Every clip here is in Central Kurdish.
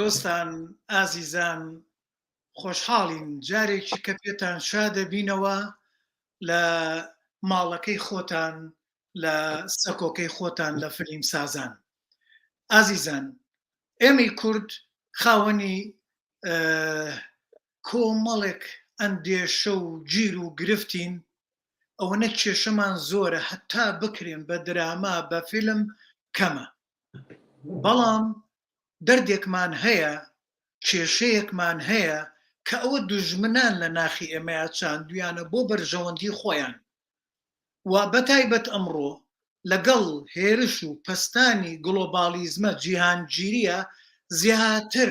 دۆستان ئازیزان خۆشحاڵین جارێکی کە پێتان شا دەبینەوە لە ماڵەکەی خۆتان لە سەکۆکەی خۆتان لە فلیم سازان ئازیزان ئێمەی کورد خاوەنی کۆمەڵێک ئەندێشە و گیر و گرفتین ئەوەنە کێشەمان زۆرە هەتا بکرێن بە دراما بە فیلم کەمە بەڵام دەردێکمان هەیە کێشەیەکمان هەیە کە ئەوە دوژمنان لە ناخی ئێمەیا چاندویانە بۆ بەرژەوەندی خۆیان و بەتایبەت ئەمڕۆ لەگەڵ هێرش و پەستانی گڵۆباڵیزمە جیهانگیریە زیاتر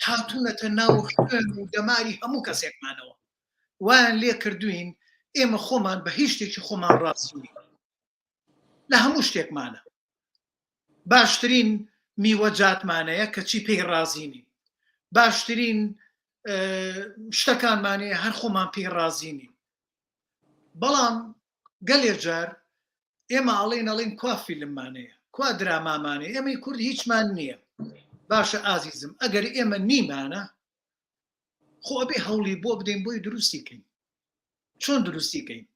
هاتوونەتە ناو خوێن و دەماری هەموو کەسێکمانەوە وایان لێ کردوین ئێمە خۆمان بە هیچ شتێکی خۆمان ڕازی نین لە هەموو شتێکمانە باشترین میوەجاتمانەیە کەچی پێی ڕازی نین باشترین شتەکانمانەیە هەر خۆمان پێی ڕازی نین بەڵام گەلێ جار ئێمە ئەڵێن ئەڵێن کوا فیلممانەیە کوا درامامانەیە ئێمەی کورد هیچمان نییە باشە ئازیزم ئەگەر ئێمە نیمانە خۆ ئەبێ هەوڵی بۆ بدەین بۆی دروستی کەین چۆن دروستی کەین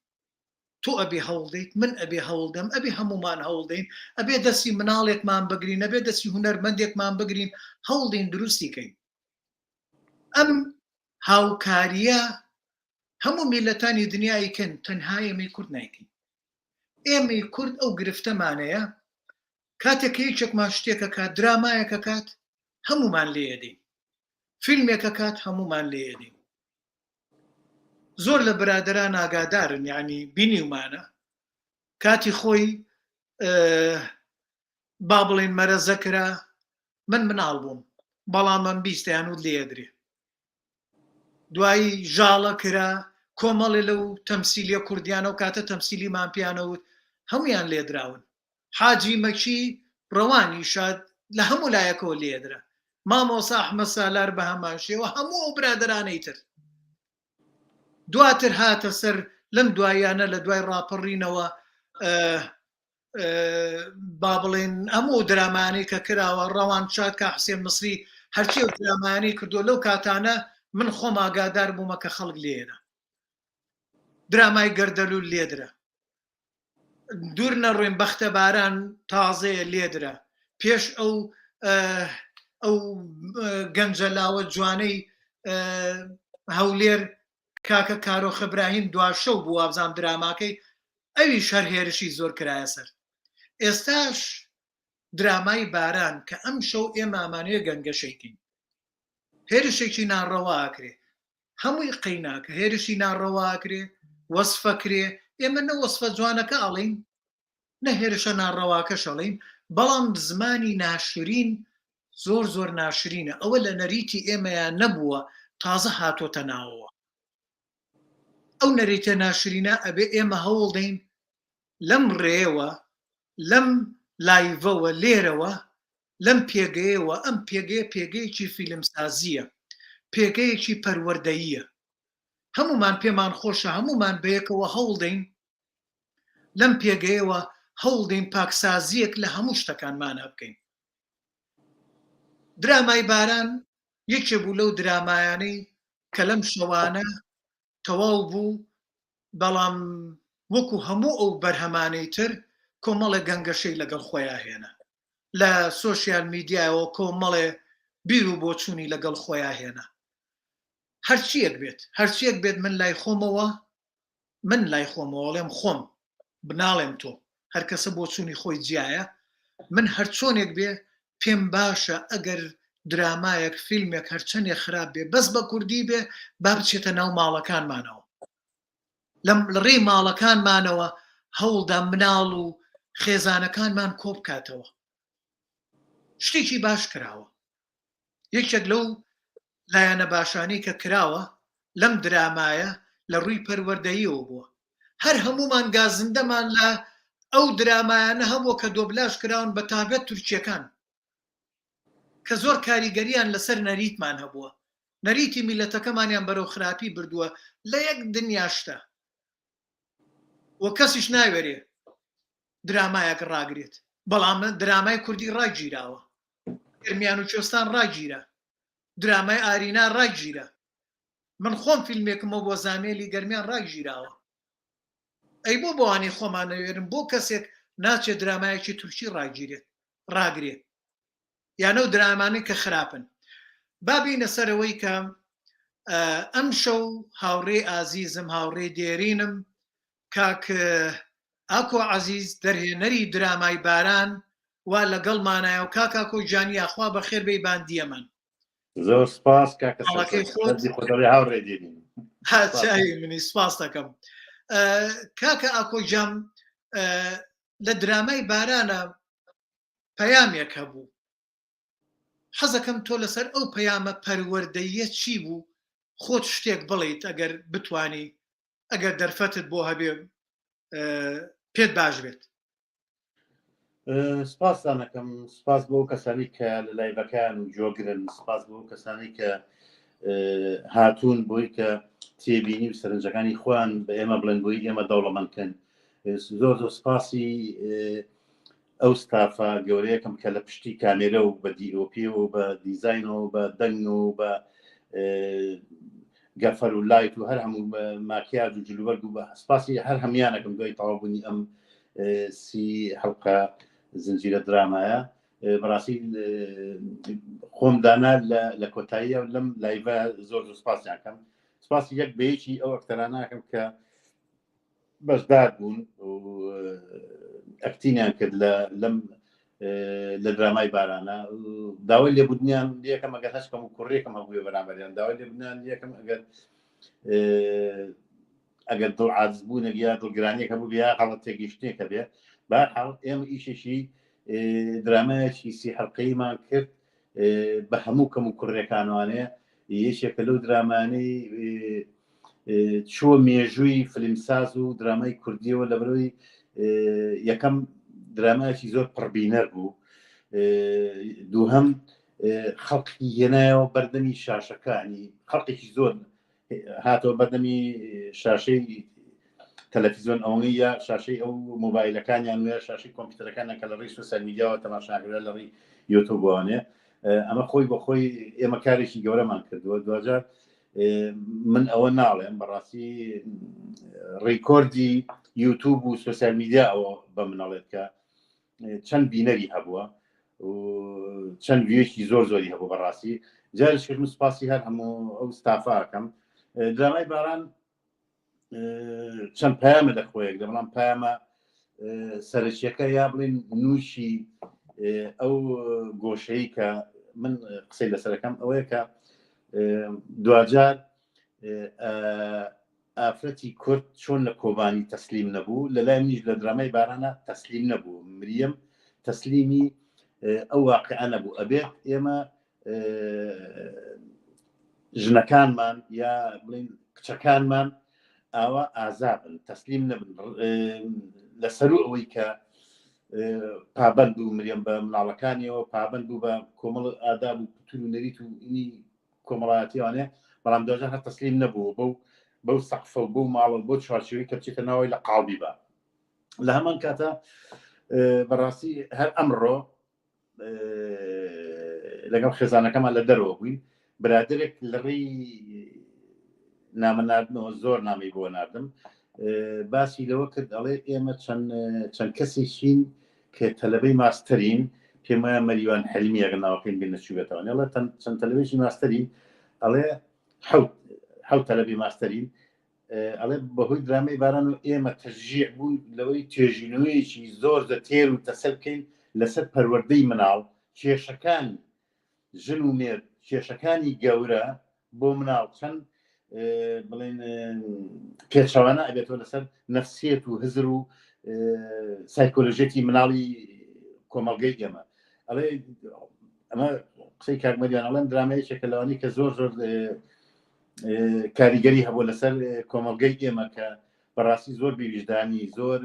تۆ ئەبێ هەوڵدەیت من ئەبێ هەوڵدەم ئەبێ هەمومان هەوڵدەین ئەبێ دەستی مناڵێکمان بگرین ئەبێ دەستی هونەرمەندێکمان بگرین هەوڵدین دروستی کەین ئەم هاوکاریە هەموو میلەتانی دنیای کەن تەنها ئێمەی کورد نایکەین ئێمەی کورد ئەو گرفتەمانەیە کاتێک کە یەکێکمان شتێکە کات درامایەکە کات هەمومان لێدەین فیلمێکە کات هەمومان لێدەین زۆر لە برادران ئاگادارن یعنی بینیومانە کاتی خۆی با بڵێن مەرەزە کرا من مناڵ بووم بەڵام من بیستیان وت لێدرێ دوایی ژاڵە کرا کۆمەڵێ لەو تەمسیلیە کوردیانە و کاتە تەمسیلیمان پیانەوت هەمویان لێدراون حاجی مەکی ڕەوانی شاد لە هەموو لایەکەوە لێدرا مامۆسا ئەحمە سالار بە هەمان شێوە هەموو ئەو برادەرانەی تر دواتر هاتە سەر لەم دواییانە لە دوای ڕاپەڕینەوە با بڵێن هەموو درامانەی کە کراوە ڕەوان شاد کا حسێن مصری هەرچی ئەو درامانەی کردو لەو کاتانە من خۆم ئاگادار بوومە کە خەڵک لێرە درامای گەردەلول لێدرا دوور نەڕۆین بەختە باران تازەیە لێدرا پێش ئەو ئەو گەنجە لاوە جوانەی هەولێر کاکە کارۆخ ابراهیم دواشەو بوو وابزانم دراماکەی ئەویش هەر هێرشی زۆر کرایە سەر ئێستاش درامای باران کە ئەم شەو ئێمە ئەمانەوێ گەنگەشەی کەین هێرشێکی ناڕەوا ئەکرێ هەمووی قەیناکە هێرشی ناڕەوا ئەکرێ وەسفەکرێ ئێمە نە وەسفە جوانەکە ئەڵین نە هێرشە ناڕەواکەش ئەڵێین بەڵام زمانی ناشرین زۆر زۆر ناشرینە ئەوە لە نەریتی ئێمەیا نەبووە تازە هاتۆتە ناوەوە ئەو نەریتە ناشرینە ئەبێ ئێمە هەوڵدەین لەم ڕێیەوە لەم لایڤەوە لێرەوە لەم پێگەیەوە ئەم پێگەیە پێگەیەکی فیلمسازییە پێگەیەکی پەروەردەییە هەمومان پێمان خۆشە هەمومان بەیەکەوە هەوڵدەین لەم پێگەیەوە هەوڵدەین پاکسازییەک لە هەموو شتەکانمانا بکەین. درامای باران یەکێ بوو لەو درامایانەی کە لەم شەوانە تەواو بوو، بەڵام وەکو هەموو ئەو بەرهەمانەی تر کۆمەڵێ گەنگەشەی لەگەڵ خۆیا هێنا. لە سۆشیال میدیایەوە کۆمەڵێ بیر و بۆچوونی لەگەڵ خۆیا هێنا. هەرچییەک بێت، هەرچییەک بێت من لای خۆمەوە من لای خۆمەوە ئەڵێم خۆم ناڵێم تۆ هەر کەسە بۆچوونی خۆی جیایە. من هەرچۆنێک بێ پێم باشە ئەگەر درامایەک فیلمێک هەرچەندێ خراپ بێ بەس بە کوردی بێ با بچێتە ناو ماڵەکانمانەوە لەم ڕێی ماڵەکانمانەوە هەوڵدا مناڵ و خێزانەکانمان کۆبکاتەوە شتێکی باش کراوە یەکێک لەو لایەنە باشانەی کە کراوە لەم درامایە لە ڕووی پەروەردەییەوە بووە. هەر هەموومان گازندەمان لە ئەو درامایانە هەبووە کە دۆبلاژ کراون بە تابەت تورکیەکان کە زۆر کاریگەریان لەسەر نەریتمان هەبووە. نەریتی میلەتەکەمانیان بەرەو خراپی بردووە لە یەک دنیا شتە و کەسیش ناوێرێ درامایەک ڕاگرێت بەڵام درامای کوردی ڕاگیراوە. گەرمیان و کوێستان ڕاگیرا درامای ئارینا ڕاگیرا من خۆم فیلمێکمەوە بۆ زامێلی گەرمیان ڕاگیراوە ئەی بۆ بۆوانی خۆمان نەوێرن بۆ کەسێک ناچێت درامایەکی تورکی ڕاگیرێت ڕاگرێت یانە و درامانەی کە خراپن بابینە سەرەوەی کە ئەم شەو هاوڕێ ئازیزم هاوڕێ دێرینم کاک ئاکۆ عەزیز دەرهێنەری درامای باران وا لەگەڵمانایە و کاک ئاکۆ گیان یاخوا بەخێر بێی باندیەمان. زۆر سپاس کاکە ماڵەکەی سەرکەوت. خۆت. دەردی خۆت ئەڵێ هاوڕێ دێرین. ها سپاس. چاوی منی سپاس دەکەم. کاکە ئاکۆ گیان لە درامای بارانە پەیامێک هەبوو حەزەکەم تۆ لەسەر ئەو پەیامە پەروەردەییە چی بوو خۆت شتێک بڵێیت ئەگەر بتانی ئەگەر دەرفەتت بۆ هەبێ پێت باش بێت. سپاستانەکەم سپاس بۆ کەسانی کە لە لایڤەکان و جۆگرن سپاس بۆ کەسانی کە هاتوون بۆی کە تێبینی و سەرنجەکانی خۆیان بە ئێمە بڵێن بۆی ئێمە دەوڵەمەندکەن زۆر زۆر سپاسی ئەو ستافە گەورەیەکەم کە لە پشتی کامێرە و بە DOP و بە دیزین و بە دەنگ و بە gaffer و light و هەر هەموو ماکیاج و جلوبەرگ و بە سپاسی هەر هەموانەکەم دوای تەواوبوونی ئەم 30 حەڵقە زنجیرە درامایە بەڕاستی خۆم دانا لە کۆتاییە لەم live ە زۆر زۆر سپاسیان کەم سپاسی یەک بە یەکی ئەو ئەکتەرانەکەم کە بەشدار بوون و ئەکتینیان کرد لە لەم لە درامای بارانە داوای لێبوردنیان لەکەم ئەگەر هەچ کەم و کوڕێکم هەبووە بەرامبەریان داوای لێبوردنیان لەکەم ئەگەر ئەگەر دڵ عاجزبوونێک یا دڵگرانیەک هەبوو یا غەڵەت تێگەیشتنێکە بێ بەهەرحاڵ ئێمە ئیشێکی درامایەکی 30 حەڵقەیمان کرد بە هەموو کەم و کوڕەکانوانەیە یەکێکە لەو درامانەی چووە مێژووی فلیمساز و درامای کوردیەوە لە بەرەوەی یەکەم درامایەکی زۆر پڕبینەر بوو دووهەم خەڵکی هێنایەوە بەردەمی شاشەکانی خەڵکێکی زۆر هاتەوە بەردەمی شاشەی تەلەفیزیۆن ئەوەی یا شاشەی ئەو مۆبایلەکانیان وێ شاشەی کۆمپیوتەرەکانیان کە لە ڕێی سۆسیال میدیاوە تەماشاکرا لە ڕێی یوتیوبوانێ ئەمە خۆی بە خۆی ئێمە کارێکی گەورەمان کردووە دواجار من ئەوە ناڵێم بەڕاستی ڕیکۆردی یوتوب و سۆسیال میدیا ئەوە بە منەڵێت کە چەند بینەری هەبووە و چەند view ێکی زۆر زۆری هەبوو بەڕاستی جارش کردم سپاسی هەر هەموو ئەو ستافاکەم درامای باران چەند پەیامە لە خۆیەک لە بەڵام پەیامە سەرەکیەکە یا بڵین نووشی ئەو گۆشەی کە من قسەی لەسەرەکەم ئەوەیە کە دواجار ئافرەتی کورد چۆن لە کۆبانی تەسلیم نەبوو لە لای منیش لە درامای بارانە تەسلیم نەبوو مریەم تەسلیمی ئەو واقعە نەبوو ئەبێت ئێمە ژنەکانمان یا بڵین کچەکانمان ئاوا ئازابن تەسلیم نەبن لەسەرو ئەوەی کە پابند بوو مریم بە مناڵەکانیەوە پابند بوو بە کۆمەڵ ئاداب و کولتور و نەریت و ئینی کۆمەڵایەتیوانێ بەڵام دواجار هەر تەسلیم نەبوو بەو بەو سەقفە و بەو ماڵە و بۆ چوارچێوەی کە بچێتە ناوەی لە قاڵبی بە لە هەمان کاتە بەڕاستی هەر ئەمڕۆ لەگەڵ خێزانەکەمان لە دەرەوە بووین برادێک لە ڕێی نامە ناردنەوە زۆر نامی بۆ ناردم باسی لەوە کرد ئەڵێ ئێمە چەند چەند کەسێکین کە تەلەبەی ماستەرین پێم وایە مەریوان حلمی ئەگەر ناوەکەیم بیر نەچووبێتەوە ئەڵێ چەند تەلەبێکی ماستەرین ئەڵێ حەوت تەلەبی ماستەرین ئەڵێ بەهۆی درامەی باران و ئێمە تەشجیع بوون لەوەی توێژینەوەیەکی زۆر زە تێر و تەسەل بکەین لەسەر پەروەردەی مناڵ کێشەکانی ژن و مێرد کێشەکانی گەورە بۆ مناڵ چەند بڵێن پێچەوانە ئەبێتەوە لەسەر نفسیت و هزر و سایکۆلۆژیەتی مناڵی کۆمەڵگەی ئێمە ئەڵێ ئەمە قسەی کاک مەریوان ئەڵێم دراما یەکێکە لەوانی کە زۆر زۆر کاریگەری هەبوو لەسەر کۆمەڵگەی ئێمە کە بەڕاستی زۆر بێویژدانی زۆر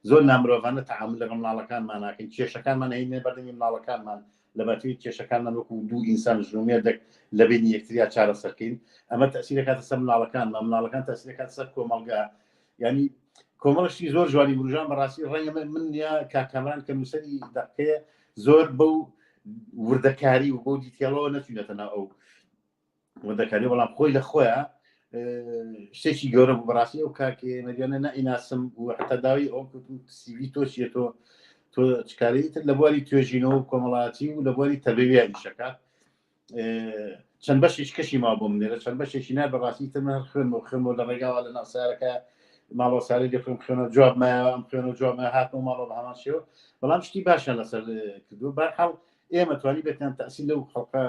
زۆر نامرۆڤانە تەعامل لەگەڵ مناڵەکانمان ناکەین کێشەکانمان هەینە بەردەمی مناڵەکانمان لەباتی کێشەکانمان وەکو دوو ئینسان ژن و مێردێک لە بینی یەکتریا چارەسەرکەین ئەمە تەسیرەکاتە سەر مناڵەکانمان مناڵەکان تەسیرەکاتە سەر کۆمەڵگا ینی کۆمەڵشتی زۆر جوانی وروژان بەڕاستی ڕەنگە من یا کاک کامران کە نووسەری دەقەیە زۆر بەو وردەکاری و بەو detail ەوە نەچوینەتە ناو ئەو وردەکاری بەڵام خۆی لە خۆیان شتێکی گەورە بوو بەڕاستی ئەو کاکێ مەریانە نائیناسم و حتا داوی ئەو CV تۆ چیە تۆ تۆ چکاری تر لە بواری توێژینەوە و کۆمەڵاتی و لە بواری تەربەویە ئیشەکە چەند بەشێکی کەشی ما بۆ منێرە چەند بەشێکی نا بەڕاستی تر من هەر خوێنم و خوێنم لە ڕێگاوە لە ناوسارەکە ماڵۆ سارە لێ خوێن خوێنە جواب مایەوە ئەم خوێنە جواب مایە هاتمەوە ماڵەوە بە هەمان شێوە بەڵام شتی باشیان لەسەر کردووە بەرحاڵ ئێمە توانی بێتیان تەسیل لەو خەڵکە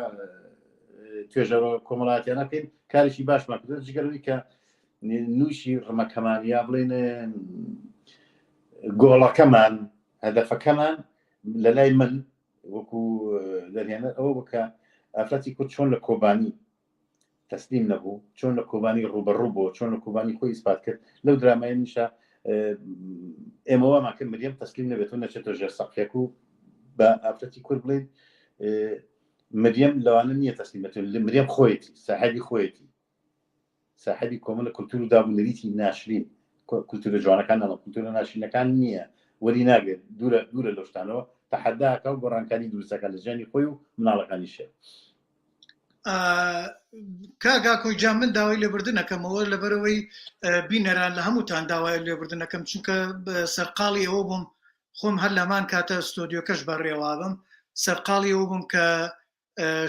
توێژەرە کۆمەڵاتیانە بکەین کارێکی باشمان کردو جگەرەوەی کە نووشی ڕمەکەمان یا بڵێن گۆڵەکەمان هەدەفەکەمان لە لای من وەکو دەرهێنەر ئەوە بکە ئافرەتی کورد چۆن لە کۆبانی تەسلیم نەبوو چۆن لە کۆبانی ڕوبەڕوو بۆ چۆن لە کۆبانی خۆی ئیسپات کرد لەو درامای نیشە ئێمە وامان کرد مریەم تەسلیم نەبێت و نەچێتە ژێر سەقفێک و بە ئافرەتی کورد بڵێن مریەم لەوانە نییە تەسلیم بێت مریەم خۆیەتی ساحێبی خۆیەتی ساحێبی کۆمەڵە کولتور و داب و نەریتی ناشرین کولتورە جوانەکان نەڵم کولتورە ناشرینەکان نییە وەری ناگرێت دوورە دوورە لەو شتانەوە تەحەداکە و گۆڕانکاری دروستەکە لە ژیانی خۆی و مناڵەکانیشێ. کاک ئاکۆ گیان من داوای لێبوردنەکەمەوە لەبەرەوەی بینەران لە هەمووتان داوای لێبوردنەکەم چونکە سەرقاڵی ئەوە بووم خۆم هەر لەمان کاتە ستۆدیۆکەش بەڕێوابم سەرقاڵی ئەوە بووم کە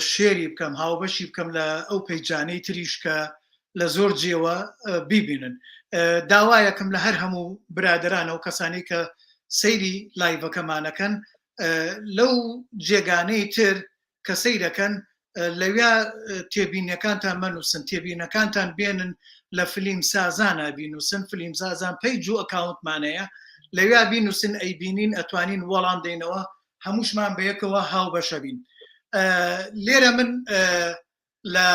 share ی بکەم هاوبەشی بکەم لە ئەو page انەی تریش کە لە زۆر جێوە بیبینن داوایەکم لە هەر هەموو برادران ئەو کەسانی کە سەیری live ەکەمانەکەن لەو جێگانەی تر کە سەیرەکەن لەویا تێبینیەکانتان مەنووسن تێبینەکانتان بێنن لە فلیم سازانە بینوسن فلیم سازان page و account مانەیە لەویا بینوسن ئەیبینین ئەتوانین وەڵام دەینەوە هەمووشمان بەیەکەوە هاوبەشەبین لێرە من لە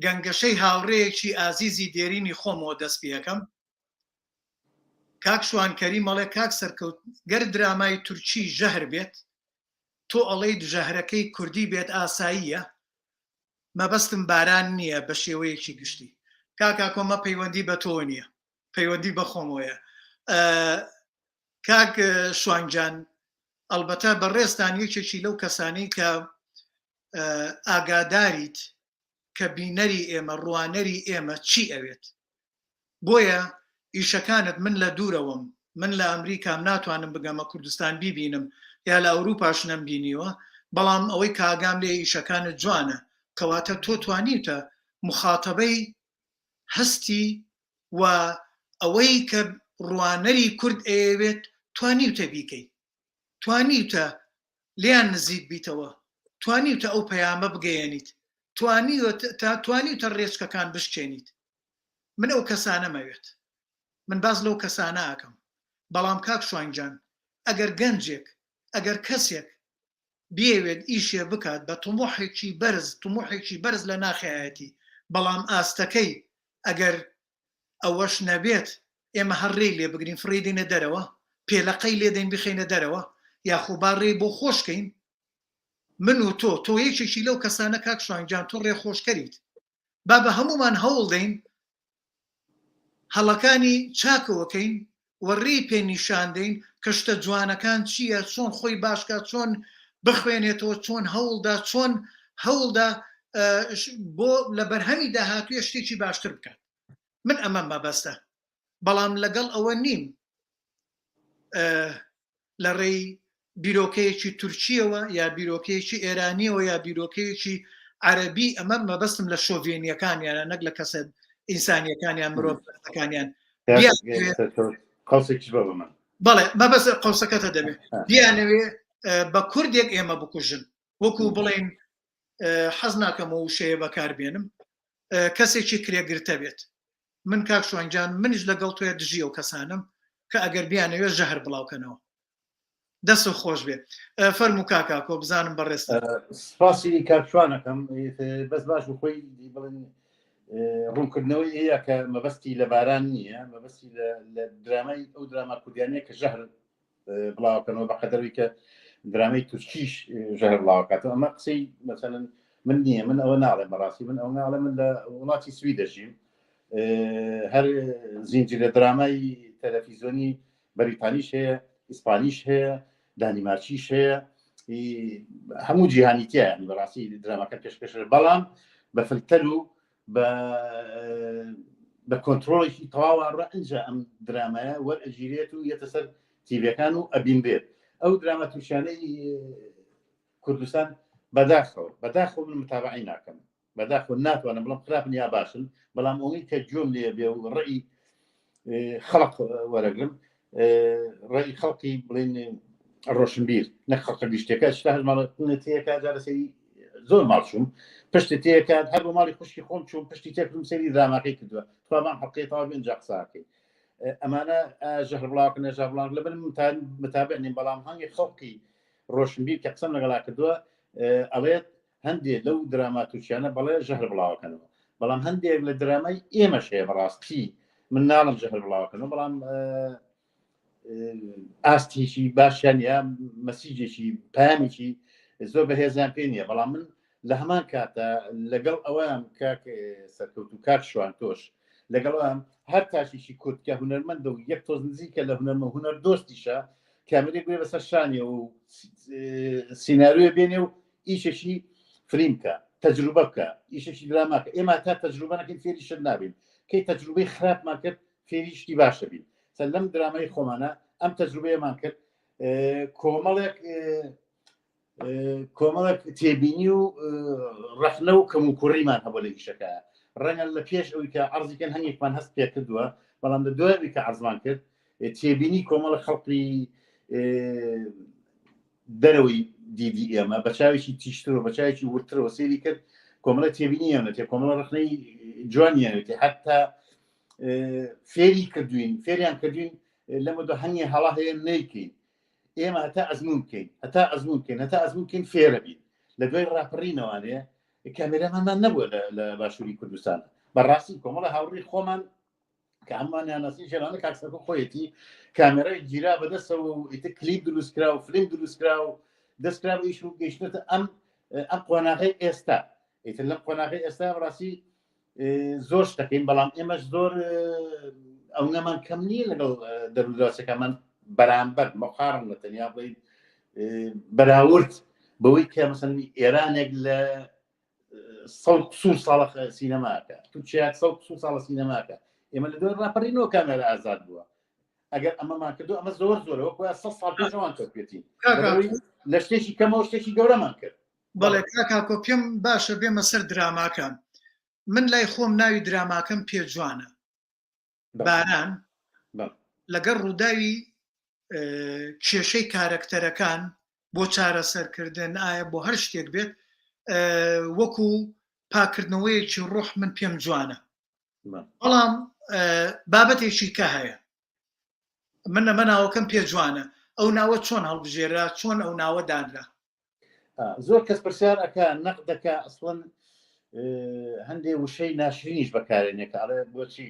گەنگەشەی هاوڕێیەکی ئازیزی دێرینی خۆمەوە دەست پێەکەم کاک شوان کەریم ئەڵێ کاک سەرکەوت گەر درامای تورکی ژەهر بێت تۆ ئەڵێیت ژەهرەکەی کوردی بێت ئاساییە؟ مەبەستم باران نییە بە شێوەیەکی گشتی کاک ئاکۆ مە پەیوەندی بە تۆوە نییە پەیوەندی بە خۆمەوەیە کاک شوان گیان ئەڵبەتە بەڕێزتان یەکێکی لەو کەسانەی کە ئاگاداریت کە بینەری ئێمە ڕوانەری ئێمە چی ئەوێت بۆیە ئیشەکانت من لە دوورەوەم من لە ئەمریکام ناتوانم بگەمە کوردستان بیبینم یا لە ئەوروپاش نەمبینیوە بەڵام ئەوەی کە ئاگام لێ ئیشەکانت جوانە کەواتە تۆ توانیوتە مخاتەبەی هەستی و ئەوەی کە ڕوانەری کورد ئەیەوێت توانیوتە بیکەی توانیوتە لێیان نزیک بیتەوە توانیوتە ئەو پەیامە بگەیەنیت توانیوتە توانیوتە ڕێچکەکان بشکێنیت من ئەو کەسانەم ئەوێت من باس لەو کەسانە ئەکەم بەڵام کاک شوان گیان ئەگەر گەنجێک ئەگەر کەسێک بیەوێت ئیشێ بکات بە تموحێکی بەرز تموحێکی بەرز لە ناخیایەتی بەڵام ئاستەکەی ئەگەر ئەوەش نەبێت ئێمە هەر ڕێی لێ بگرین فڕێی دەینە دەرەوە پێلەقەی لێ دەین بخەینە دەرەوە یاخۆ با ڕێی بۆ خۆش کەین من و تۆ تۆ یەکێکی لەو کەسانە کاک شوان گیان تۆ ڕێخۆشکەریت با بە هەموومان هەوڵ دەین هەڵەکانی چاکەوەکەین و ڕێی پێ نیشان دەین کە شتە جوانەکان چییە چۆن خۆی باشکە چۆن بخوێنێتەوە چۆن هەوڵدا چۆن هەوڵدا بۆ لە بەرهەمی داهاتوویە شتێکی باشتر بکات من ئەمە مەبەستە بەڵام لەگەڵ ئەوە نیم لە ڕێی بیرۆکەیەکی تورکیەوە یا بیرۆکەیەکی ئێرانیەوە یا بیرۆکەیەکی عەربی ئەمە مەبەستم لە شۆڤێنیەکانیانە نەک لە کەسە ئینسانیەکانیان مرۆڤەکانیان قەوسێکیش بە من. بەڵێ مەبەست قەوسەکەتە دەبێت بیانەوێ بە کوردێک ئێمە بکوژن وەکو بڵێن حەز ناکەم و وشەیە بەکاربێنم کەسێکی کرێگرتە بێت من کاک شوانجان منیش لەگەڵ تۆیە دژی ئەو کەسانم کە ئەگەر بیانەوێت ژەهر بڵاوکەنەوە دەست خۆش بێ فەرموو کاکاکۆ بزانم بەڕێز سپاسی کاکشوانەکەم بەس باش خۆی بڵێن ڕوونکردنەوەی هەیە کە مەبەستی لە باران نییە مەبەستی لە درامای ئەو دراما کوردیانە کە ژەهر بڵاوکەنەوە بە قەدەروی کە درامای تورکیش ژەهر بڵاوکاتەوە ئەمە قسەی مەسەن من نییە من ئەوە ناڵێم بەڕاستی من ئەو ناڵێ من لە وڵاتی سوی دەژیم هەر زنجیرە درامای تەلەفیزۆنی بەریتانیش هەیە ئیسپانیش هەیە دانیمارکیش هەیە هەموو جیهانی تیا ینی بەڕاستی دراماکە پێشکەش بەڵام بە فلتەر و بە بە کۆنتترۆڵێکی تەواوە ڕە ئەجا ئەم درامایە وەرئەگیرێت و یەتە سەر تیڤەکان و ئەبینرێت ئەو دراما تورکیانەی کوردستان بەداخەوە بەداخەوە من متابعی ناکەم بەداخەوە ناتوانم بڵم خراپن یا باشن بەڵام ئەوەی کە گوێم لێ بێ و ڕێی خەڵق وەرەگرم ڕێی خەڵکی بڵین ڕۆشنبیر نەک خەڵکە گشتەکە شتا هەر ماڵ تێکا جارە سەری زۆر ماڵ چووم پشتی تێکات هەر بۆ ماڵی خوشکی خۆم چوم پشتی تێکردم سەری دراماکەی کردووە توامان حەقی تەواو بێن جا قساکەی ئەمانە ژەهر بڵاوکە نەژا بڵاو لەبەر متابع نیم بەڵام هەنگی خەڵکی ڕۆشنبیر کە قسەم لەگەڵا کردووە ئەڵێت هەندێک لەو دراما تورکیانە بەڵێ ژەهر بڵاوەکەنەوە بەڵام هەندێک لە درامای ئێمەش هەیە بەڕاستی من ناڵم ژەهر بڵاوەکەنەوە بەڵام ئاستێکی باشیان یا مەسیجێکی پامێکی زۆر بەهێزیان پێ نییە بەڵام من لە هەمان کاتە لەگەڵ ئەوەیان کاک سەرکەوت و کاک شوان تۆش لەگەڵ هەر تاشیشی کورد کە هونەرمەندە و یەک تۆز نزیکە لە هونەرمە هونەر دۆستیشە کامێرەی گوێ بەسەر شانیە و سیناریۆ بێنێ و ئیشێکی فلیم بکە تەجروبە بکە ئیشێکی دراماکە ئێمە تا تەجروبە نەکەین فێری شت نابین کەی تەجروبەی خراپمان کرد فێری شتی باشە بین سەر لەم درامای خۆمانە ئەم تەجروبەیەمان کرد کۆمەڵێک کۆمەڵێک تێبینی و ڕەخنە و کەم و کوڕیمان هەبوو لە ئیشەکە ڕەنگە لە پێش ئەوی کە عەرزیکەن هەنگێکمان هەست پێ کردووە بەڵام لە دوای ئەوی کە عەرزمان کرد تێبینی کۆمەڵە خەڵقی دەرەوەی دیدی ئێمە بە چاوێکی تیشتر و بە چاوێکی وردترەوە سەیری کرد کۆمەڵە تێبینی یانەتێ کۆمەڵە ڕخنەی جوانیانێتی حتا فێری کردوین فێریان کردوین لەمە دو هەنگێ هەڵا هەیە نیکەین ئێمە هەتا ئەزمون بکەین هەتا ئەزمون بکەین هەتا ئەزمون بکەین فێرە بین لە دوای ڕاپەڕینەوانەیە کامێرامانمان نەبووە لە باشووری کوردستان بەڕاستی کۆمەڵە هاوڕی خۆمان کە هەمووانیان ناسی ژێرانە کاک سەرکۆ خۆیەتی کامێرای گیرا بەدەستەوە و ئیتر کلیپ دروست کرا و فلیم دروست کرا و دەست کرا بە ئیش و گەیشتنەتە ئەم ئەم قۆناغەی ئێستا ئیتر لەم قۆناغی ئێستا بەڕاستی زۆر شتەکەین بەڵام ئێمەش زۆر ئەو نەمان کەم نییە لەگەڵ دەرودراوسەکەمان بەرامبەر مقارن لە تەنیا بڵین بەراورد بەوەی کە مەسەن ئێرانێک لە سە قسوور ساڵە سینەماکە تورکیا سە قسوور ساڵە سینەماکە ئێمە لە دوای ڕاپەڕینەوە کامێرا ئازاد بووە ئەگەر ئەمەمان کردو ئەمە زۆر زۆرە وەکو سە ساڵ پێشەوان کەوتێتی لە شتێکی کەمەوە شتێکی گەورەمان کرد بەڵێ کاکاکۆ پێم باشە بێمە سەر دراماکە من لای خۆم ناوی دراماکەم پێ جوانە باران لەگەڵ ڕووداوی کێشەی کارەکتەرەکان بۆ چارەسەرکردن ئایا بۆ هەر شتێک بێت وەکو پاکردنەوەیەکی ڕۆح من پێم جوانە بەڵام بابەتێکی کە هەیە من ئەمە ناوەکەم پێ جوانە ئەو ناوە چۆن هەڵبژێرا چۆن ئەو ناوە دانرا زۆر کەس پرسیار ئەکا نەق دەکا ئەسڵەن هەندێ وشەی ناشرینیش بەکارێنێ کە ئەڵێ بۆچی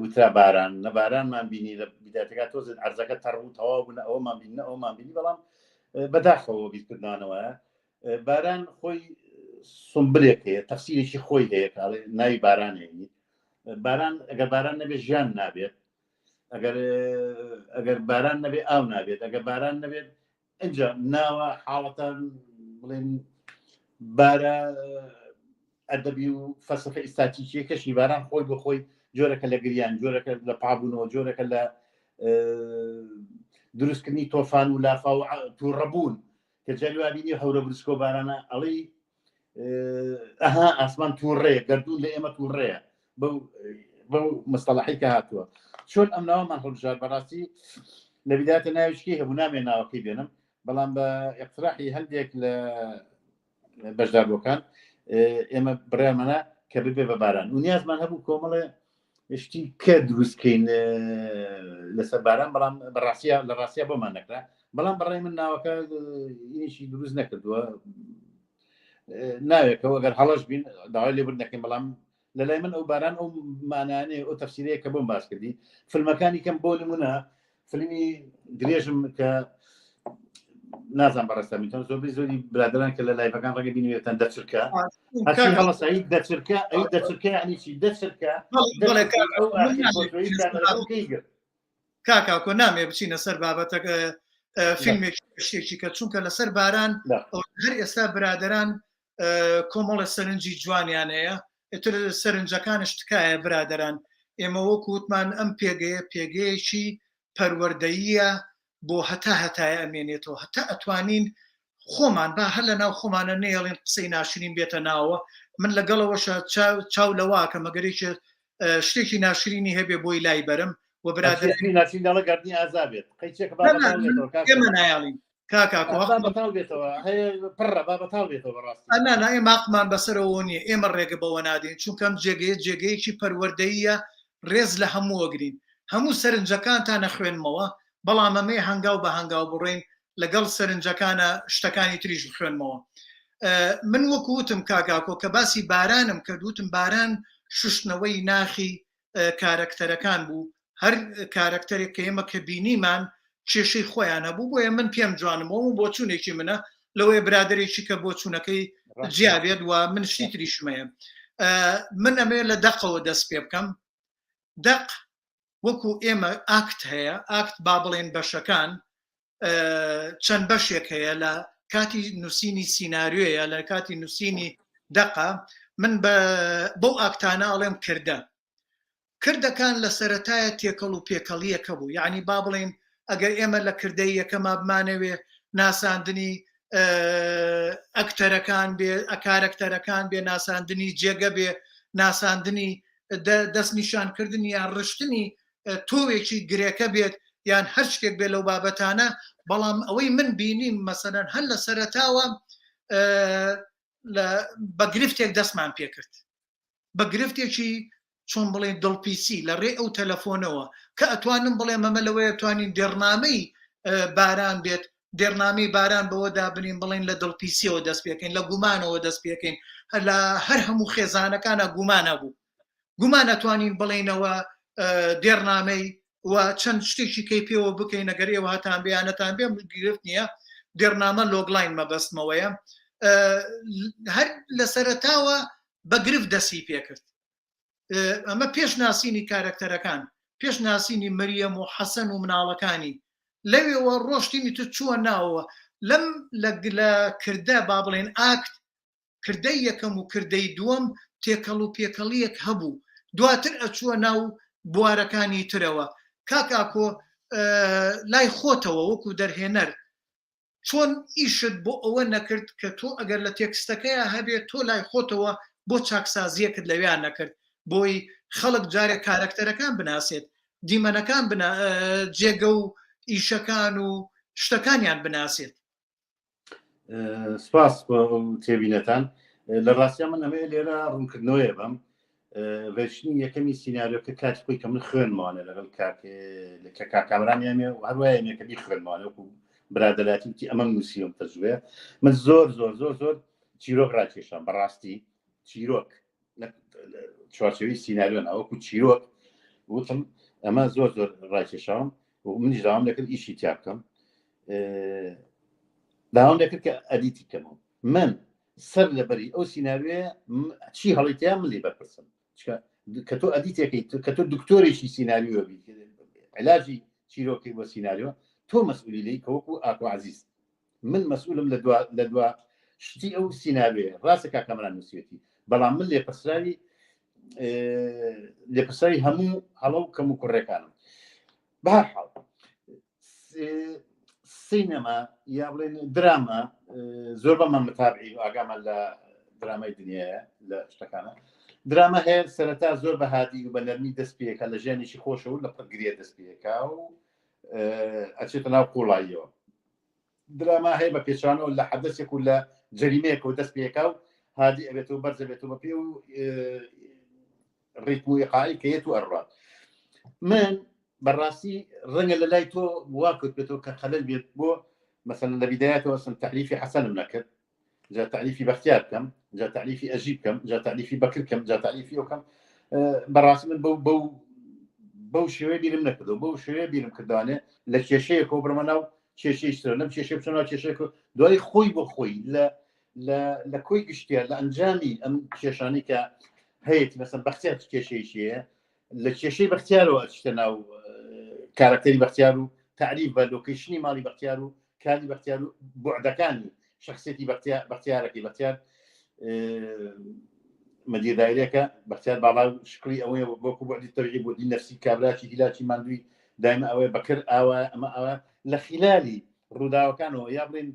وترا باران نەبارانمان بینی لە بداتەکە تۆزت ئەرزەکە تەڕ و تەواو بوون ئەومان بینە ئەومان بینی بەڵام بەداخەوە بیرکردانەوە باران خۆی سمبلێک هەیە تەفسیرێکی خۆی هەیە کە ناوی باران هێنی باران ئەگەر باران نەبێت ژیان نابێت ئەگەر ئەگەر باران نەبێت ئاو نابێت ئەگەر باران نەبێت ئەجا ناوە حاڵەتە بڵێن بارە ئەدەبی و فەلسفە ئیستاتیکیە کەشی باران خۆی بۆ خۆی جۆرەکە لە گریان جۆرەکە لە پابوونەوە جۆرەکە لە دروستکردنی تۆفان و لافا و تووڕەبوون کە جاری وابینی هەورە بروسکۆ بارانە ئەڵێی ئەها ئاسمان تووڕەیە گردون لە ئێمە تووڕەیە بەو مستەڵحی کە هاتووە. چۆن ئەم ناوەمان هەڵبژار بەڕاستی لە بدایەتە ناویشکی هەبوو نامێ ناوەکەی بێنم بەڵام بە اقتراحی هەندێک لە بەشداربووەکان ئێمە بڕیارمانە کە ببێ بە باران و نیازمان هەبوو کۆمەڵێ شتی کە دروستکەین لەسەر باران بەڵام بەڕاستە لە ڕاستە بۆمان نەکرا بەڵام بەڕای من ناوەکە ئینیشی دروست نەکردووە ناوێکەوە گەر هەڵەش بین داوای لێبوردن دەکەین بەڵام لە لای من ئەو باران ئەو مانانەیە ئەو تەفسیرەیە کە بۆم باس کردی فیلمەکانی کەم بۆ نمونە فیلمی درێژم کە نازان بەڕێستا میتۆن زۆربەی زۆری برادران کە لە لایڤەکان ڕەنگە بینیوێتان دەچرکە هەرچی هەڵەسایی دەچرکە ئەی دەچرکە یعنی چی دەچرکە بەڵێ کاک، ئەو من ئاخیر نامەوێت فۆتۆیی بچینە سەر کامێرەکەی گرت. کاک ئاکۆ نامەوێ بچینە سەر بابەتەکە فیلمێکی شتێکی کە چونکە لەسەر باران هەر ئێستا برادران کۆمەڵە سەرنجی جوانیان هەیە ئیتر سەرنجەکانش تکایە برادران ئێمە وەکو وتمان ئەم پێگەیە پێگەیەکی پەروەردەییە بۆ هەتا هەتایە ئەمێنێتەوە هەتا ئەتوانین خۆمان با هەر لە ناو خۆمانە نەیەڵین قسەی ناشرین بێتە ناوە من لەگەڵەوەشە چاو لەواکە مەگەرێکی شتێکی ناشرینی هەبێ بۆی لای بەرم و برادەر ناشرین دەڵە گەردنی ئازا بێت قەیچێک با ئێمە نایەڵین کاکا بەتاڵ بێتەوە هەیە پڕە با بەتاڵ بێتەوە بەڕاستی نا نا ئێمە حەقمان بەسەرەوە نییە ئێمە ڕێگە بەوە نادەین چونکە ئەم جێگەیە جێگەیەکی پەروەردەییە ڕێز لە هەموو ئەگرین هەموو سەرنجەکانتان ئەخوێنمەوە بەڵام ئەمەیە هەنگاو بە هەنگاو بڕۆین لەگەڵ سەرنجەکانە شتەکانی تریش بخوێنمەوە من وەکو وتم کاک ئاکۆ کە باسی بارانم کرد وتم باران شوشتنەوەی ناخی کارەکتەرەکان بوو هەر کارەکتەرێک کە ئێمە کە بینیمان کێشەی خۆیان هەبوو بۆیە من پێم جوانم ئەوە بۆچوونێکی منە لەوەیە برادێکی کە بۆچوونەکەی جیابێت و من شتی تریشمەیە من ئەمێ لە دەقەوە دەست پێ بکەم دەق وەکو ئێمە ئاکت هەیە ئاکت با بڵێن بەشەکان چەند بەشێک هەیە لە کاتی نووسینی سینناریۆیە لە کاتی نووسینی دەقە من بەو ئاکتانە ئەڵێم کردە کردەکان لە سەتایە تێکەڵ و پێکەڵیەکە بوو یعنی با بڵین ئەگەر ئێمە لە کردەی یەکەما بمانەوێ ناساندنی ئەکتەرەکان بێ ئەکارەکتەرەکان بێ ناساندنی جێگە بێ ناساندنی دەستنیشانکردنی یان ڕشتنی تۆوێکی گرێکە بێت یان هەر شتێک بێت لەو بابەتانە بەڵام ئەوەی من بینیم مەسەرەن هەر لە سەرەتاوە بە گرفتێک دەستمان پێکرد بە گرفتێکی چۆن بڵێن دڵپیسی لە ڕێ ئەو تەلەفۆنەوە کە ئەتوانم بڵێ مەمە لەوەیە توانین دێڕنامەی باران بێت دێڕنامەی باران بەوە دابنین بڵێن لە دڵپیسیەوە دەست پێکەین لە گومانەوە دەست پێکەین لە هەر هەموو خێزانەکانە گومانە بوو گومان ئەتوانین بڵێینەوە دێڕنامەی و چەند شتێکی کەی پێوە بکەین ئەگەر ئێوە هەتان بێ یانەتان بێ گرفت نییە دێڕنامە logline مەبەستمەوەیە هەر لە سەرەتاوە بە گرفت دەستی پێکرد ئەمە پێش ناسینی کارەکتەرەکان پێش ناسینی مریەم و حەسەن و مناڵەکانی لەوێوە ڕۆشتینی تو چووە ناوەوە لەم لە کردە با بڵێن ئاکت کردەی یەکەم و کردەی دووەم تێکەڵ و پێکەڵییەک هەبوو، دواتر ئەچووە ناو بوارەکانی ترەوە. کاک ئاکۆ لای خۆتەوە وەکو دەرهێنەر چۆن ئیشت بۆ ئەوە نەکرد کە تۆ ئەگەر لە تێکستەکەیا هەبێ تۆ لای خۆتەوە بۆ چاکسازییەکت لەویا نەکرد بۆی خەڵک جارێک کارەکتەرەکان بناسێت دیمەنەکان بنا جێگە و ئیشەکان و شتەکانیان بناسێت؟ سپاس بۆ ئەو تێبینەتان لە ڕاستیا من ئەمەیە لێرە ڕوونکردنەوەیە بەم ڤێرشنی یەکەمی سیناریۆکە کاتی خۆی کە من خوێنمانە لەگەڵ کاک کە کاکامران یامێ و هەروایە یەکە بی خوێنمانە وەکو برادەلاتی وتی ئەمەم نووسیوم تەجروبەیە من زۆر زۆر زۆر زۆر چیرۆک ڕاکێشام بەڕاستی چیرۆک چوارچێوەی سیناریۆ ناوەکو چیرۆک وتم ئەمە زۆر زۆر ڕاکێشاوم و منیش داوام دەکرد ئیشی تیا بکەم داوام دەکرد کە ئەدیتی کەمەوە من سەر لەبەری ئەو سیناریۆیە چی هەڵیتیا من لێ بەرپرسم کە تۆ ئەدیتێکی کە تۆ دکتۆرێکی سیناریۆ بی علاجی چیرۆکی بۆ سیناریۆ تۆ مەسئولی لی کە وەکو ئاکۆ عزیز من مەسئولم لە دوا لە دوا شتی ئەو سیناریۆیە ڕاستە کاک کامەران نووسیوێتی بەڵام من لێپرسراوی لێپرسراوی هەموو هەڵە و کەم و کوڕەکانم بەهەرحاڵ سینەما یا بڵێن دراما زۆر بەمان متابعی و ئاگامان لە درامای دنیاە لە شتەکانە. دراما هەیە سەرەتا زۆر بە هادی و بە نەرمی دەست پێکە لە ژیانێکی خۆشەوە لە پڕ گرێ دەست پێکا و ئەچێتە ناو قوڵاییەوە. دراما هەیە بە پێچانەوە لە حەدەسێک و لە جەریمەیەکەوە دەست پێکا و هادی ئەبێتەوە بەرز ئەبێتەوە بە پێ و ڕیتم و ئیقاعی کە یەت و ئەڕات. من بەڕاستی ڕەنگە لە لای تۆ وا کەوتبێتەوە کە خەلەل بێت بۆ مەسەلەن لە بیدایەتەوە ئەسڵەن تەعریفی حەسەنم نەکرد جا تەعریفی بەختیار بکەم جا تەعریفی ئەژی بکەم جا تەعریفی بەکر بکەم جا تەعریفی ئەو بکەم بەڕاستی من بەو بەو بەو شێوەیە بیرم نەکردەوە بەو شێوەیە بیرم کردوانێ لە کێشەیەکەوە بڕمە ناو کێشەی تر لەم کێشەی بچۆ ناو کێشەیەک دوای خۆی بۆ خۆی لە لە لە کۆی گشتیە لە ئەنجامی ئەم کێشانی کە هەیەی مەسەن بەختیار چ کێشەیەکی هەیە لە کێشەی بەختیارەوە ئەچیتە ناو کارەکتەری بەختیار و تعریف بە لۆکەیشنی ماڵی بەختیار و کاری بەختیار و بوعدەکانی شخصێتی بەختیارەکەی بەختیار مدیر دایرەکە بەختیار باڵا و شکلی ئەوەیە وەکو بەعدی تەبعی بۆ دی نەفسی کابراکی هیلاکی ماندووی دایمە ئەوەیە بەکر ئاوا ئەمە ئەوە لە خلالی ڕووداوەکانەوە یا بڵێن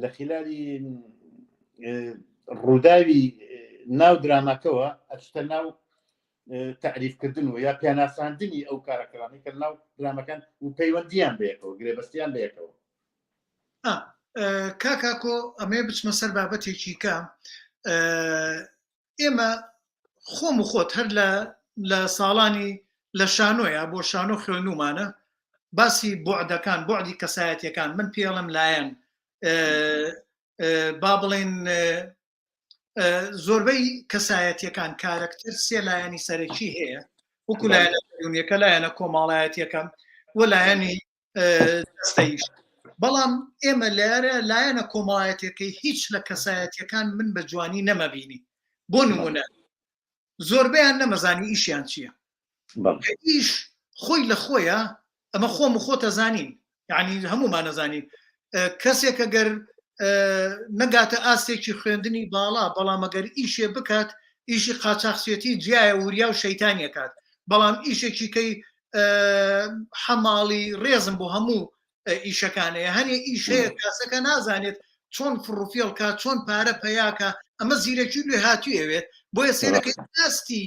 لە خلالی ڕووداوی ناو دراماکەوە ئەچتە ناو تەعریفکردن و یا پیاناساندنی ئەو کارەکتەرانەی کە لەناو درامەکان و پەیوەندیان بەیەکەوە گرێبەستیان بەیەکەوە. کاک ئاکۆ ئەمەوێ بچمە سەر بابەتێکی کە ئێمە خۆم و خۆت هەر لە لە ساڵانی لە شانۆیە بۆ شانۆ خوێنومانە باسی بۆعدەکان بۆعدی کەسایەتەکان من پێڵم لایەن با بڵێن زۆربەی کەسایەتیەکان کارەکتەر سێ لایەنی سەرەکی هەیە وەکو لایەنە دەروونیەکە لایەنە کۆمەڵایەتیەکە و لایەنی جەستەیش بەڵام ئێمە لێرە لایەنە کۆمەڵایەتیەکەی هیچ لە کەسایەتیەکان من بە جوانی نەمەبینی بۆ نمونە زۆربەیان نەمەزانی ئیشیان چییە ئیش خۆی لە خۆیە ئەمە خۆم و خۆتە زانین یعنی هەمومان نەزانین کەسێک ئەگەر نەگاتە ئاستێکی خوێندنی باڵا بەڵام ئەگەر ئیشێ بکات ئیشی قاچاخچێتی جیایە وریا و شەیتانیەکات بەڵام ئیشێکی کەی حەماڵی ڕێزم بۆ هەموو ئیشەکانەیە هەنێ ئیش هەیە کاسەکە نازانێت چۆن فڕوفێڵکە چۆن پارە پەیاکە ئەمە زیرەکی لێ هاتووی ئەوێت بۆیە سێرەکەی ئاستی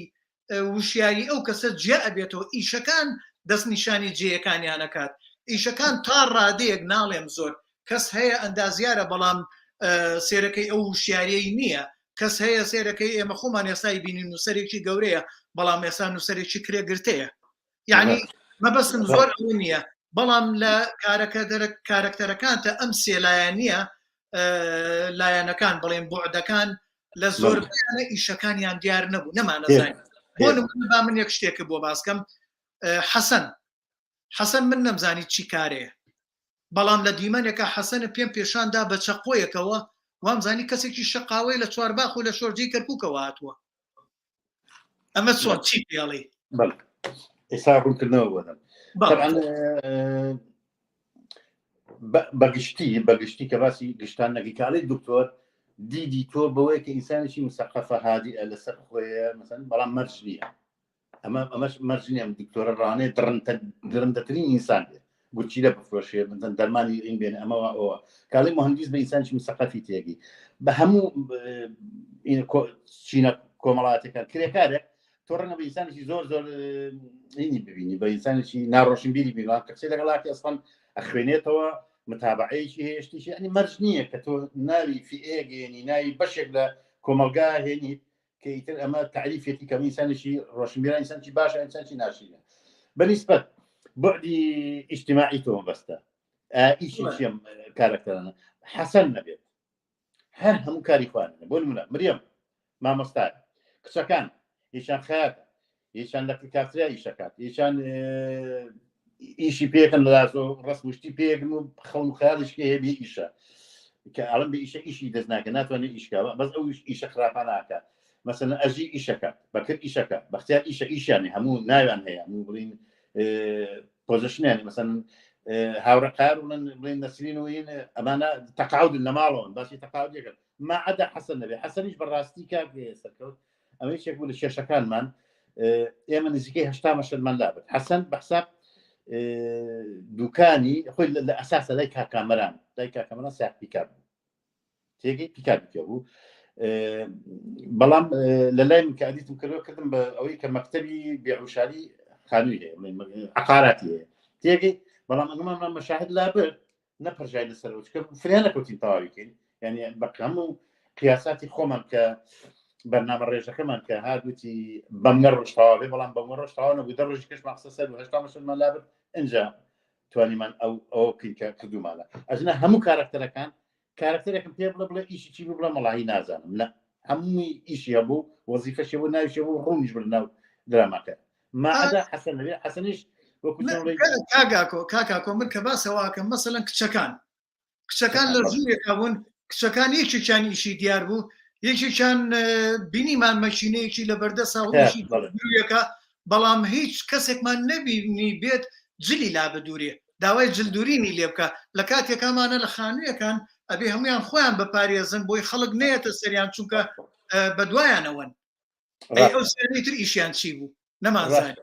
وشیاری ئەو کەسە جیا ئەبێتەوە ئیشەکان دەستنیشانی جێیەکانیان ئەکات ئیشەکان تا ڕادەیەک ناڵێم زۆر کەس هەیە ئەندازیارە بەڵام سێرەکەی ئەو وشیاریەی نییە کەس هەیە سێرەکەی ئێمە خۆمان ئێستای بینین نووسەرێکی گەورەیە بەڵام ئێستا نووسەرێکی کرێگرتەیە یعنی مەبەستم زۆر ئەوە نییە بەڵام لە کارەکە کارەکتەرەکانتە ئەم سێلایەنیە لایەنەکان بڵێن بۆعدەکان لە زۆربەیانە ئیشەکانیان دیار نەبوو نەمانەزانین بۆ نمونە با من یەک شتێکە بۆ باسکەم حەسەن حەسەن من نەمزانی چی کارەیە بەڵام لە دیمەنێکە حەسەنە پێم پێشاندا بە چەقۆیەکەوە وامزانی کەسێکی شەقاوەی لە چوارباخ و لە شۆرجەی کەرکووکەوە هاتووە ئەمە چۆن چی پێڵی ئێستا ڕوونکردنەوە بۆ دەم بەگشتی بەگشتی کە باسی گشتان نەگی کاڵی دکتۆر دیدی تۆ بەوەیە کە ئینسانێکی مسەقەفە هادی لەسەر خۆیە مەسەن بەڵام مەرج نییە ئەمە ئەمەش مەرج نییە ئەم دکتۆرە ڕانێ درندەترین ئینسان بێت گورچیلە بفرۆشێ بنزن دەرمانی ئین بێنێ ئەمە وا ئەوە کاڵی مهندیس بە ئینسانێکی مسەقەفی تێگی بە هەموو چینە کۆمەڵاتەکان کرێکارێک تۆ ڕەنگە بە ئینسانێکی زۆر زۆر ئینی ببینی بە ئینسانێکی ناڕۆشنبیری بینی کە قسەی لەگەڵاکی ئەسڵەن ئەخوێنێتەوە متابعەیەکی هەیە شتێکی ینی مەرج نییە کە تۆ ناوی فئەیەک هێنی ناوی بەشێک لە کۆمەڵگا هێنیت کە ئیتر ئەمە تعریفێتی کە ئینسانێکی ڕۆشنبیران ئینسانێکی باشە ئینسانێکی ناشرینە بەنیسبەت بعدی ئیجتماعی تۆ مەبەستە ئیشی چیم کارەکتەرانە حەسەن نەبێت هەر هەموو کاری خوارن بۆ نمونە مریەم مامۆستا کچەکان یەکیان خەیاتە یەکیان لە کافتریا ئیشەکات یەکیان ئیشی پێکەن لەلازۆ ڕسمشتی پێکن و خەون و خەیاڵیش هەیە بێ ئیشە کە ئەڵم بە ئیشە ئیشی دەست ناکە ناتوانێت ئیشکەوە بەس ئەو ئیشە خراپە ناکە مەسەن ئەژی ئیشەکە بەکرد ئیشەکە بەختیار ئیشە ئیشیانی هەموو ناویان هەیە هەموو بڵین پۆزشنیان مەسەن هاوڕقار بڵێن بڵێن نەسرین و این ئەمانە تەقاعد لە ماڵەوەن باسی تەقاعد یەکەن ما عدا حەسەن نەبێ حەسەنیش بەڕاستی کاک سەرکەوت ئەمە یەکێک بوو لە کێشەکانمان ئێمە نزیکەی هەشتا مەشەدمان لابرد حەسەن بە حساب دوکانی خۆی لە ئەساسە لای کاکامەران لای کاکامەران ساق پیکاب بوو تێگەی پیکابی پێ بوو. بەڵام لە لای من کە edit م کردەوە کردم بە ئەوەی کە مەکتەبی بێعوشاری خانووی هەیە عقاراتی هەیە تێگەی بەڵام ئەمەمان مەشاهد لابرد نەپەرژای لەسەرەوە چکە فریا نەکەوتین تەواوی کەین یعنی بە هەموو قیاساتی خۆمان کە بەرنامە ڕێژەکەمان کە هاگوتی بەمگە ڕۆژ تەواو بێ بەڵام بەمگە ڕۆژ تەواو نەبوو دە ڕۆژی کەشمان قسە سەر و 80 مەشەمان لابرد ئینجا توانیمان ئەو ئەوە بکەین کە کردومانە ئەژنە هەموو کارکتەرەکان کارکتەرێکم پێ بڵێ بڵێ ئیشی چی بوو بڵێ مەڵاهی نازانم نە هەمووی ئیشی هەبوو وەزیفەشی بوو ناویشی بوو ڕوونیش بوو لەناو دراماکە ماعدا حەسەن نەبێ حەسەنیش وەکو چۆن بڵێی کاکاکۆ کاکاکۆ من کە باسەواکەم مەسەلەن کچەکان کچەکان لە ژوورێکا بوون کچەکان یەکێکیان ئیشی دیار بوو یەکێکیان بینیمان مەکینەیەکی لە بەردەسا و ئیشی درویەکە بەڵام هیچ کەسێکمان نەبینی بێت جلی لا بدورێ داوای جلدورینی لێ بکە لە کاتێکامانە لە خانوویەکان ئەبێ هەمویان خۆیان بپارێزن بۆی خەڵک نەیەتە سەریان چونکە بەدوایانەوەن ئەو سەری تر ئیشیان چی بوو نەمانزانی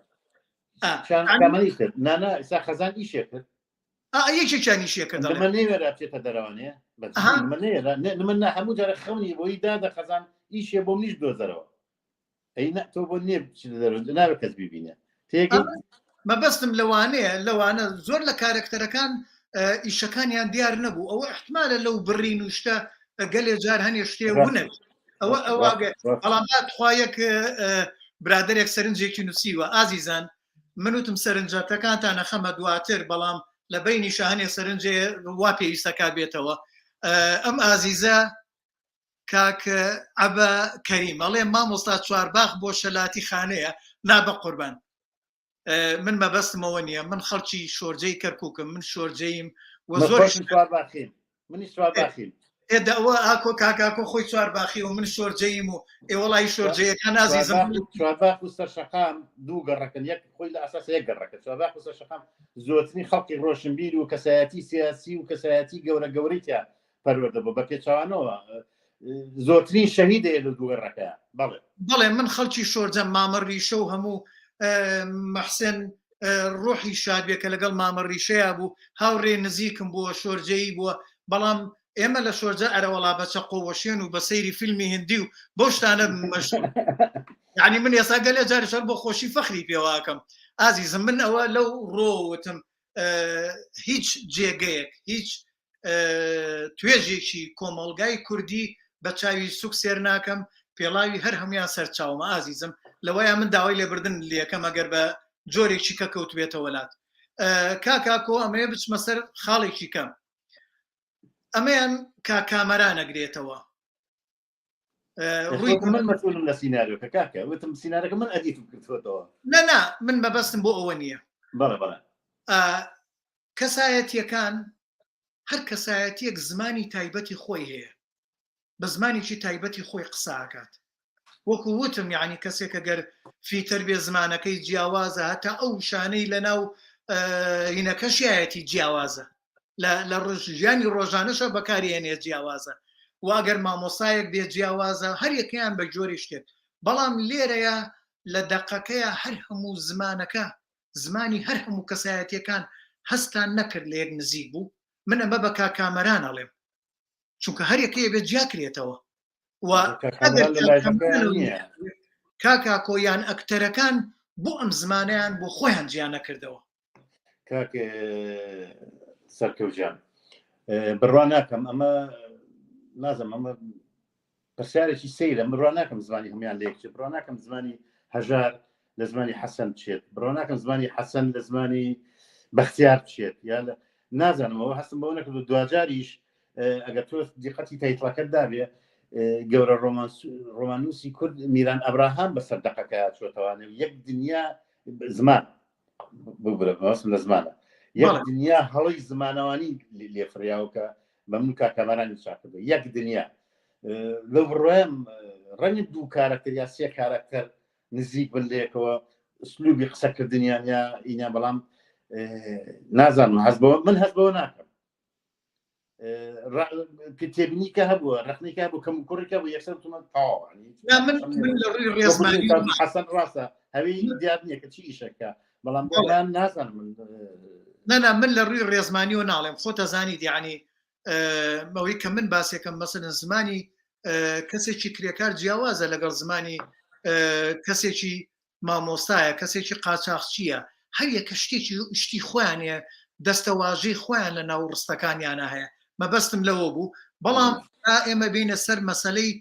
نانا ئسا خەزان ئیشێ کرد یەکێکیان ئیشێ کرد من نەیوێرا بچێتە دەرەوانێ من نە هەموو جارە خەونی بۆی دادە خەزان ئیشێ بۆ منیش دۆزەرەوە ئەی نە تۆ بۆ نییە بچیتە دەرەوە ناوێت کەس بیبینێ تێگەی مەبەستم لەوانەیە لەوانە زۆر لە کارەکتەرەکان ئیشەکانیان دیار نەبوو ئەوە احتمالە لەو بڕین و شتە گەلێ جار هەنێ شتێ ونەبێت ئەوە ئەوە بەڵام تخوا یەک برادێک سەرنجێکی نووسیوە ئازیزان من وتم سەرنجەکانتان ئەخەمە دواتر بەڵام لە بینی شاهنێ سەرنجێ وا پێویستەکە بێتەوە ئەم ئازیزە کاک عەبە کەریم ئەڵێ مامۆستا چوارباخ بۆ شەلاتی خانەیە نا بە قوربان من مەبەستمەوە نییە من خەڵکی شۆرجەی کەرکووکم من شۆرجەیم و زۆر چوارباخیم منی چوارباخیم ئێدەوە ئاکۆ کاکاکۆ خۆی چوارباخی و من شۆرجەیم و ئێوەڵی شۆرجەیەکان ئازیزم چوارباخ و سەرشەقام دوو گەڕەکەن یەک خۆی لە ئەساس یەک گەڕەکە چوارباخ و سەرشەقام زۆرترین خەڵکی ڕۆشنبیر و کەسایەتی سیاسی و کەسایەتی گەورە گەورەی تیا پەروەردە بۆ بە پێچەوانەوە زۆرترین شەهید هەیە لە دوو گەڕەکە بەڵێ بەڵێ من خەڵکی شۆرجەم مامە ڕیشە و هەموو مەحسێن ڕۆحی شاد بێ کە لەگەڵ مامە ڕیشەیا بوو هاوڕێ نزیکم بووە شۆرجەیی بووە بەڵام ئێمە لە شۆرجە ئەرەوەڵا بە چەقۆ وەشێن و بە سەیری فیلمی هندی و بەو شتانە مەشغول یعنی من ئێستا گەلێ جاری شەر بۆ خۆشی فەخری پێواکەم ئازیزم من ئەوە لەو ڕۆوتم هیچ جێگەیەک هیچ توێژێکی کۆمەڵگای کوردی بە چاوی سوک سێر ناکەم پێڵاوی هەر هەمویان سەرچاومە ئازیزم لەوەیە من داوای لێبردن لەکەم ئەگەر بە جۆرێکی کە کەوتبێتەوە لات کاکاکۆ ئەمەیە بچمە سەر خاڵێکی کەم ئەمەیان کاکامەرا نەگرێتەوە ڕووی من مەسئولم لە سیناریۆکە کاکە وتم سینارەکە من edit م کردوەتەوە نە نا من مەبەستم بۆ ئەوە نییە بەڵێ بەڵێ کەسایەتیەکان هەر کەسایەتیەک زمانی تایبەتی خۆی هەیە بە زمانێکی تایبەتی خۆی قساکات وەکو وتم یعنی کەسێک گەر فیتەر بێ زمانەکەی جیاوازە هەتا ئەو شانەی لە ناو هینەکەشیایەتی جیاوازە لە ژیانی ڕۆژانەشە بەکارێنێ جیاوازە و ئەگەر مامۆسایەک بێ جیاوازە هەر یەکەیان بە جۆری شتێک بەڵام لێرەیە لە دەقەکەیە هەر هەموو زمانەکە زمانی هەر هەموو کەسایەتیەکان هەستان نەکرد لە یەک نزیک بوو من ئەمە بە کاک کامەران ئەڵێم چونکە هەر یەکەیە بێت جیا کرێتەوە و کاکاکۆ یان ئەکتەرەکان بۆ ئەم زمانیان بۆ خۆیان جیا نەکردەوە کاک سەرکەوجان بڕوا ناکەم ئەمە نازم ئەمە پرسیارێکی سەیرە بڕوا ناکەم زمانی هەموان لە یەک بڕوا ناکەم زمانی هەژار لە زمانی حەسەن بچێت بڕوا ناکەم زمانی حەسەن لە زمانی بەختیار بچێت یا لە نازانمەوە هەستم بەوە نەکرد دواجاریش ئەگەر تۆ دیقەتی title ەکەت دابێ گەورە ڕۆماننووسی کورد میران ئەبراهام بەسەر دەقەکە چۆتەوانێ یەک دنیا زمان ببرە مەبەستم لە زمانە یەک دنیا هەڵی زمانەوانی لێفریاوە کە بە من کاکەمەرانی چاکردو یەک دنیا لەو بڕۆم ڕەنگە دوو کارەکتەر یا سێ کارەکتەر نزیک بن لێکەوە سلوبی قسەکردنیان یا ئینیان بەڵام نازانم هەست بەوە من هەست بەوە ناکەم تێبینی کە هەبووە ڕخنەی کە هەبوو کەم کوڕی کە بوو یەکسەر تومە تەواو حەسەن ڕاستە هەوی دیار نییە کە چی ئیشەکە بەڵام بۆیان نازانم من نەنا من لە ڕووی ڕێزمانیەوە ناڵێم خۆتە زانی دیانی ئەوەی کە من باسێکم مەسەلەن زمانی. کەسێکی کرێکار جیاوازە لەگەڵ زمانی کەسێکی مامۆستایە کەسێکی قاچاخچییە هەر یەکە شتێکی شتی خۆیان هەیە دەستەواژەی خۆیان لە ناو ڕستەکانیانە هەیە مەبەستم لەوە بوو بەڵام تا ئێمە بینە سەر مەسلەی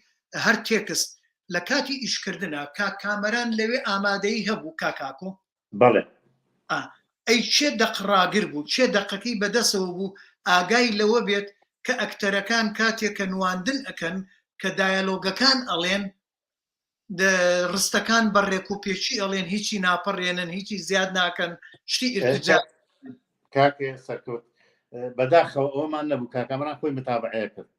هەر تێکست لە کاتی ئیشکردنا کاک کامەران لەوێ ئامادەیی هەبوو کاکاکۆ بەڵێ ئەی چێ دەق ڕاگر بوو چێ دەقەکەی بەدەسەوە بوو ئاگای لەوە بێت کە ئەکتەرەکان کاتێک کە نواندن ئەکەن کە دایەلۆگەکان ئەڵێن ڕستەکان بە ڕێک و پێچی ئەڵێن هیچی ناپەڕێنن هیچی زیاد ناکەن شتی ئرتجا کاکێ سەرکەوت بەداخەوە ئەومان نەبوو کاکامران خۆی متابعەیە کرد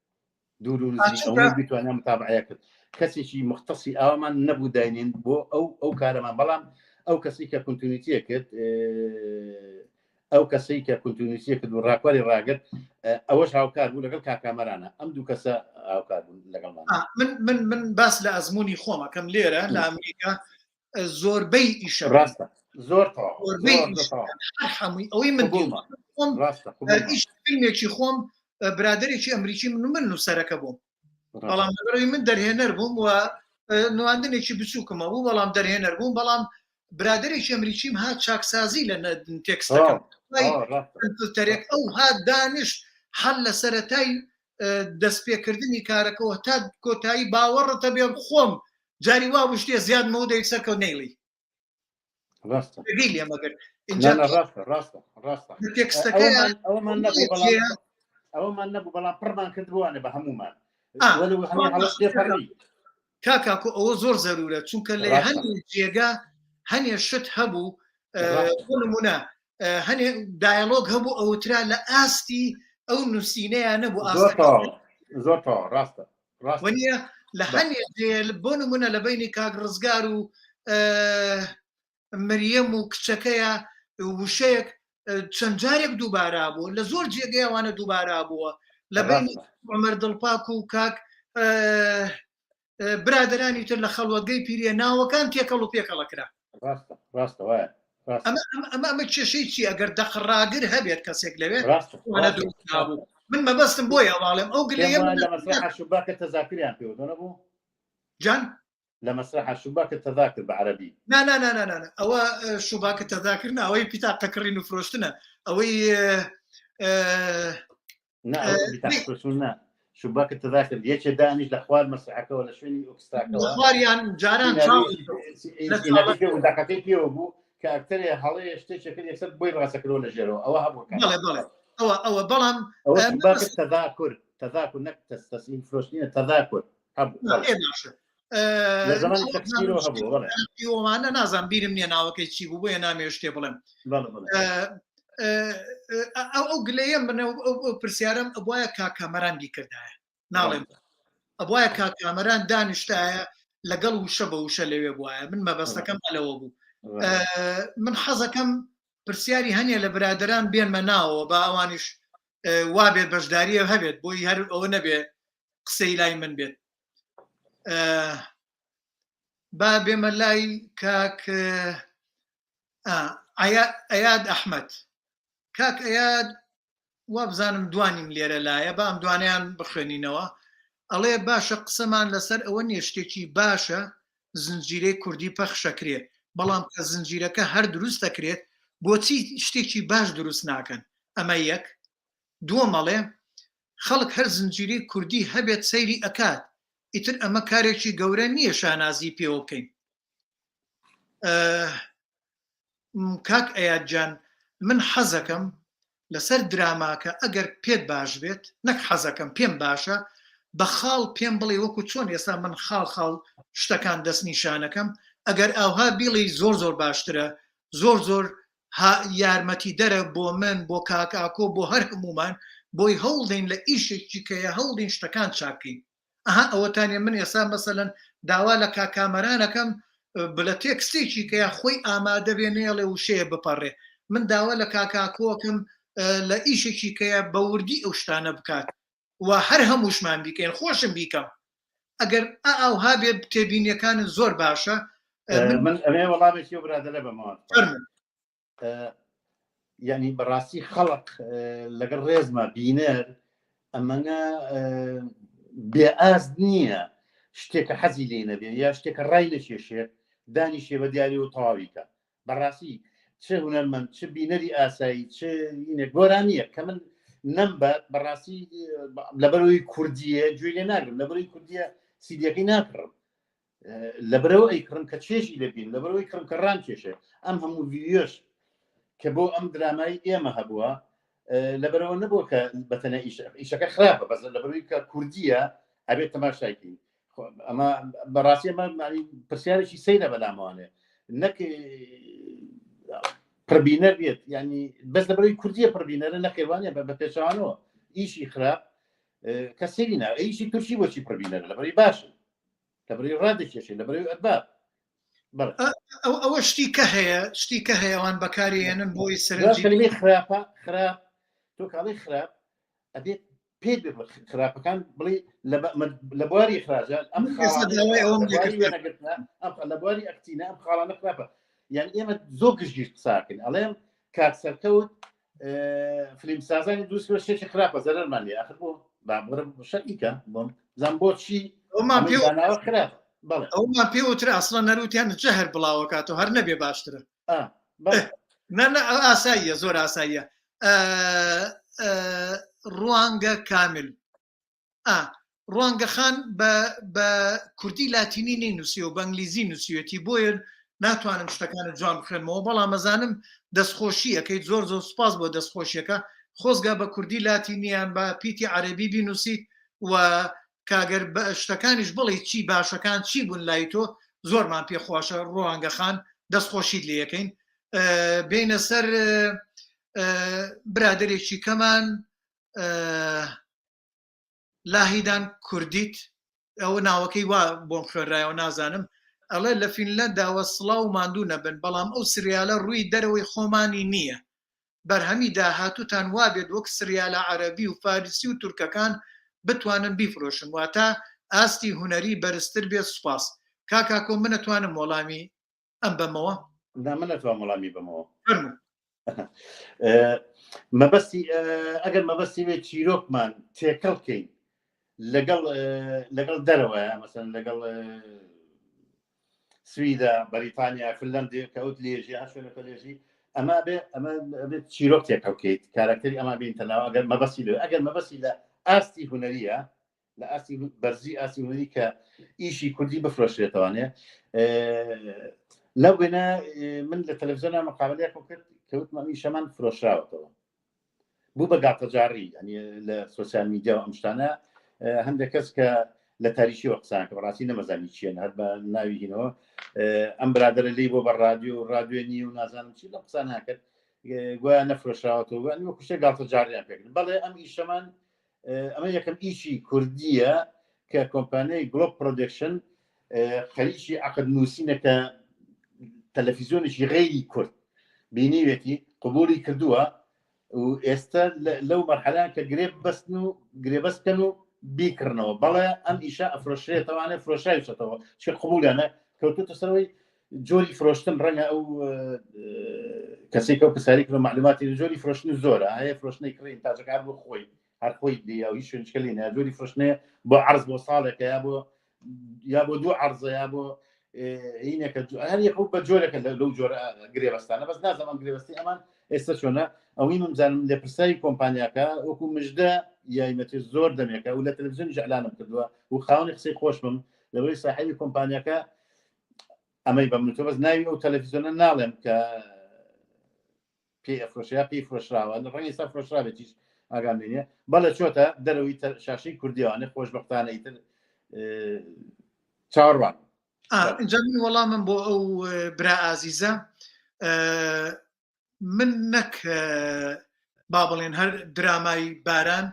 دوور و نزیک ئەوەی بتوانێت متابعەیە کرد کەسێکی مختصی ئاوامان نەبوو داینین بۆ ئەو ئەو کارەمان بەڵام ئەو کەسی کە کنتونیتیە کرد ئەو کەسەی کە کونتونیسیە کرد و ڕاکواری ڕاگرت ئەوەش هاوکار بوو لەگەڵ کاکامەرانە ئەم دوو کەسە هاوکار بوون لەگەڵمان من من من باس لە ئەزمموی خۆمەکەم لێرە لە ئەمریکا زۆربەی ئیشە ڕاستە زۆر هەمووی ئەوەی من خۆم ئیش فیلمێکی خۆم برادێکی ئەمریکی من من نووسەرەکە بووم بەڵام لەبەرەوەی من دەرهێنەر بووم و نواندنێکی بچووکمە بوو بەڵام دەرهێنەر بووم بەڵام برادێکی ئەمریکیم هات چاکسازی لە تێکستەکەم فلتەرێک ئەو هات دانیشت هەر لە سەرەتای دەستپێکردنی کارەکەەوە تا کۆتایی باوەڕتە بێ خۆم جاری وا شتێ زیاد مەودەی سەرکەوت نەیڵی ڕاستە لێمەگەر ڕاستە ڕاستە تێکستەکە ئەوەمان نەبوو بەڵام پڕمان کرد بووانە بە هەمومان کاکاکۆ ئەوە زۆر زەرورە چونکە لە هەندێ جێگا هەنێ شت هەبوو بۆ نمونە هەنێ دایەلۆگ هەبوو ئەوترا لە ئاستی ئەو نووسینەیان نەبوو زۆر ڕاستە ڕاستە لە هەنێ بۆ نمونە لە بینی کاک ڕزگار و مریەم و کچەکەیە وشەیەک چەند جارێک دووبارە بوو لە زۆر جێگەی ئەوانە دووبارە بووە لە بینی عمر دڵپاک و کاک برادرانی تر لە خەڵوەتگەی پیریە ناوەکان تێکەڵ و پێکەڵە کرا ڕاستە ڕاستە وایە ئەمە ئەمە کێشەی چی ئەگەر دەقڕاگر هەبێت کەسێک لەوێ نابوو من مەبەستم بۆیە واڵێم ئەو گلەیە لە مەسرح شوباکە تەزاکریان پێوە نەبوو جان لە مەسرح شوباکە تەذاکر بە عەرەبی نا نا نا نا نا ئەوە شوباکە تەذاکر نا ئەوەی پیتاقە کڕین و فرۆشتنە ئەوەی نا فرۆشتن نا شوباکە تەذاکر یەکێ دانیش لە خوار مەسرحەکەەوە لە شوێنی ئۆکستراکەوە خواریان جاران داقەکەی پێوە بوو کە ئەکتەرێ هەڵەیە شتێکی کرد یەکسەر بۆی ڕاستەکردەوە لە ژێرەوە ئەوە هەبوو بەڵێ بەڵێ ئەوە ئەوە بەڵام ئەوە شوباکە تەذاکر تەذاکر نەک تەسلیم فرۆشتنە تەذاکر ئەوانە نازان بیرم نییە ناوەکەی چی بوو بۆیە نامێ شتێ بڵێم ئەو ئەو گلەیە من ئەو پرسیارم ئەبواە کاکەمەران بیکردایە ناڵێم ئەبواە کاکامەران دانیشتایە لەگەڵ وشە بە وشە لەوێ بواە من مەبەستەکەم ئەلەوە بوو من حەزەکەم پرسیاری هەنێ لە برادران بێنمە ناوەوە با ئەوانیش وابێت بەشداریە هەبێت بۆی هەر ئەوە نەبێ قسەی لای من بێت با بێمە لای کاک ئەیاد ئەحمد کاک ئەیاد وابزانم دوانیم لێرە لایە با ئەم دوانیان بخوێنینەوە ئەڵێ باشە قسەمان لەسەر ئەوە نییە شتێکی باشە زنجیرەی کوردی پەخشەکرێ بەڵام کە زنجیرەکە هەر دروست دەکرێت بۆچی شتێکی باش دروست ناکەن ئەمە یەک دووەم ئەڵێ خەڵک هەر زنجیرەی کوردی هەبێت سەیری ئەکات ئیتر ئەمە کارێکی گەورە نییە شانازی پێوە بکەین کاک ئەیاد جان من حەزەکەم لەسەر دراماکە ئەگەر پێت باش بێت نەک حەزەکەم پێم باشە بە خاڵ پێم بڵێ وەکو چۆن ئێستا من خاڵ خاڵ شتەکان دەست نیشانەکەم ئەگەر ئاوها بیڵی زۆر زۆر باشترە زۆر زۆر یارمەتیدەرە بۆ من بۆ کاک ئاکۆ بۆ هەر هەموومان بۆی هەوڵدەین لە ئیشێکی کەیە هەوڵدین شتەکان چاککەین ئەها ئەوەتانێ من ئێستا مەسەلەن داوا لە کاک کامەران ئەکەم بلە تێکستێکی کەیە خۆی ئامادە بێ نەیەڵێ وشەیە بپەڕێ من داوا لە کاک ئاکۆ ئەکەم لە ئیشێکی کەیە بە وردی ئەو شتانە بکات و هەر هەمووشمان بیکەین خۆشم بیکەم ئەگەر ئاوها بێ تێبینیەکانت زۆر باشە من ئەمێ وەڵامێکی ئەو برادەرە بەمەوە یعنی بەڕاستی خەڵک لەگەڵ ڕێزمە بینەر ئەمەە بێئاست نییە شتێکە حەزی لێ نەبێ یا شتێکە ڕای نەکێشێ دانیشێ بە دیاری و تەواویکە بەڕاستی چ هونەرمەند چ بینەری ئاسایی چ گۆرانیە کە من نەمبە بەڕاستی لەبەرەوەی کوردیە گوێ لێ ناگرم لەبەرەوەی کوردیە سیدیەکەی ناکڕم لەبەرەوە ئەیکڕم کە چێژی لەبین لەبەرەوەی کڕم کە ڕام کێشێ ئەم هەموو ڤیدیۆش کە بۆ ئەم درامای ئێمە هەبووە لەبەرەوە نەبووە کە بەتەنە ئیشەکە خراپە بەس لەبەرەوەی کە کوردیە ئەبێت تەماشایکەین ئەمە بەڕاستی ئەمە پرسیارێکی سەیرە بەلامەوانێ نەک پربینەر بێت ینی بەس لەبەرەوەی کوردیە پربینەرە نەخێوانە بە پێچوانەوە ئیشی خراپ کە سەیری نا ئیشی تورکی بۆچی پربینەرە لەبەری باشن لەبەری ڕادەکێشێ لەبەری ئەرباب ئەوە شتی کە هەیە شتی کە هەیە ئەوان بەکاری هێنن بۆی سەرنجی خراپە خراپ تۆ کاڵی خراپ ئەبێت پێت خراپەکان بڵێ لە بواری اخراجە ئەم لە بواری ئەکتینە ئەم خاڵانە خراپە یان ئێمە زۆر گشتگیر قساکەین ئەڵێم کاک سەرکەوت فیلم سازانی دروست کرد شتێکی خراپە زەرەرمان لێ ئەخر بۆ بابرم شەریکە بۆم زان بۆچی ئەومان پێ خراپ ئەومان پێ وترا ئەسڵە نەروتیان جەهر بڵاوەکاتەوە هەر نەبێ باشترە نە ئاساییە زۆر ئاساییە ڕوانگە کامل ئا ڕوانگە خان بە بە کوردی لاتینی نەینووسیوە بە ئەنگلیزی نووسیوێتی بۆیە ناتوانم شتەکانت جوان بخوێنمەوە بەڵام ئەزانم دەستخۆشی ئەکەیت زۆر زۆر سوپاس بۆ دەستخۆشیەکە خۆزگا بە کوردی لاتینیان بە پیتی عەرەبی بینووسیت و کاگەر بە شتەکانیش بڵێ چی باشەکان چی بوون لای تۆ زۆرمان پێ خۆشە ڕوانگە خان دەستخۆشیت لێ یەکەین بینە سەر برادێکی کەمان لاهیدان کوردیت ئەوە ناوەکەی وا بۆم خوێنرایەوە نازانم ئەڵێ لە فینلەنداوە سڵاو و ماندوو نەبن بەڵام ئەو سریالە ڕووی دەرەوەی خۆمانی نییە بەرهەمی داهاتووتان وابێت وەک سریالە عەرەبی و فارسی و تورکەکان بتوانن بیفرۆشن واتە ئاستی هونەری بەرزتر بێت سوپاس کاک ئاکۆ من ئەتوانم وەڵامی ئەم بەمەوە؟ نا من ئەتوانم وەڵامی بەمەوە. فەرموو. مەبەستی ئەگەر مەبەستی بێت چیرۆکمان تێکەڵ کەین لەگەڵ لەگەڵ دەرەوە مەسەن لەگەڵ سویدە بەریتانیا فنلندی کە ئەوت لێژی هەر شوێنەکە لێژی ئەمە بێ ئەمە بێت چیرۆک تێکەڵ کەیت کارکتەری ئەمە بینتەناوە ئەگەر مەبەستی لێ ئەگەر مەبەستی لە ئاستی هونەریە لە ئاستی بەرزی ئاستی هونەری کە ئیشی کوردی بفرۆشرێتوانێ لەو وێنە من لە تەلەڤزیۆنە مقابلەیەکم کرد کەوتم ئەم ئیشەمان فرۆشراوەتەوە بوو بە گاڵتەجاڕی ینی لە سۆسیال میدیا و ئەم شتانە هەندێک کەس کە لە تاریشیەوە قسان کە بەڕاستی نەمەزانی چیەن هەر بە ناوی هینەوە ئەم برادرە لی بۆ بە رادیو و رادیۆ نی و نازانم چی لە قسان ناکرد گویا نەفرۆشراوەتەوە وەکو شتێک گاڵتەجاڕیان پێکرد بەڵێ ئەم ئیشەمان ئەمە یەکەم ئیشی کوردیە کە کۆمپانیای گلۆب پرۆدەکشن خەریکی عقد نووسینە کە تەلەفیزیۆنێکی غەیری کورد بینیوێتی قبولی کردووە و ئێستا لەو مەرحەلە کە گرێ بەستن و گرێبەست بکەن و بیکڕنەوە بەڵێ ئەم ئیشە ئەفرۆشرێتەوانێ فرۆشراویشەتەوە چ قبولیانە کەوتوتە سەرەوەی جۆری فرۆشتن ڕەنگە ئەو کەسێک ئەو پرسیاری کرد معلوماتی جۆری فرۆشتن زۆرە هەیە فرۆشتنی کڕین تاجەکار بۆ خۆی هەر خۆی لێ ئەو هیچ شوێنشکە لێ نایە جۆری فرۆشتنێ بۆ عرض بۆ ساڵێکە یا بۆ یا بۆ دوو عرضە یا بۆ هینێکە هەر یەک بە جۆرێکە لەو جۆرە گرێبەستانە بەس نازانم ئەم گرێبەستی ئەمان ئێستا چۆنە ئەوەی من بزانم لێپرسراوی کۆمپانیاکە وەکو مژدە یایمەتی زۆر دەمێکە و لە تەلەڤزیۆنیش ئەلانم کردووە و خاوەنی قسەی خۆشمم لەوەی ساحێبی کۆمپانیاکە ئەمەی بە من تۆ بەس ناوی ئەو تەلەڤیزیۆنە ناڵێم کە پێی ئەفرۆشە یا پێی فرۆشراوە لە ڕەنگی سا فرۆشرابێتیش ئاگام لێ نییە بەڵێ چۆتە دەرەوەی شاشەی کوردیوانێ خۆشبەختانە ئیتر چاوەڕوان ئینجا من وەڵامم بۆ ئەو برا ئازیزە من نەک با بڵێن هەر درامای باران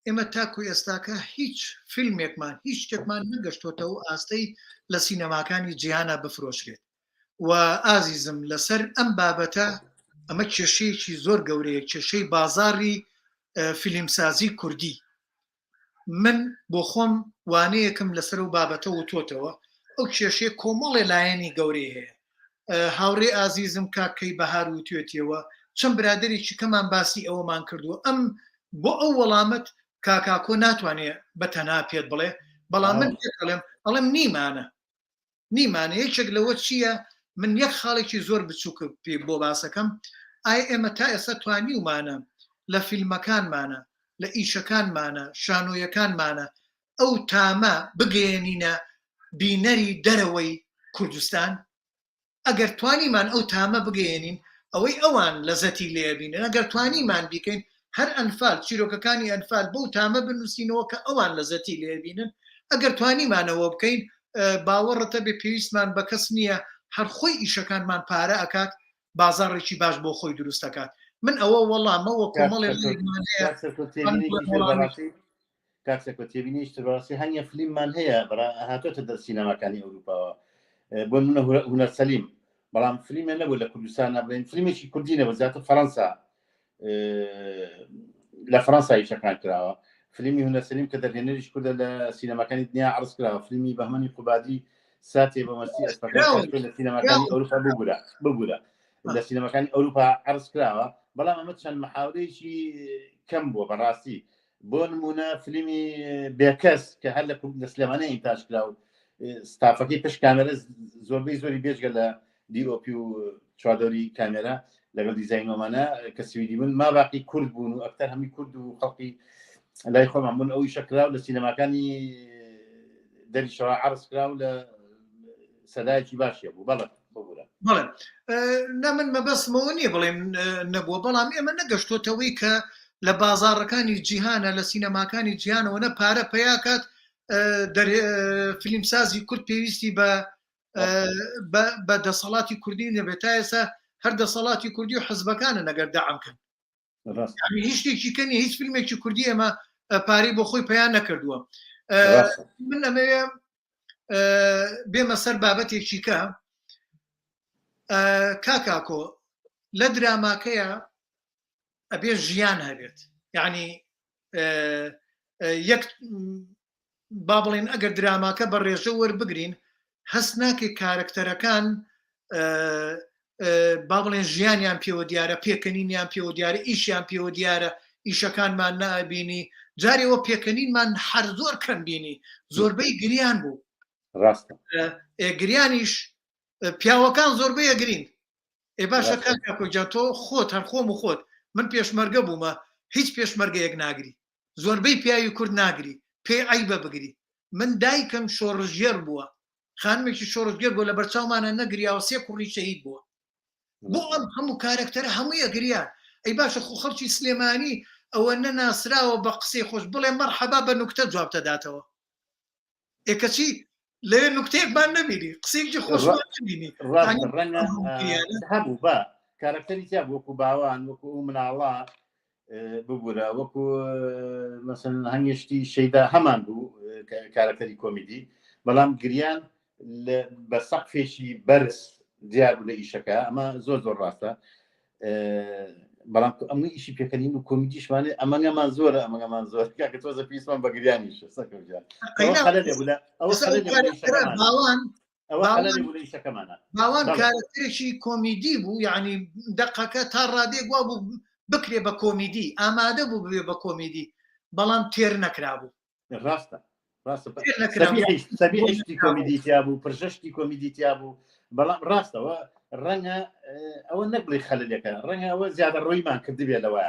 ئێمە تاکو ئێستاکە هیچ فیلمێکمان هیچ شتێکمان نەگەشتۆتەوە ئاستەی لە سینەماکانی جیهانە بفرۆشرێت و ئازیزم لەسەر ئەم بابەتە ئەمە کێشەیەکی زۆر گەورەیە کێشەی بازاری فیلمسازی کوردی من بۆ خۆم وانەیەکم لەسەر و بابەتە وتۆتەوە ئەو کێشەیە کۆمەڵێ لایەنی گەورەی هەیە هاوڕێ ئازیزم کاک کەی بەهار وتوێتیەوە چەند برادێکی کەمان باسی ئەوەمان کردووە ئەم بۆ ئەو وەڵامەت. کاکاکۆ ناتوانێ بە تەنها پێت بڵێ بەڵام من پێڵێم ئەڵێم نیمانە نیمانە یەکێک لەوە چییە من یەک خاڵێکی زۆر بچووک پێ بۆ باسەکەم ئایا ئێمە تا ئێستا توانیومانە لە فیلمەکانمانە لە ئیشەکانمانە شانۆیەکانمانە ئەو تامە بگەیەنینە بینەری دەرەوەی کوردستان ئەگەر توانیمان ئەو تامە بگەیەنین ئەوەی ئەوان لەزەتی لێ بینن ئەگەر توانیمان بیکەین هەر ئەنفال چیرۆکەکانی ئەنفال بەو تامە بنووسینەوە کە ئەوان لەزەتی لێ بینن ئەگەر توانیمانەوە بکەین باوەڕتە بێ پێویستمان بە کەس نییە هەر خۆی ئیشەکانمان پارە ئەکات بازاڕێکی باش بۆ خۆی دروست دەکات من ئەوە وەڵامەوە کۆمەڵێک کاک سەکۆ تێبینیش تر بەڕاستی هەنیە فلیممان هەیە بەڕا هاتۆتە دەر سینەماکانی ئەوروپاوە بۆ نمونە هونەر سەلیم بەڵام فلیمە نەبوو لە کوردستان بڵێن فلیمێکی کوردی نەبوو زیاتر فەڕەنسا لە فەڕەنسا ئیشەکان کراوە فلیمی هونەر سەلیم کە دەرهێنەریش کوردە لە سینەماکانی دنیا عرض کراوە فلیمی بەهمەنی قوبادی ساتێ بە مەستی ئەسپەکان لە سینەماکانی ئەوروپا بگورە بگورە لە سینەماکانی ئەوروپا عرض کراوە بەڵام ئەمە چەند محاورەیەکی کەم بووە بەڕاستی بۆ نمونە فلیمی بێکەس کە هەر لە لە سلێمانی ئینتاج کرا و ستافەکەی پشت کامێرە زۆربەی زۆری بێجگە لە DOP و چواردەوری کامێرا لەگەڵ دیزاینۆمانە کە سویدی بوون ما باقی کورد بوون و ئەکتەر هەمی کورد و خەڵکی لای خۆمان بوون ئەو ئیشە کرا و لە سینەماکانی دەریشەوە عەرز کرا و لە سەدایەکی باشیە بوو بەڵێ ببورە بەڵێ نا من مەبەستمەوە نییە بڵێم نەبووە بەڵام ئێمە نەگەشتۆتەوەی کە لە بازاڕەکانی جیهانە لە سینەماکانی جیهانەوە نە پارە پەیاکات فیلمسازی کورد پێویستی بە بە دەسەڵاتی کوردی نەبێت تا ئێستا هەر دەسەڵاتی کوردی و حزبەکانە نەگەر دەعم کەن هیچ شتێکی کە نیە هیچ فیلمێکی کوردی ئێمە پارەی بۆ خۆی پیا نەکردووە من ئەمەوێ بێمە سەر بابەتێکی کە کاکاکۆ لە دراماکەیە ئەبێ ژیان هەبێت یعنی یەک با بڵێن ئەگەر دراماکە بە ڕێژە وەربگرین هەست ناکەی کارەکتەرەکان با بڵێن ژیانیان پێوە دیارە پێکەنینیان پێوە دیارە ئیشیان پێوە دیارە ئیشەکانمان نابینی جارێەوە پێکەنینمان هەر زۆر کەم بینی زۆربەی گریان بوو ڕاستە گریانیش پیاوەکان زۆربەی ئەگرین ئێ باشە کاک گیان تۆ خۆت هەر خۆم و خۆت من پێشمەرگە بوومە هیچ پێشمەرگەیەک ناگری زۆربەی پیاوی کورد ناگری پێی عەیبە بگری من دایکم شۆڕشگێڕ بووە خانمێکی شۆڕشگێر بووە لەبەرچاومانە نەگریاوە سێ کوڕی شەهید بووە بۆ ئەم هەموو کارەکتەرە هەمووی ئەگریان ئەی باشە خۆ خەڵکی سلێمانی ئەوە نەناسراوە بە قسەی خۆش بڵێ مەرحەبا بە نوکتە جواب دەداتەوە ئێ کەچی لەوێ نوکتەیەکمان نەبینی قسەیەکی خۆشمان نەبینی ڕەنگە هەبوو بە کارەکتەری تیا بوو وەکو باوان وەکو ئەو مناڵە ببورە وەکو مەسن هەنگشتی شەیدا هەمان بوو کارەکتەری کۆمیدی بەڵام گریان بە سەقفێکی بەرز دیار بوو لە ئیشەکە ئەمە زۆر زۆر ڕاستە بەڵام ئەم ئیشی پێکەنین و کۆمیدیشمانێ ئەمەگەمان زۆرە ئەمەگەمان زۆر کاکە تۆزە پیسمان بە گریانیش باوان کارەکتەرێکی کۆمیدی بوو یعنی دەقەکە تا ڕادێک وا بوو بکرێ بە کۆمیدی ئامادە بوو ببێ بە کۆمیدی بەڵام تێر نەکرابوو ڕاستە ڕاستە سەبیحشتی کۆمیدی تیا بوو پرژەشتی کۆمیدی تیا بوو بەڵام ڕاستەوە ڕەنگە ئەوە نەک بڵێ خەلەلەکە ڕەنگە ئەوە زیادە ڕۆیمان کردبێ لەوە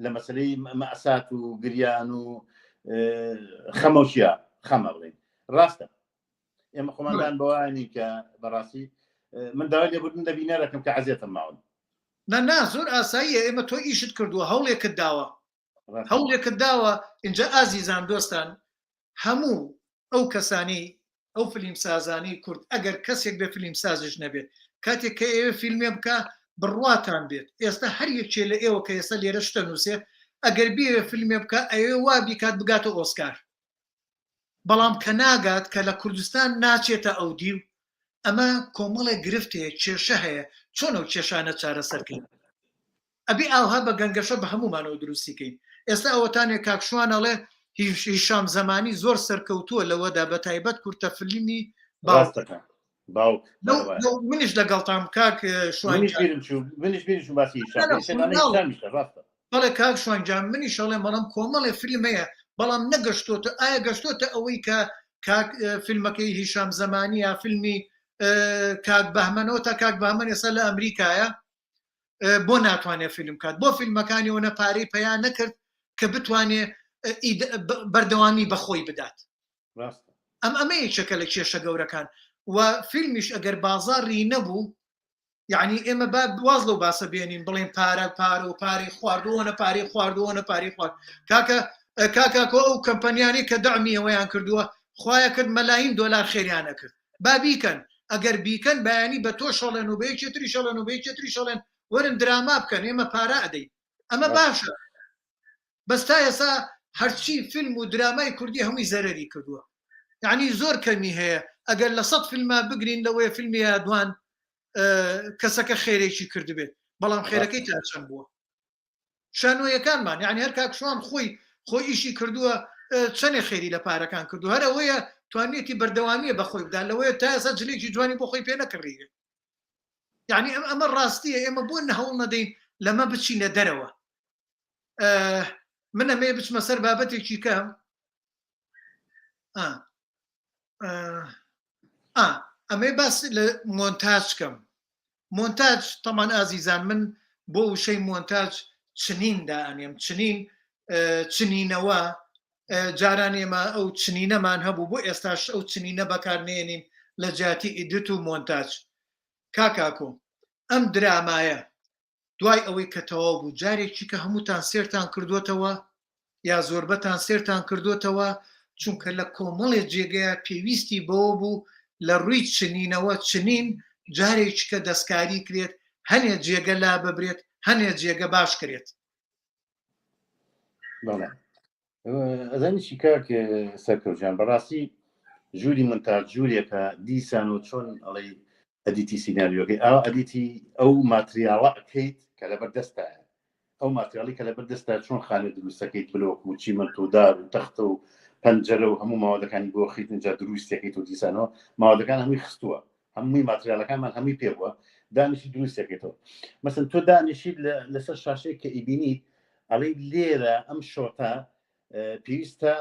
لە مەسلەی مەسات و گریان و خەمۆکیە خەمە بڵین ڕاستە ئێمە خۆماندان بەوانی کە بەڕاستی من داوای لێبوردن لە بینەرەکەم کە عەزێتم ماون نا نا زۆر ئاساییە ئێمە تۆ ئیشت کردووە هەوڵێکت داوە هەوڵێکت داوە اینجا ئازیزان دۆستان هەموو ئەو کەسانی ئەو فلیم سازانی کورد ئەگەر کەسێک بێ فلیم سازش نەبێت کاتێک کە ئێوە فیلمێ بکە بڕواتان بێت ئێستا هەر یەکێ لە ئێوە کە ئێستا لێرە شتە نووسێ ئەگەر بێوێ فیلمێ بکە ئەوێ وا بیکات بگاتە ئۆسکار بەڵام کە ناگات کە لە کوردستان ناچێتە ئەو دیو ئەمە کۆمەڵێک گرفت هەیە کێشە هەیە چۆن ئەو کێشانە چارەسەرکەین ئەبێ ئاوها بە گەنگەشە بە هەموومانەوە دروستی کەین ئێستا ئەوەتانێ کاک شوان ئەڵێ هیشام زەمانی زۆر سەرکەوتووە لەوەدا بە تایبەت کورتە فلیمی باوک باوک منیش لەگەڵتان کاک شوان منیش بیرم چوو منیش بیرم چوو باسی هیشام ڕاستە. بەڵێ کاک شوان گیان منیش ئەڵێم بەڵام کۆمەڵێ فیلم هەیە بەڵام نەگەشتۆتە ئایا گەشتۆتە ئەوەی کە کاک فیلمەکەی هیشام زەمانی یا فیلمی کاک بەهمەنەوە تا کاک بەهمەن ئێستا لە ئەمریکایە بۆ ناتوانێت فیلم کات بۆ فیلمەکانی ئەوەنە پارەی پەیا نەکرد کە بتوانێ بەردەوامی بەخۆی بدات ئەم ئەمە یەکێکە لە کێشە گەورەکان و فیلمیش ئەگەر بازاڕی نەبوو یعنی ئێمە با واز لەو باسە بێنین بڵێن پارە پارە و پارەی خواردووەنە پارەی خواردووەنە پارەی خوارد کاکە کاکاکۆ ئەو کەمپەنیانی کە دەعمی ئەوەیان کردووە خوایە کرد مەلاین دۆلار خێریانە کرد با بیکەن ئەگەر بیکەن بەیانی بە تۆ شەڵێن و بە یەکێ تری شەڵێن و بە یەکێ تری شەڵێن وەرن دراما بکەن ئێمە پارە ئەدەین ئەمە باشە بەس تا ئێسا هەرچی فیلم و درامای کوردی هەمووی زەرەری کردووە یعنی زۆر کەمی هەیە ئەگەر لە سەد فیلما بگرین لەوەیە فیلمی یادوان کەسەکە خێرێکی کردبێت بەڵام خێرەکەی تا چەند بووە شانۆیەکانمان یعنی هەر کاک شوان خۆی خۆی ئیشی کردووە چەندێ خێری لە پارەکان کردو هەر ئەوەیە توانیەتی بەردەوامیە بەخۆی بدا لەوەیە تا ئێستا جلێکی جوانی بۆ خۆی پێ نەکڕیوێ یعنی ئەم ئەمە ڕاستیە ئێمە بۆ هەوڵ نەدەین لەمە بچینە دەرەوە من ئەمەیە بچمە سەر بابەتێکی کە ئەمەی باس لە مۆنتاج کەم مۆنتاج تەمان ئازیزان من بۆ وشەی مۆنتاج چنین دائەنێم چنین چنینەوە جاران ئێمە ئەو چنینەمان هەبوو بۆ ئێستاش ئەو چنینە بەکارنێنین لە جیاتی edit و مۆنتاج کاکاکۆ ئەم درامایە دوای ئەوەی کە تەواو بوو جارێکی کە هەمووتان سێرتان کردوتەوە یا زۆربەتان سێرتان کردوتەوە چونکە لە کۆمەڵێ جێگەیە پێویستی بەوە بوو لە ڕووی چنینەوە چنین جارێکی کە دەستکاری کرێت هەنێ جێگە لا ببرێت هەنێ جێگە باش کرێت. بەڵێ ئەزانی چی کاک سەرکەوتیان بەڕاستی ژووری مونتاج ژوورێکە دیسان و چۆن ئەڵێ edit ی سیناریۆکەی ئاوا edit ی ئەو material ە ئەکەیت کە لەبەر دەستایە ئەو material ی کە لەبەر دەستا چۆن خانە دروستەکەیت بلۆک و چیمەنت و دار و تەختە و پەنجەرە و هەموو ماوەدەکانی بۆ خیت اینجا دروستەکەیت و دیسانەوە ماوەدەکان هەمووی خستووە هەمووی material ەکانمان هەمووی پێ بووە دانیشی دروستەکەیتەوە مەسن تۆ دانیشیت لەسەر شاشەیە کە ئیبینیت ئەڵێ لێرە ئەم shot ە پێویستە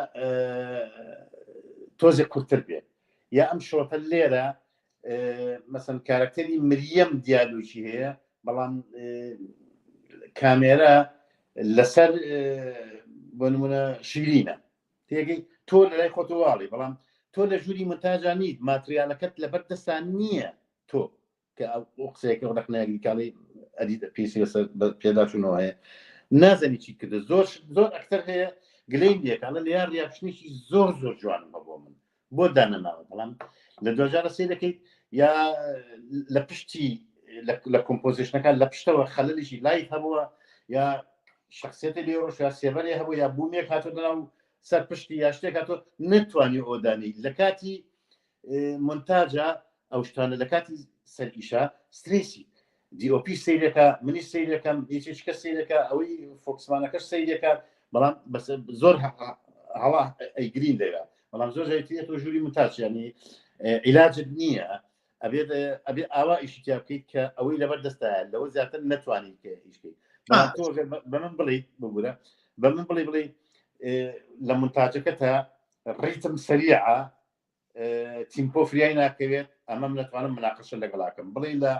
تۆزێک کورتتر بێت یا ئەم shot ە لێرە مەسن کارکتەری مریەم دیالۆکی هەیە بەڵام کامێرا لەسەر بۆ نمونە شیرینە تێگەی تۆ لە لای خۆت واڵی بەڵام تۆ لە ژووری مونتاجا نیت material ەکەت لەبەر دەستان نییە تۆ کە ئەو قسەیەکە ڕەخنەیەکی کاڵی edit پێویستی لەسەر پێداچوونەوە هەیە نازانی چی کردە زۆر زۆر ئەکتەر هەیە گلەی لێکاڵە لە reaction ێکی زۆر زۆر جوانم هەبوو من بۆ دانەناوە بەڵام لە دوجارە سێ دەکەیت یا لە پشتی لە composition ەکان لە پشتەوە خەللیشی لای هەبووە یا شخصێتی لێ ڕۆژ یا سێبەرێ هەبوو یا بوومێک هاتۆ ناو سەر پشتی یا شتێک هاتۆ نتوانی ئۆدانی لە کاتی مونتاجە ئەو شتانە لە کاتی سەر ئیشە سترێسی DOP سەیرەکە منی سەیرەکەم یەکێکە سەیرەکە ئەوەی focus man ەکەش سەیرەکە بەڵام بەس زۆر هەڵا ئەیگرین لەوێ بەڵام زۆر جای تۆ ژووری مونتاج ینی عیلاجت نییە ئەبێت ئەبێ ئاوا ئیشی تیا بکەیت کە ئەوەی لەبەر دەستایە لەوە زیاتر نەتوانیت کە ئیش بکەیت بەڵام تۆ بە من بڵێ ببورە بە من بڵێ بڵێ لە مونتاجەکە تا ڕیتم سەریعە tempo فریای ناکەوێت ئەمەم نەتوانم مناقەشە لەگەڵاکەم بڵێ لە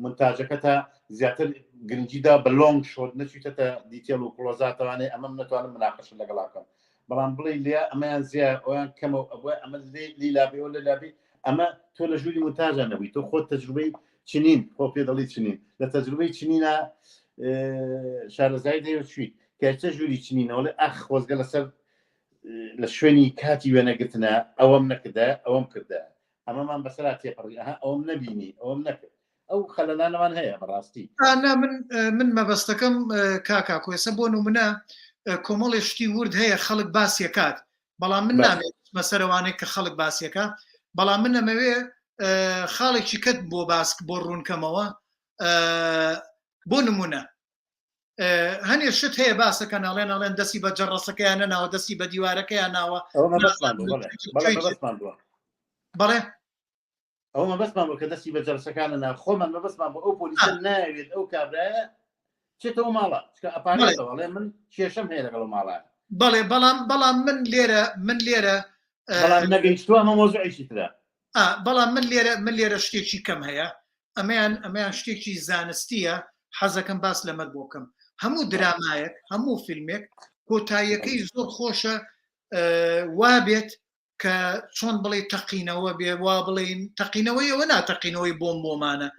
مونتاجەکە تا زیاتر گرنگیدا بە long shot نەچیتە detail و close اتەوانێ ئەمەم نەتوانم مناقەشە لەگەڵاکەم بەڵام بڵێ لێ ئەمەیان زیاد ئەویان کەمە ئەوە ئەمە لی لابێ لە لابی ئەمە تۆ لە ژووری مونتاجە نەبووی تۆ خۆت تەجروبەی چنین خۆ پێ دەڵی چنین لە تەجروبەی چنینە شارەزای دەیە چویت کەچە ژووری چنینەوەڵێ ئەخ خۆزگە لەسەر لە شوێنی کاتی وێنەگرتنە ئەوەم نەکردە ئەوەم کردە ئەمەمان بەسەرا تێپەڕی ئەها ئەوم نەبینی ئەوم نەکرد ئەو خەلەلانەمان هەیە بەڕاستی نا من من مەبەستەکەم کاکا کۆێسە بۆ نمونە کۆمەڵی شتی ورد هەیە خەڵک باسیەکات بەڵام من نامێت مەسەرەوانێک کە خەڵک باسیەکە بەڵام من ئەمەوێ خاڵێکی کەت بۆ باسک بۆ ڕوونکەمەوە بۆ نمونە هەنێ شت هەیە باسەکە ناڵێن ئەڵێن دەستی بە جەڕەسەکەیان نەناوە دەستی بە دیوارەکەیان ناوە بەڵێ ئەو مەبەستمان بۆ کە دەستی بە جەرسەکانە نا خۆمان مەبەستمان بۆ ئەو پۆلیسە ناوێت ئەو کابرایە. چێتەوە ماڵە چکە ئەپارێتەوە ئەڵێ من کێشەم هەیە لەگەڵ ماڵە. بەڵێ بەڵام بەڵام من لێرە من لێرە بەڵام نەگەیشتووە ئەمە مۆزوعێکی ترە. بەڵام من لێرە من لێرە شتێکی کەم هەیە ئەمەیان ئەمەیان شتێکی زانستیە حەزەکەم باس لەمەت بۆ بکەم هەموو درامایەک هەموو فیلمێک کۆتاییەکەی زۆر خۆشە وابێت کە چۆن بڵێ تەقینەوە بێ وا بڵین تەقینەوەی ئەوە ناتەقینەوەی بۆم بۆمانە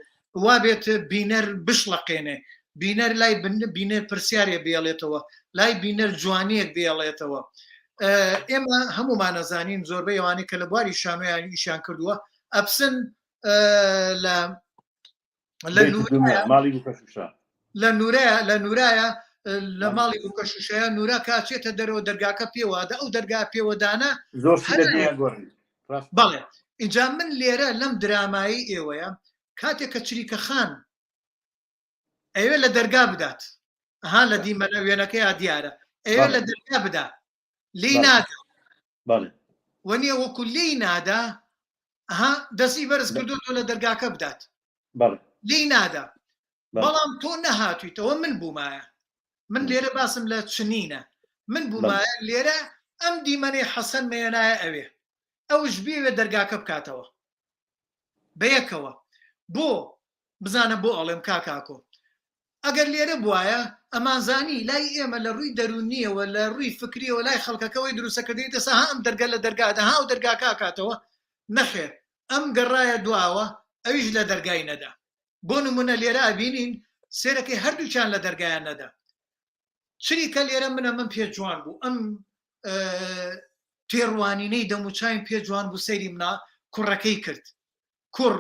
وا بێت بینەر بشڵەقێنێ بینەر لای بینەر پرسیارێ بێڵێتەوە لای بینەر جوانیەک بێڵێتەوە ئێمە هەمومانەزانین زۆربەی ئەوانەی کە لە بواری شانۆیان ئیشیان کردووە ئەپسن لە لە نورەیە لە نورایە لە ماڵی بووکە شوشەیە نورا کاچێتە دەرەوە دەرگاکە پێوادە ئەو دەرگا پێوەدانە زۆر بەڵێ اینجا من لێرە لەم درامایی ئێوەیە کاتێک کە چریکە خان ئەوێ لە دەرگا بدات ها لە دیمەنە وێنەکەی دیارە ئەوێ لە دەرگا بدا لی نادا وەنیە وەکو لی نادا ها دەستی بەرز کردو تۆ لە دەرگاکە بدات لی نادا بەڵام تۆ نەهاتویتەوە من بوومایە من لێرە باسم لە چنینە من بوومایە لێرە ئەم دیمەنەی حەسەن مێنایە ئەوێ ئەوش بێوێ دەرگاکە بکاتەوە بەیەکەوە بۆ بزانە بۆ ئەڵێم کاکاکۆ ئەگەر لێرە بوایە ئەمانزانی لای ئێمە لە ڕووی دەروونیەوە لە ڕووی فکریەوە لای خەڵکەکەوەی دروستەکردنی دەسە ها ئەم دەرگە لە دەرگادا ها ئەو دەرگاکە ئەکاتەوە نەخێر ئەم گەڕایە دواوە ئەویش لە دەرگای نەدا بۆ نمونە لێرە ئەبینین سێرەکەی هەردووکیان لە دەرگایان نەدا چریکە لێرە منە من پێ جوان بوو ئەم تێڕوانینەی دەموچایم پێ جوان بوو سەیری منا کوڕەکەی کرد کوڕ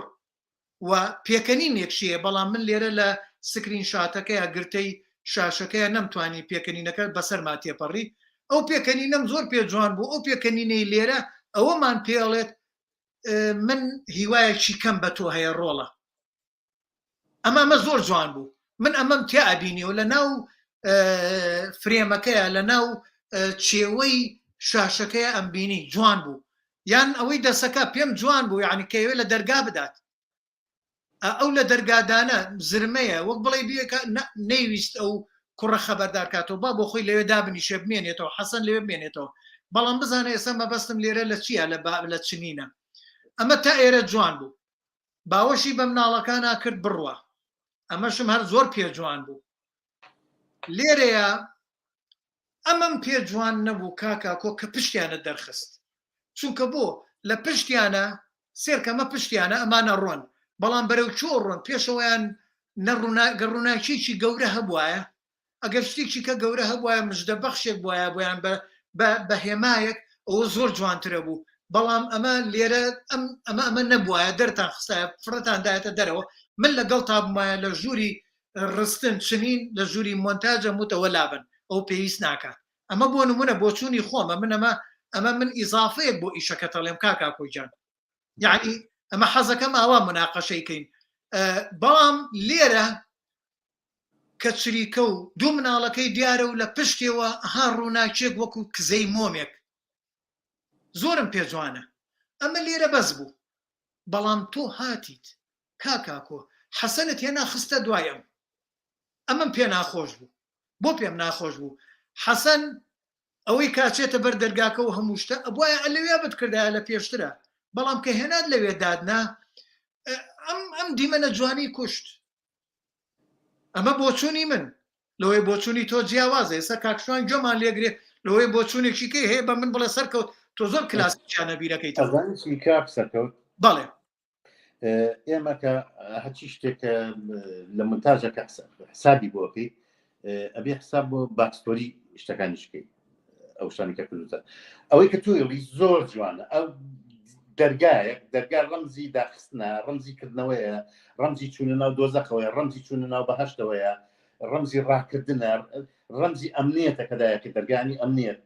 و پێکەنینێکشی هەیە بەڵام من لێرە لە سکرین شاتەکەیا گرتەی شاشەکەیا نەمتوانی پێکەنینەکە بەسەرما تێپەڕی ئەو پێکەنینەم زۆر پێ جوان بوو ئەو پێکەنینەی لێرە ئەوەمان پێڵێت من هیوایەکی کەم بە تۆ هەیە ڕۆڵە ئەمە ئەمە زۆر جوان بوو من ئەمەم تیا ئەبینیەوە لە ناو فرێمەکەیە لە ناو چێوەی شاشەکەی ئەم بینی جوان بوو یان ئەوەی دەسەکە پێم جوان بوو یعنی کەوێ لە دەرگا بدات ئەو لە دەرگادانە زرمەیە وەک بڵێ بیەکە نەیویست ئەو کوڕە خەبەردار کاتەوە با بۆ خۆی لەوێ دابنیشێ بمێنێتەوە حەسەن لەوێ بمێنێتەوە بەڵام بزانە ئێستا مەبەستم لێرە لە چییە لە لە چنینە ئەمە تا ئێرە جوان بوو باوەشی بە مناڵەکانا کرد بڕوا ئەمەشم هەر زۆر پێ جوان بوو لێرەیە ئەمەم پێ جوان نەبوو کاکاکۆ کە پشتیانە دەرخست چونکە بۆ لە پشتیانە سێرکەمە پشتیانە ئەمانە ڕۆن بەڵام بەرەو چۆ ڕۆن پێشەوەیان نەڕووناگەڕووناکیی گەورە هەبواە ئەگەر شتێکی کە گەورە هەبوایە مژدە بەخشێک بوایە بۆیان بە بە بە هێمایەک ئەوە زۆر جوانترە بوو بەڵام ئەمە لێرە ئەم ئەمە ئەمە نەبوایە دەرتان خستایە فڕتان دایەتە دەرەوە من لەگەڵ تا بمایە لە ژووری ڕستن چنین لە ژووری مۆنتاجە موتەوە لابن ئەو پێویست ناکات ئەمە بۆ نمونە بۆچوونی خۆمە من ئەمە ئەمە من ئیزافەیەک بۆ ئیشەکە تەڵێم کاکا کۆیجان یعنی ئەمە حەزەکەم ئاوا مناقەشەی کەین بەڵام لێرە کە چریکە و دوو مناڵەکەی دیارە و لە پشتێوە ها ڕووناکیەک وەکو کزەی مۆمێک زۆرم پێ جوانە ئەمە لێرە بەس بوو بەڵام تۆ هاتیت کاکاکۆ حەسەنت هێنا خستە دوای ئەم ئەمەم پێ ناخۆش بوو بۆ پێم ناخۆش بوو حەسەن ئەوەی کاچێتە بەر دەرگاکە و هەموو شتە ئەبواە لەوێ بتکردایە لە پێشترە بەڵام کە هێنات لەوێ دادنا ئەم ئەم دیمەنە جوانی کوشت ئەمە بۆچوونی من لەوەی بۆچوونی تۆ جیاوازە ئێستا کاکشوان گوێمان لێگرێ لەوەی بۆچوونێکی کەی هەیە بە من بڵێ سەرکەوت تۆ زۆر کلاسیکیانە بیرەکەی کاک سەرکەوت بەڵێ ئێمە کە هەرچی شتێک لە مونتاژەکە حسابی بۆکەی ئەبێ حساب بۆ backstory شتەکانیش بکەیت ئەو شتانی کە کردوتە ئەوەی کە توێڵی زۆر جوانە ئەو دەرگایەک دەرگا ڕەمزی داخستنە ڕەمزی کردنەوەیە ڕەمزی چوونە ناو دۆزەخەوەیە ڕەمزی چوونە ناو بەهشتەوەیە ڕەمزی ڕاکردنە ڕەمزی ئەمنیەتە کە دایەکە دەرگانی ئەمنیەت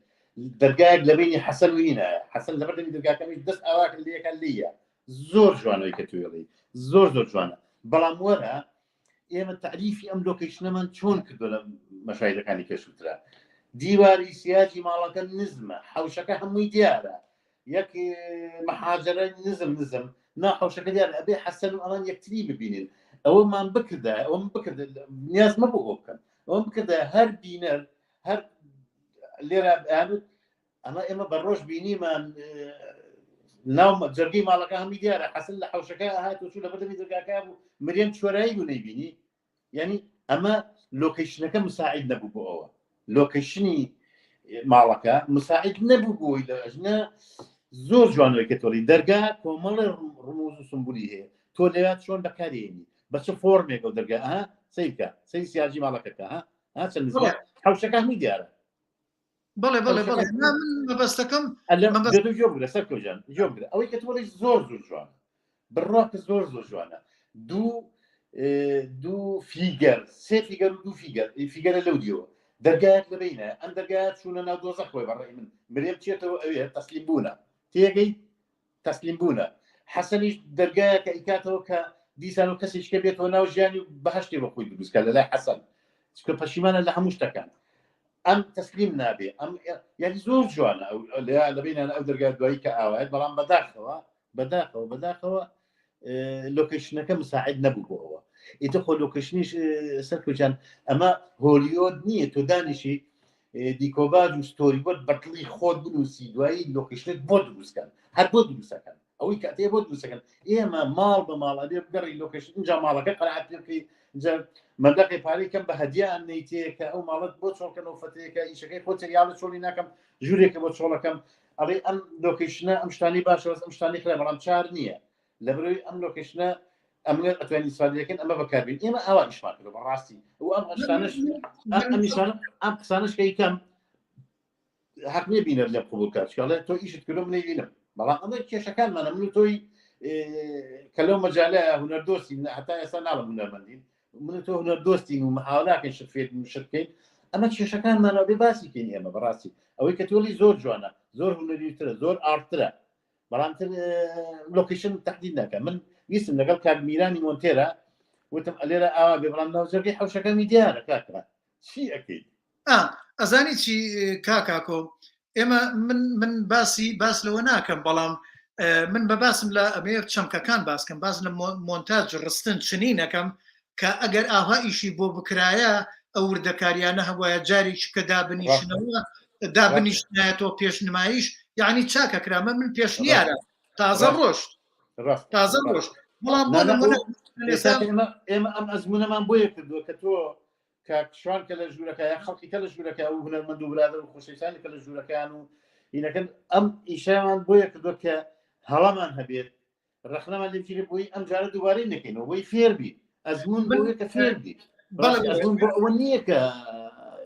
دەرگایەک لە بینی حەسەن وینە حەسەن لەبەردەمی دەرگاکەمی دەست ئاواکە لەکە لیە زۆر جوانەوەی کە توێڵی زۆر زۆر جوانە بەڵام وەرە ئێمە تعریفی ئەم لۆکەیشنەمان چۆن کردو لە مەشایدەکانی پێشووترا دیواری سیاجی ماڵەکە نزمە حوشەکە هەمووی دیارە یەک محاجرە نزم نزم نا حوشەکە دیار ئەبێ حەسەن و ئەوان یەکتری ببینن ئەوەمان بکردا ئەوم بکرد نیاز مەبوو ئەو بکەن. ئەوم بکردە هەر بینەر هەر لێرە ئەیانوت ئەمە ئێمە بە ڕۆژ بینیمان ناو جەرگەی ماڵەکە هەمی دیارە حەسن لە حوشەکە هات و چوو لە بەردەمی دەرگاکە بوو مرێم چۆرایی بوو نەیبینی یعنی ئەمە location ەکە مساعید نەبوو بۆ ئەوە location ی ماڵەکە مساعید نەبوو بۆی لە ئەژنە زۆر جوانەوەی کە تۆڵی دەرگا کۆمەڵی ڕموز و سمبولی هەیە تۆ لەوێ چۆن بەکارێنی بە چ فۆرمێک ئەو دەرگا ها سیرکە سەی سیاجی ماڵەکەکە ها ها چەند نزمە حوشەکە هەمووی دیارە بەڵێ بەڵێ بەڵێ من مەبەستەکەم گوێ بگرە سەرکەوجان گوێ بگرە ئەوەی کە تۆڵی زۆر زۆر جوانە بڕواکە زۆر زۆر جوانە دوو دوو figure سێ figure و دوو figure figure ە لەو دیەوە دەرگایەک لە بینە ئەم دەرگایە چوونە ناو دۆزە خۆی بەڕێ من مرێم چێتەوە ئەوێ تەسلیم بوونە تێگەی تەسلیم بوونە حەسەنیش دەرگایەکە ئیکاتەوە کە دیسان و کەسێک کە بێتەوە ناو ژیانی و بەهشتێ بە خۆی دروستکە لە لای حەسەن چکە پەشیمانە لە هەموو شتەکان ئەم تەسلیم نابێ ئەم یعنی زۆر جوانە ئەو لە بینان ئەو دەرگا دوایی کە ئاوایەت بەڵام بەداخەوە بەداخەوە بەداخەوە location ەکە مساعد نەبوو بۆ ئەوە ئیتر خۆ location یش سەرکوجان ئەمە هۆلیۆد نییە تۆ دانیشی دیکۆباج و storyboard بەدڵی خۆت بنووسی دوایی location ت بۆ دروستکەن هەر بۆ دروستەکەن ئەوەی کاتێ بۆ دروستەکەن ئێمە ماڵ بە ماڵ ئەبێ بگەڕی location اینجا ماڵەکە قەرات پێ بکەی اینجا مەبلەغی پارەی کەم بە هەدیان نیتێ کە ئەو ماڵت بۆ چۆڵکەنەوە فەتەیەکە ئیشەکەی خۆ سریاڵە چۆڵی ناکەم ژوورێکە بۆ چۆڵەکەم ئەڵێ ئەم location ە ئەم شتانی باشە بەس ئەم شتانی خراپ بەڵام چار نییە لەبەرەوەی ئەم location ە ئەمە ئەتوانین ئیسفادەکەن ئەمە بەکاربین ئێمە ئاوا ئیشمان کردو بەڕاستی و ئەم شتانش ئەم نیشانە ئەم قسانش کە یکەم حەق نییە بینەر لێم قبول کات چکاڵێ تۆ ئیشت کردو من نەیبینم بەڵام ئەمە کێشەکانمانە من و تۆی کە لەو مەجالە هونەر دۆستین هەتا ئێستا ناڵم هونەرمەندین من و تۆ هونەر دۆستین و محاولاکەین شت فێر بین و شت بکەین ئەمە کێشەکانمانەوە بێ باسی کەین ئێمە بەڕاستی ئەوەی کە تۆڵی زۆر جوانە زۆر هونەریترە زۆر ئارترە بەڵام تر location تهدید ناکە من ویستم لەگەڵ کاک میرانی مۆنتێرا وتم ئەلێرە ئاوا بێ بەڵام ناوجەرگەی حەوشەکە میدیارە کاکە چی ئەکەیت ئەزانی چی کاکاکۆ ئێمە من من باسی باس لەوە ناکەم بەڵام من بە باسم لە ئەمێ چەمکەکان باسکەم باس لە مۆنتاج ڕستن چنی نەکەم کە ئەگەر ئاها ئیشی بۆ بکرایە ئەو وردەکاریانە هەبواە جارێکی کە دابنیشنەوە دابنیشتایەتەوە پێش نمایش یعنی چاکە کرامە من پێشنیارە تازە ڕۆشت تازە ڕۆشت بەڵام ئێمە ئەم ئەزمونەمان بۆیە کردووە کە تۆ کاک شوان کە لە ژوورەکە یا خەڵکی کە لە ژوورەکە و هونەرمەند و برادەر و خۆشەویستانی کە لە ژوورەکەیان و هینەکەن ئەم ئیشیان بۆیە کردووە کە هەڵەمان هەبێت ڕەخنەمان لێ بگیرێت بۆی ئەم جارە دووبارەی نەکەینەوە بۆی فێر بی ئەزمون بۆیە کە فێر بی بەڵێ ئەزمون بۆ ئەوە نییە کە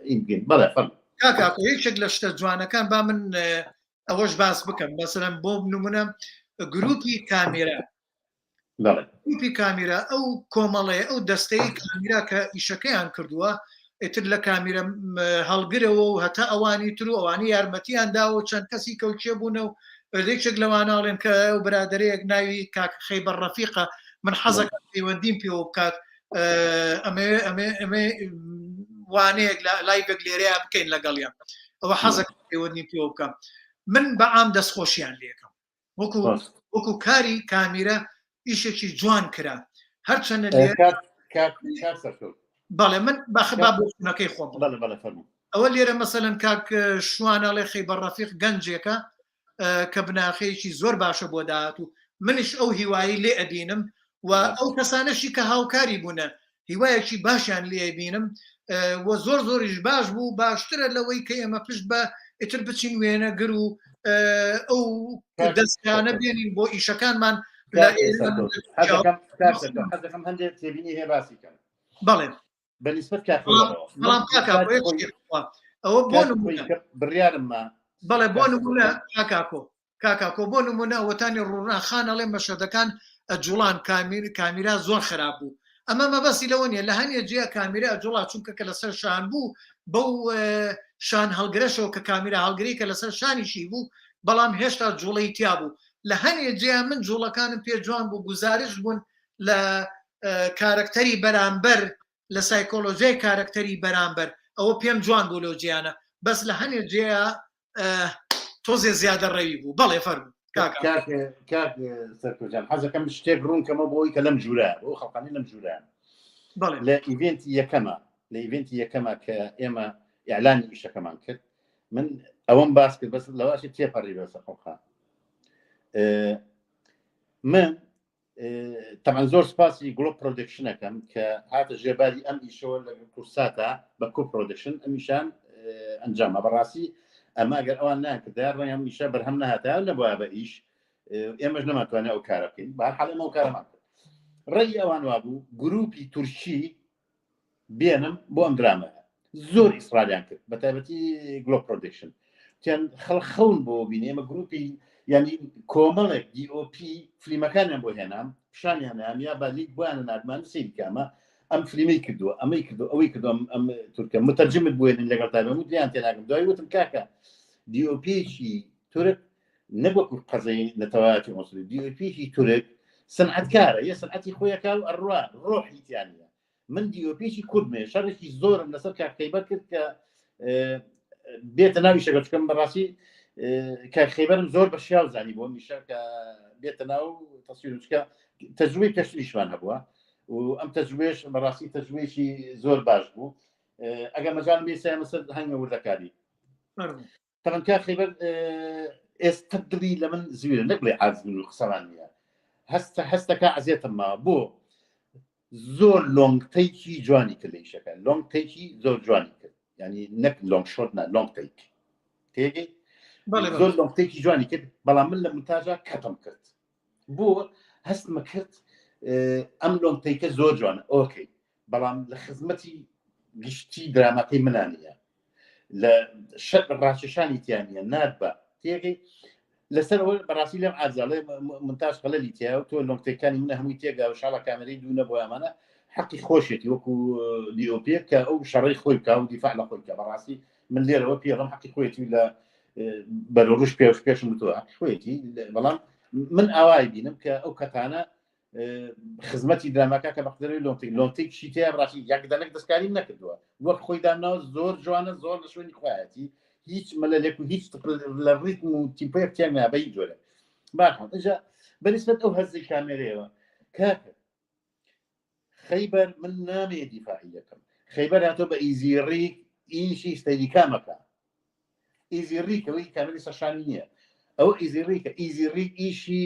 ئین بکەین بەڵێ فەرموو. کاک ئاکۆ یەکێک لە شتە جوانەکان با من ئەوەش باس بکەم مەسەلەن بۆ نمونە گروپی کامێرا گروپی کامیرا ئەو کۆمەڵەیە ئەو دەستەی کامیرا کە ئیشەکەیان کردووە ئیتر لە کامیرە هەڵگرەوە و هەتا ئەوانی تر و ئەوانی یارمەتیان داوە و چەند کەسی کەوچێ بوونە و یەکێک لەواناڵێن کە ئەو برادەرەیەک ناوی کاک خەیبەر ڕەفیقە من حەزەکە پەیوەندیم پێوە بکات ئەمێ ئەمێ ئەمێ وانەیەک لە live ێک لێرەیە بکەین لەگەڵیان ئەوە حەزەکە پەیوەندیم پێوە بکەم من بە عام دەستخۆشیان لێکەم وەکو وەکو کاری کامیرە ئیشێکی جوان کرا هەرچەندە بەڵێ من بەخبا بۆچونەکەی خۆم ئەوە لێرە مەسەلەن کاک شوانەڵێ خەیبەر ڕەفیق گەنجێکە کە بناخەیەکی زۆر باشە بۆ داهاتوو منیش ئەو هیوایی لێ ئەبینم و ئەو کەسانەشی کە هاوکاری بوونە هیوایەکی باشیان لێ بینم و زۆر زۆریش باش بوو باشترە لەوەی کە ئێمە پشت بە ئیتر بچین وێنەگر و ئەو دەستانە بێنین بۆ ئیشەکانمان حەزەکەم هەندێک تێبینی هەیە باسی کەم بەڵێ بەنیسبەت بەڵام ئەوە بۆ بڕیارم ما بەڵێ بۆ نمونە کاکۆ کاک ئاکۆ بۆ نمونە ئەوەتانی ڕوڕا خان ئەڵێ مەشهەدەکان ئەجوڵان کامیر کامیرا زۆر خراپ بوو ئەمە مەبەستی لەوە نیە لە هەنێ جێ کامیرا ئەجوڵا چونکە کە لەسەر شان بوو بەو شان هەڵگرەشەوە کە کامیرا هەڵگری کە لەسەر شانیشی بوو بەڵام هێشتا جوڵەی تیا بوو لە هەنێ جێ من جوڵەکانم پێ جوان بوو گوزارش بوون لە کارەکتەری بەرامبەر لە سایکۆلۆژیای کارەکتەری بەرامبەر ئەوە پێم جوان بوو لەو جیانە بەس لە هەنێ جێیا تۆزێ زیادە ڕەوی بوو بەڵێ فەرموو کاک کاک سەرکۆجان حەزەکەم شتێک ڕوون کەمە بۆی کە لەم ژوورە بۆ خەڵکانی لەم ژوورە بەڵێ لە event ی یەکەمە. لە event ی یەکەمە کە ئێمە ئیعلانی ئیشەکەمان کرد من ئەوەم باس کرد بەس لەواشی تێپەڕی بەسە خۆخە من تەبعەن زۆر سپاسی گڵۆپ production ەکەم کە هاتە ژێباری ئەم ئیشەوە لە کورساتە بە co production ئەمیشان ئەنجامە بەڕاستی ئەمە گەر ئەوان ناکردە ڕێم ئیشە بەرهەم نهاتە نەبووە بە ئیش ئێمەش نەماتوانێت ئەو کارە بکەین بە حاڵ ئێمە ئەو کارەمان کرد ڕێی ئەوان وابوو گروپی تورکی بێنم بۆ ئەم درامایە زۆر ئیسراریان کرد بە تایبەتی گلۆ production تیان خەڵ خەون بۆ بینی ئێمە گروپی ینی کۆمەڵێک DOP فلیمەکانیان بۆ هێنام پیشانیان نام یا بە لیک بۆیان نادمان سەیری کامە ئەم فلیمەی کردووە ئەمەی کردو ئەوەی کردو ئەم تورکە متەرجمت بوێنن لەگەڵ تایبەت وتیان تێناگەم دوای وتم کاکە DOP ێکی تورک نەک وەکو قەزەی نەتەوایەتی عونسوری DOP ێکی تورک سنعەتکارە یە سنعەتی خۆیەکە و ئەڕوا ڕۆحی تیا نییە من DOP ێکی کوردمێ شەڕێکی زۆرم لەسەر کاک خەیبەر کرد کە بێتە ناوی شەگە چکەم بەڕاستی کاک خەیبەرم زۆر بە شیاو زانی بۆ میشە کە بێتە ناو تەسویر چکە تەجروبەی پێشتریشمان هەبووە و ئەم تەجروبەیەش بەڕاستی تەجروبەیەکی زۆر باش بوو ئەگەر مەجالم بێ سایە سەر هەنگە وردەکاری تەبعەن کاک خەیبەر ئێستا دڵی لە من زویرە نەک بڵێ عاجز بن و قسەمان نییە هەستە هەستەکە عەزێتم ماوە بۆ زۆر long take ی جوانی کرد لە ئیشەکە long take ی زۆر جوانی کرد ینی نەک long shot نا long take تێگەی زۆر long take ی جوانی کرد بەڵام من لە مونتاژا cut م کرد بۆ هەستمە کرد ئەم long take ە زۆر جوانە okay بەڵام لە خزمەتی گشتی دراماکەی منانە لە شەر ڕاکێشانی تیا نییە نادبە تێگەی لەسەر ئەوە بەڕاستی لەم عزاڵێ منتاج خەلەلی تیا و تۆ long take ەکانی منە هەمووی تێگا و شاڵە کامێرەی دوو نەبوو ئەمانە حەقی خۆشێتی وەکو DOP کە ئەو شەڕی خۆی بکە و دیفاع لە خۆی بکە بەڕاستی من لێرەوە پێڵم حەقی خۆیەتی لە بەرەو ڕوش پێش پێشم وتووە حەقی خۆیەتی بەڵام من ئاوای بینم کە ئەو cut انە خزمەتی دراماکە کە بەقدرەوەی long take long take شی تیا بڕاستی یەک دەنک دەستکاریم نەکردووە وەک خۆی دامناوە زۆر جوانە زۆر لە شوێنی خۆیەتی هیچ مەلەلێک و هیچ لە ڕیتم و tempo یەک تیان بە هیچ جۆرە باشە ئینجا بەنسبەت ئەو هەزی کامێرەیەوە کاکە خەیبەر من نامێ دیفاعی دەکەم خەیبەر هاتۆ بە easy rig ئیشی steadicam ەکە easy rig ئەوەی کامێرەی سەرشانی نییە ئەوە easy rig ە easy rig ئیشی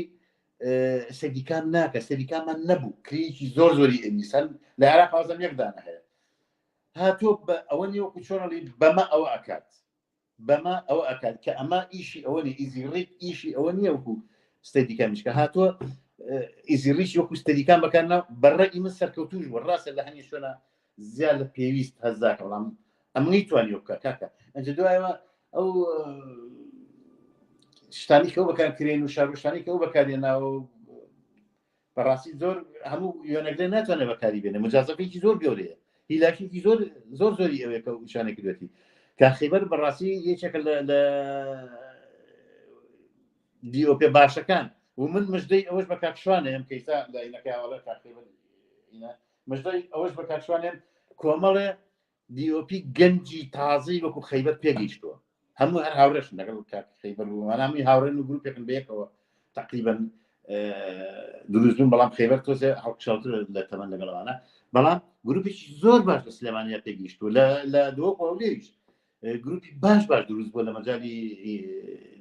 steadicam ناکە steadicam مان نەبوو کرێیەکی زۆر زۆری ئەویسەن لە عێراق ئازم یەک دانە هەیە هاتۆ بە ئەوە نیوەکو چۆنەڵی بەمە ئەوە ئەکات بەمە ئەوە ئەکات کە ئەمە ئیشی ئەوە نیە easy rig ئیشی ئەوە نییە وەکو steadicam یشکە هاتووە easy rig وەکو steadicam بەکارنا بەڕێی من سەرکەوتوش بوو ڕاستە لە هەنی شوێنە زیاد لە پێویست هەزاکە بەڵام ئەم نەیتوانیوە بکە کاکە ئەنجا دوایەوە ئەو شتانی کە ئەو بەکار کرێن و شارشتانی کە ئەو بەکارێناوە بەڕاستی زۆر هەموو یۆنەگرێ ناتوانێت بەکاری بێنێ مجازەفێکی زۆر گەورەیە هیلاکێکی زۆر زۆر زۆری ئەوەیە کە ئیشانە کردێتی کە خیبەر بەڕاستی یەکێکە لە DOP باشەکان و من مژدەی ئەوەش بە کاکشوانێم کەیسا لە ئینەکەیاوەڵە کاکخیبەر مژدەی ئەوەش بە کاکشوانێم کۆمەڵێ DOP گەنجی تازەی وەکو خەیبەر پێگەیشتووە هەموو هەر هاوڕێشن لەگەڵ کاک خەیبەر و هەمووی هاوڕێن و گروپێکن بەیەکەوە تقریبا دروست بوون بەڵام خەیبەر تۆزێ هەڵکشاوتر لە تەمەن لەگەڵوانە بەڵام گروپێکی زۆر باش لە سلێمانیا پێگەیشتووە لە لە دۆک هەولێریش گروپی باش باش دروست بووە لە مەجای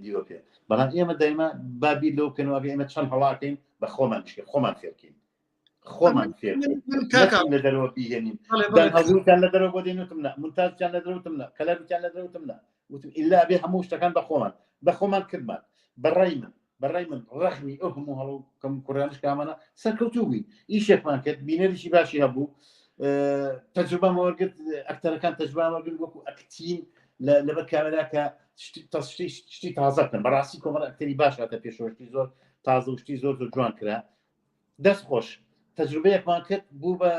DOP بەڵام ئێمە دایما بابی لەو بکەنەوە ئێمە چەند هەڵاکەین بە خۆمان خۆمان فێرکەین خۆمان فێر لە دەرەوە بیهێنین هەڵگرتان لە دەرەوە بۆ دێنوتم نە مونتاجیان لە دەرەوتم نە کەلەرتیان لە دەرەوتم نە وتم ئللا بێ هەموو شتەکان بە خۆمان بە خۆمان کردمان بەڕای من بەڕای من ڕەخمی ئەو هەموو هەڵ کەم کوڕیانش کامانە سەرکەوتوو بووین ئیشێکمان کرد بینەریی باشی هەبوو تەجروبەم وەرگرت ئەکتەرەکان تەجروبەیان وەرگرت وەکو acting لەبەر کامێرا کە شتی تازە بکەن بەڕاستی کۆمەڵ ئەکتەری باش هاتە پێشەوە شتی زۆر تازە و شتی زۆر زۆر جوان کرا دەست خۆش تەجروبەیەکمان کرد بوو بە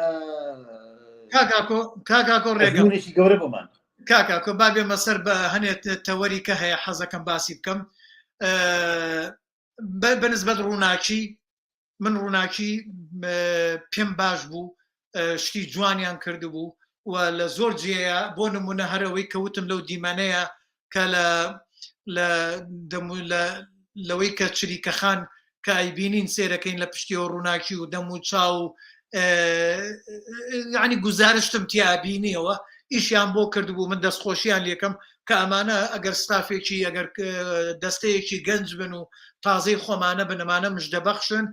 کاکاکۆ کاکاکۆ ڕێگەێکی گەورە بۆمان کاکاکۆ با بێمە سەر بە هەنێت تەوەری کە هەیە حەزەکەم باسی بکەم بەنسبەت ڕووناکی من ڕووناکی پێم باش بوو شتی جوانیان کردبوو و لە زۆر جێیە بۆ نمونە هەرەوەی کەوتم لەو دیمەنەیە کە لە لە دەم لە لەوەی کە چریکەخان کە ئەیبینین سێرەکەین لە پشتیەوە ڕووناکی و دەم و چاو و. یعنی گوزارشتم تیا بینیەوە ئیشیان بۆ کردبوو من دەستخۆشیان لێکەم کە ئەمانە ئەگەر ستافێکی ئەگەر دەستەیەکی گەنج بن و تازەی خۆمانە بنەمانە مژدە بەخشن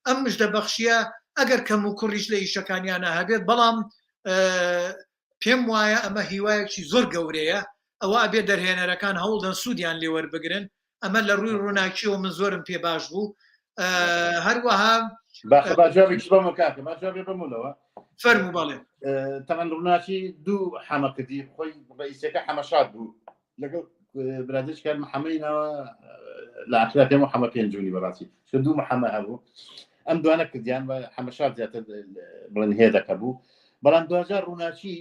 ئەم مژدە بەخشیە ئەگەر کەم و کوڕیش لە ئیشەکانیانە هەبێت بەڵام پێم وایە ئەمە هیوایەکی زۆر گەورەیە ئەوە ئەبێ دەرهێنەرەکان هەوڵدەن سوودیان لێوەربگرن ئەمە لە ڕووی ڕووناکیەوە من زۆرم پێ باش بوو هەروەها فەرمو بەڵێ تەمەن ڕووناکی دوو حەمەکردی خۆی ڕئیسەکە حەمەشاد بوو لەگەڵ برادش کار محەمەی ناوە لە ئاخرا پێم حەمە پێنجونی بەڕاستی چ دوو محەمە هەبوو ئەم دوانە کردیان بە حەمەشاد زیاتر بڵێن هێدەکە بوو بەڵام دوجار ڕووناکی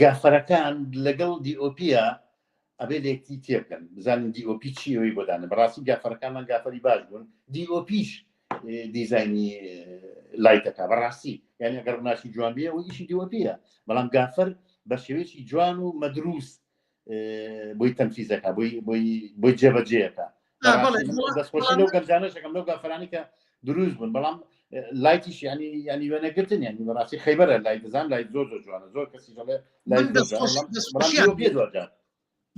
گافەرەکان لەگەڵ دیۆپیە ئەبێ لێکتی تێبگەن بزانن دیۆپی چی ئەوی بۆ دانە بەڕاستی گافەرەکانمان گافەری باش بوون دیۆپیش دیزایانی لایتەکە بەڕاستی یعنی ئەگەر ڕووناکی جوان بێ ئەوە ئیشی دیۆپیە بەڵام گافەر بە شێوەیەکی جوان و مەدروس بۆی تەنفیزەکە بۆی بۆی بۆی جێبەجێەکە دەستخۆشی لەو گەنجانەشەکەم لەو گافەرانی کە دروست بوون بەڵام لایتیش ینی ینی وێنەگرتن ینی بەڕاستی خەیبەرە لای دەزان لای زۆر زۆر جوانە زۆر کەسی دەڵێ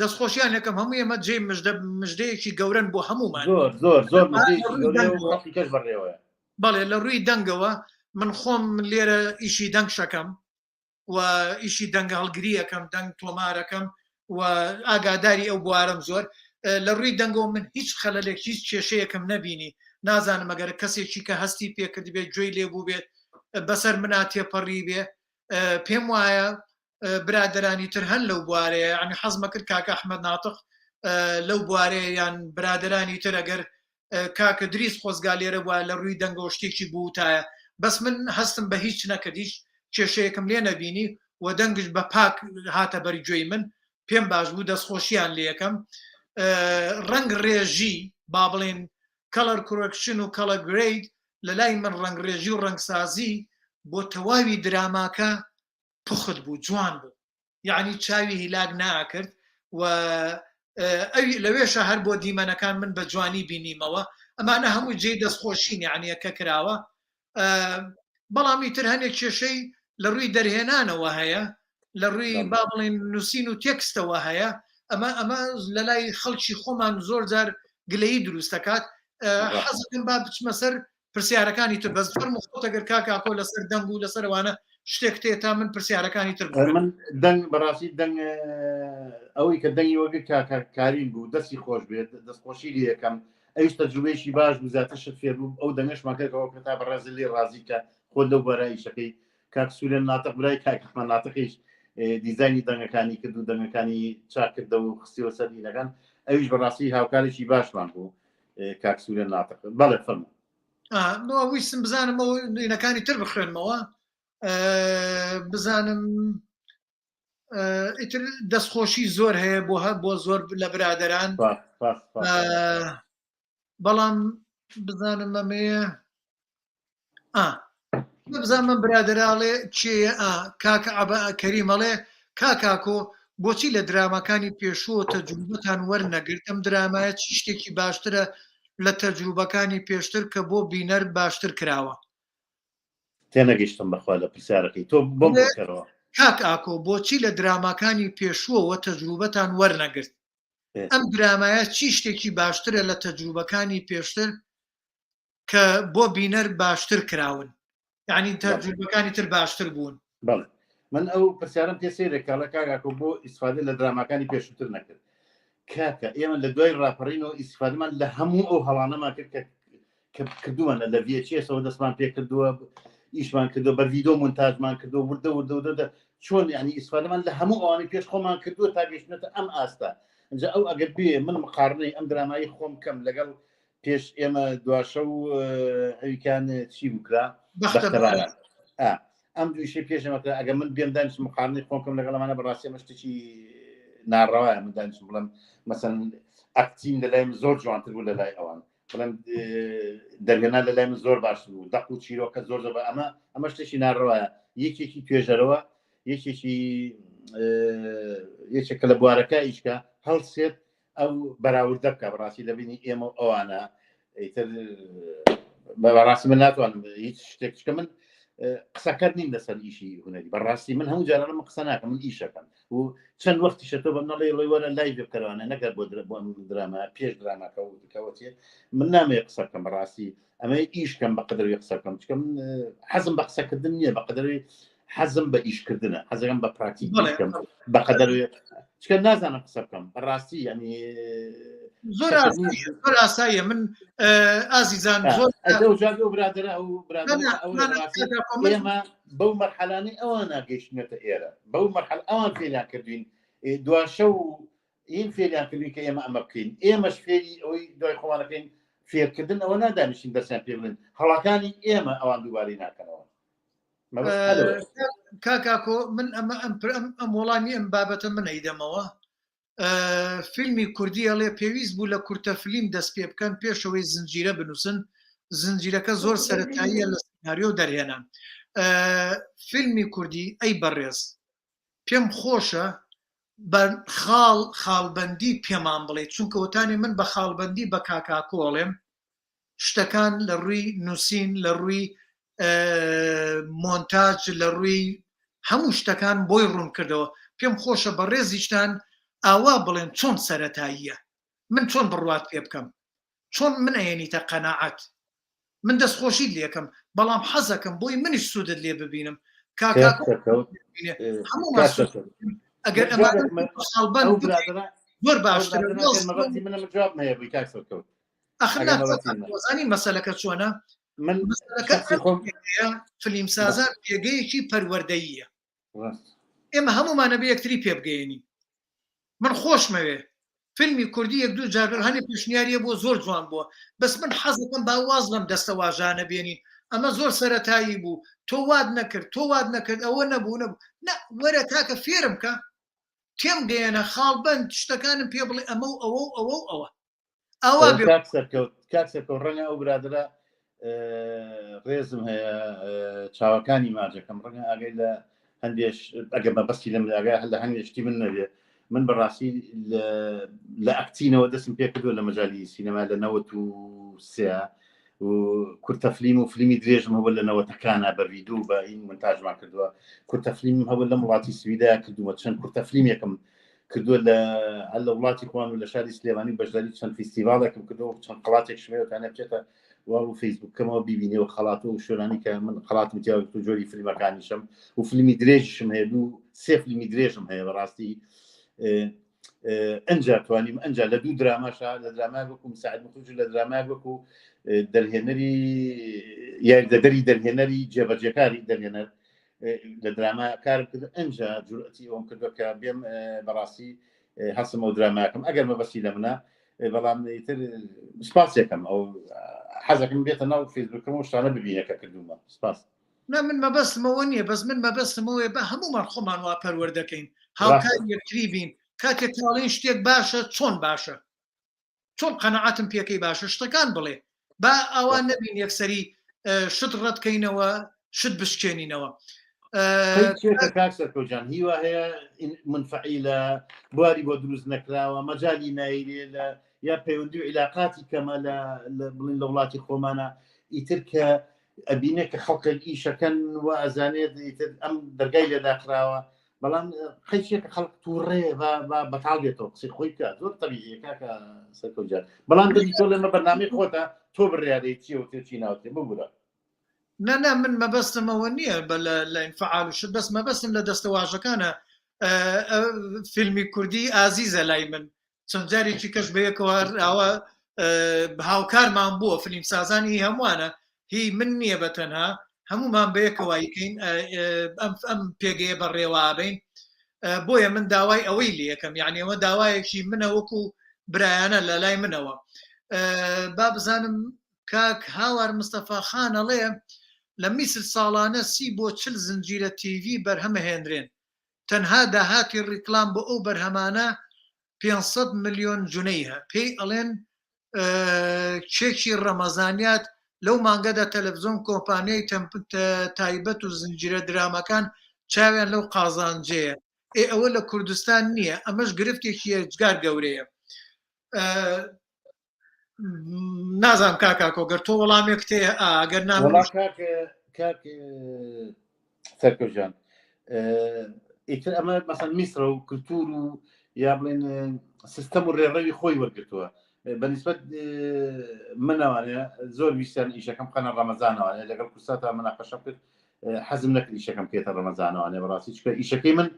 دەستخۆشیان یەکەم هەموو ئێمە جێ مژدە مژدەیەکی گەورن بۆ هەموومان زۆر زۆر زۆر کەش بەڕێوەیە بەڵێ لە ڕووی دەنگەوە من خۆم لێرە ئیشی دەنگ شەکەم و ئیشی دەنگ هەڵگری ئەکەم دەنگ تۆمارەکەم و ئاگاداری ئەو بوارم زۆر لە ڕووی دەنگەوە من هیچ خەلەلێک هیچ کێشەیەکم نەبینی نازانم ئەگەر کەسێکی کە هەستی پێکرد بێت گوێی لێ بوو بێت بەسەر منا تێپەڕی بێ پێم وایە برادرانی تر هەن لەو بوارەیە ینی حەزمە کرد کاکە ئەحمەد ناتق لەو بوارەیە یان برادرانی تر ئەگەر کاکە دریس خۆزگا لێرە بوایە لە ڕووی دەنگەوە شتێکی بوتایە بەس من هەستم بە هیچ نەکرد هیچ کێشەیەکم لێ نەبینی و دەنگش بە پاک هاتە بەر گوێی من پێم باش بوو دەستخۆشیان لەکەم ڕنگ ڕێژی با بڵێن color correction و color grade لە لای من ڕنگ ڕێژی و ڕەنگسازی بۆ تەواوی دراماکە پوخت بوو جوان بوو یعنی چاوی هیلاک ناکرد و ئەوی لەوێشە هەر بۆ دیمەنەکان من بە جوانی بینیمەوە ئەمانە هەموو جێی دەستخۆشین یعنیەکە کراوە بەڵام ئیتر هەنێک کێشەی لە ڕووی دەرهێنانەوە هەیە لە ڕووی با بڵێن نووسین و تێکستەوە هەیە ئەمە ئەمە لە لای خەڵکی خۆمان زۆر جار گلەیی دروست دەکات حەزەکەم با بچمە سەر پرسیارەکانی تر بەس فەرموو خۆت ئەگەر کاک ئاکۆ لەسەر دەنگ و لەسەر ئەوانە شتێک تێ تا من پرسیارەکانی تر بکەم. من دەنگ بەڕاستی دەنگ ئەوەی کە دەنگی وەگە کاکە کارین بوو دەستی خۆش بێت دەستخۆشی لێ یەکەم ئەویش تەجروبەیەکی باش بوو زیاتر شت فێر بوو ئەو دەنگەشمان کردەوە کە تا بەڕێز لێ ڕازی کە خۆت لەو بارە ئیشەکەی کاک سورێن ناتق برای کاک ئەحمەد ناتقیش دیزاینی دەنگەکانی کرد و دەنگەکانی چاک کردەوە و خستیەوە سەر دینەکان ئەویش بەڕاستی هاوکارێکی باشمان بوو کاک سورێن ناتق بەڵێ فەرموو ویستم بزانم ئەو دینەکانی تر بخوێنمەوە بزانم ئیتر دەستخۆشی زۆر هەیە بۆ هەر بۆ زۆر لە برادران بەڵام بزانم ئەمەیە بزانم من برادەراڵێ چێە ئا کاکە عەبە کەریمەڵێ کاکاکۆ بۆچی لە دراماکانی پێشووە تەجروبەتان وەرنەگرت ئەم درامایە چی شتێکی باشترە لە تەجروبەکانی پێشتر کە بۆ بینەر باشتر کراوە؟ تێنەگەیشتم بەخوا لە پرسیارەکەی تۆ بۆم بکەرەوە. کاک ئاکۆ بۆچی لە دراماکانی پێشووەوە تەجروبەتان وەرنەگرت ئەم درامایە چی شتێکی باشترە لە تەجروبەکانی پێشتر کە بۆ بینەر باشتر کراون یعنی تەجروبەکانی تر باشتر بوون بەڵێ من ئەو پرسیارم پێ سەیرە کاڵە کاکاکۆ بۆ ئیسفادە لە دراماکانی پێشووتر نەکرد کاکە ئێمە لە دوای ڕاپەڕینەوە ئیسفادەمان لە هەموو ئەو هەڵانەمان کرد کە کە کردووانە لە VHS-ەوە دەستمان پێ کردووە ئیشمان کردووە بە ڤیدۆ مونتاژمان کردووە وردە وردە وردە چۆن یعنی ئیسفادەمان لە هەموو ئەوانەی پێش خۆمان کردووە تا گەیشتنەتە ئەم ئاستە اینجا ئەو ئەگەر بێ من مقارنەی ئەم درامایی خۆم کەم لەگەڵ پێش ئێمە دواشە و ئەویکان چی بکرا بەختەباران ئەم دویشەی پێش ئێمە کرا ئەگەر من بێم دانیشم مقارنەی خۆم کەم لەگەڵ ئەمانە بەڕاستی ئەمە شتێکی ناڕەوایە من دانیشم بڵێم مەسەن ئەکتین لە لای من زۆر جوانتر بوو لە لای ئەوان بڵێم دەرهێنان لە لای من زۆر باشتر بوو دەق و چیرۆکە زۆر زۆر ئەمە ئەمە شتێکی ناڕەوایە یەکێکی توێژەرەوە یەکێکی یەکێکە لە بوارەکە ئیشکە هەڵسێت ئەو بەراوردە بکە بەڕاستی لە بینی ئێمە و ئەوانە ئیتر. بەڕاستی من ناتوانم هیچ شتێک چکە من قسەکەر نیم لەسەر ئیشی هونەری بەڕاستی من هەموو جاران من قسە ناکەم من ئیشەکەم و چەند وەختیشە تۆ بەم نەڵێ ڵی وەرە لای بکەوانە نەگەر بۆ بۆ دراما پێش دراماکە و کەوەچێ من نامەیە قسە بکەم بەڕاستی ئەمە ئیش کەم بە قدرەوی قسە بکەم چکە من حەزم بە قسەکردن نییە بە قدرەوی حەزم بە ئیشکردنە حەزەکەم بە پراکتیک بکەم بە قدرەوی چکە نازانم قسە بکەم بەڕاستی ینی زۆر زۆر ئاساییە من ئازیزان زۆر ئەو برادرە ئەو ئێمە بەو مەرحەلانەی ئەوان ناگەیشتنەتە ئێرە بەو مەرحەل ئەوان فێریان کردوین دواشە و ئین فێریان کردوین کە ئێمە ئەمە بکەین ئێمەش فێری ئەوەی دوای خۆمانەکەین فێرکردن ئەوە نادانیشین دەستیان پێ بڵێن هەڵەکانی ئێمە ئەوان دووبارەی ناکەنەوە کاکاکۆ من ئەمە ئەم ئەم وەڵامی ئەم بابەتە من ئەیدەمەوە فیلمی کوردی ئەڵێ پێویست بوو لە کورتە فلیم دەست پێ بکەن پێشەوەی زنجیرە بنووسن زنجیرەکە زۆر سەتاییە لە سناریۆ دەرهێنان فیلمی کوردی ئەی بەڕێز پێم خۆشە بە خاڵ خاڵبەندی پێمان بڵێ چونکە وتانی من بە خاڵبەندی بە کاکاکۆ ئەڵێم شتەکان لە ڕووی نووسین لە ڕووی مۆنتاج لە ڕووی هەموو شتەکان بۆی ڕوون کردەوە پێم خۆشە بەڕێزیشتان ئاوا بڵێن چۆن سەتاییە من چۆن بڕوات پێ بکەم چۆن من ئەیەنیتە قەناعەت من دەست خۆشیت لێکەم بەڵام حەزەکەم بۆی منیش سوودت لێ ببینم ئەگەر زۆر باشتر ئەخنانی مەسەلەکە چۆنە من فلیم سازان پێگەیەکی پەروەردەییە ئێمە هەمومانە بە یەکتری پێ بگەێنین من خۆشمەوێ فیلمی کوردی یەک دوو جار هەنێ پێشنیاریە بۆ زۆر جوان بووە بەس من حەزەکەم با واز لەم دەستەواژانە بێنین ئەمە زۆر سەتایی بوو تۆ وات نەکرد تۆ وات نەکرد ئەوە نەبوو نەبوو نە وەرە کاکە فێرم کە تێم گەیەنە خاڵبند شتەکانم پێ بڵێ ئەمە و ئەوە و ئەوە و ئەوە ئەوە کاک سەرکەوت کاک سەرکەوت ڕەنگە ئەو برادرە ڕێزم هەیە چاوەکانی ماجەکەم ڕەنگە ئاگای لە هەندێش ئەگە مەبەستی لەم ئاگای هەل لە هەندێک شتی من نەبێ من بەڕاستی لە ئەکتینەوە دەستم پێ کردووە لە مەجای سینەما لە 93 و کورتە فلیم و فلیمی درێژم هەبوو لە نەوەتەکانە بە ڤیدیۆ بە این مونتاژمان کردووە کورتە فلیمم هەبوو لەم وڵاتی سویدا کردووە چەند کورتە فلیمێکم کردووە لە هەر لە وڵاتی خۆیان و لە شاری سلێمانی بەشداری چەند فیستیڤاڵێکم کردووە و چەند خەڵاتێک شمەوەتانە بچێتە واڵ و فەیسبوکەمەوە بیبینێ و خەڵات و شوێنانی کە من خەڵاتم تیا و جۆری فیلمەکانیشم و فیلمی درێژیشم هەیە دوو سێ فیلمی درێژم هەیە بەڕاستی ئەجا توانیم ئەجا لە دوو دراماشا لە درامای وەکو مساعد مخرج لە درامای وەکو دەرهێنەری یاریدەدەری دەرهێنەری جێبەجێکاری دەرهێنەر لە دراما کارم کرد ئەجا جورئەتی ئەوم کردوە کە بێم بەڕاستی هەستم ئەو دراماکەم ئەگەر مەبەستی لە منە بەڵام ئیتر سپاسێکم ئەو حەزەکەم بێتە ناو فەیسبوکەم و شتانە ببینە کە کردومە سپاس نا من مەبەستمەوە نییە بەس من مەبەستمەوەی بە هەمومان خۆمان وا پەروەردەکەین هاوکار یەکتری بین کاتێک کاڵین شتێک باشە چۆن باشە چۆن قەنەعاتم پێکەی باشە شتەکان بڵێ با ئاوا نەبین یەکسەری شت ڕەتکەینەوە شت بشکێنینەوە کاک سەرکەوجان هیوا هەیە منفعیلە بواری بۆ دروست نەکراوە مەجای نایرێ لە یا پەیوەندی و عیلاقاتی کەمە لە بڵین لە وڵاتی خۆمانە ئیتر کە ئەبینێ کە خەڵکێک ئیشەکەن و ئەزانێت ئیتر ئەم دەرگای لێداخراوە بەڵام قەیچێک خەڵک تووڕێ با بەتاڵ بێتەوە قسەی خۆی بکات زۆر تەبیعیە کاکە سەرکەوت جان بەڵام دەبی تۆ لەمە بەرنامەی خۆتە تۆ بڕیارەی چیە و تێ چی ناوتێ ببورە نا نا من مەبەستمەوە نییە بە لە ئینفعال و شت بەس مەبەستم لە دەستەواژەکانە فیلمی کوردی ئازیزە لای من چەند جارێکی کەش بەیەکەوە ئاوا هاوکارمان بووە فلیم سازانی هەمووانە هی من نییە بە تەنها هەمومان بەیەکەوە یکەین ئەم ئەم پێگەیە بەڕێوابین بۆیە من داوای ئەوەی لەکەم یعنی ئەوە داوایەکی منە وەکو برایانە لە لای منەوە با بزانم کاک هاوار مستەفا خان ئەڵێ لە میسر ساڵانە سی بۆ چل زنجیرە تیڤی بەرهەمەهێنرێن تەنها داهاتی ڕیکلام بۆ ئەو بەرهەمانە 500 ملیۆن جونەیه پێی ئەڵێن کێکی ڕەمەزانیات لەو مانگەدا تەلەفزۆن کۆمپانیای تایبەت و زنجیرە درامەکان چاویان لەو قازانجەیە ئێ ئەوە لە کوردستان نییە ئەمەش گرفتێکی یەجگار گەورەیە. نازانم کاکاکۆ گەر تۆ وەڵامێک تێ ئەگەر نا کاک سەرکەوتجان ئیتر ئەمە مەسەن میسرە و کللتور و یا بڵێن سیستەم و ڕێڕەوی خۆی وەرگتووە بەنیسبەت منەوانە زۆر ویستیان ئیشەکەم خەنە ڕەمەزانەوانە لەگەڵ کوساتا مناقەشەم کرد حەزم نەکرد ئیشەکەم پێتە ڕەمەزانەوانێ بەڕاستی چکە ئیشەکەی من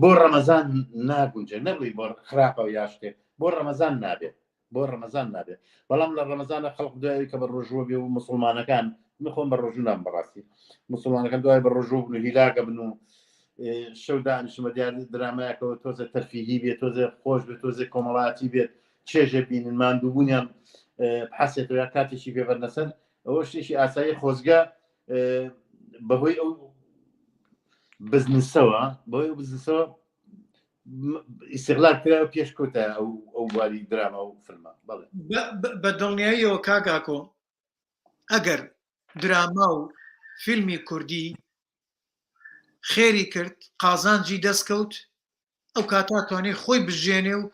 بۆ ڕەمەزان ناگونجێ نەبڵی بۆ خراپە و یا شتێک بۆ ڕەمەزان نابێت بۆ ڕەمەزان نابێت بەڵام لە ڕەمەزانە خەڵق دوای کە بە ڕۆژوە بێ و مسلمانەکان من خۆم بە ڕۆژوو نام بەڕاستی مسلمانەکان دوای بە ڕۆژوو بن و هیلاگە بن و شەو دانیشمە دیار درامایەکەوە تۆزە تەرفیهی بێت تۆزێ خۆش بێت تۆزێ کۆمەڵاتی بێت چێژە بینن ماندووبوونیان بحەسێتەوە یا کاتێکی پێبەرنەسەر ئەوە شتێکی ئاسایی خۆزگە بەهۆی ئەو بزنسەوە بەهۆی ئەو بزنسەوە ئیسیغلال کرا و پێش کەوتە ئەو ئەو بواری دراما و فیلمە بەڵێ بە دڵنیاییەوە کاگاکۆ ئەگەر دراما و فیلمی کوردی خێری کرد قازانجی دەستکەوت ئەو کاتە توانێت خۆی بژێنێ و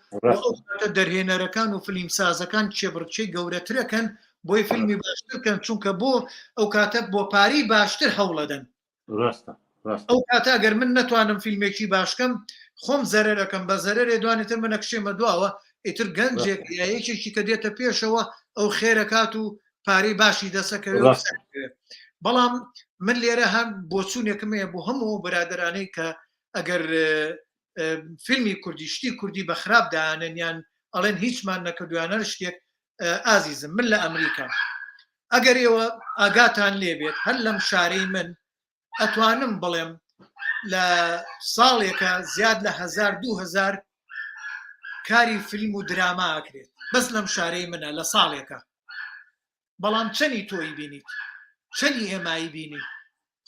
ئەو کاتە دەرهێنەرەکان و فلیمسازەکان کێبڕکێی گەورەترەکەن بۆی فیلمی باشترکەن چونکە بۆ ئەو کاتە بۆ پارەی باشتر هەوڵەدەن ڕاستە ئەو کاتە گەر من نەتوانم فیلمێکی باشکەم خۆم زەرەرەکەم بە زەرەرێ دوانێتر منە کشێمە دواوە ئیتر گەنجێک یا یەکێکی کە دێتە پێشەوە ئەو خێرەکات و پارەی باشی دەسەکەوێت بەڵام من لێرە هەم بۆچوونێکم هەیە بۆ هەموو برادرانەی کە ئەگەر فیلمی کوردی شتی کوردی بە خراپ دانن یان ئەڵێن هیچمان نەکردویانە شتێک ئازیزم من لە ئەمریکا ئەگەر ئێوە ئاگاتان لێبێت هەر لەم شارەی من ئەتوانم بڵێم لە ساڵێکە زیاد لە هزار 2000 کاری فیلم و دراما ئەکرێت بەس لەم شارەی منە لە ساڵێکە بەڵام چەنی تۆی بینیت چەنی ئێمایی بینی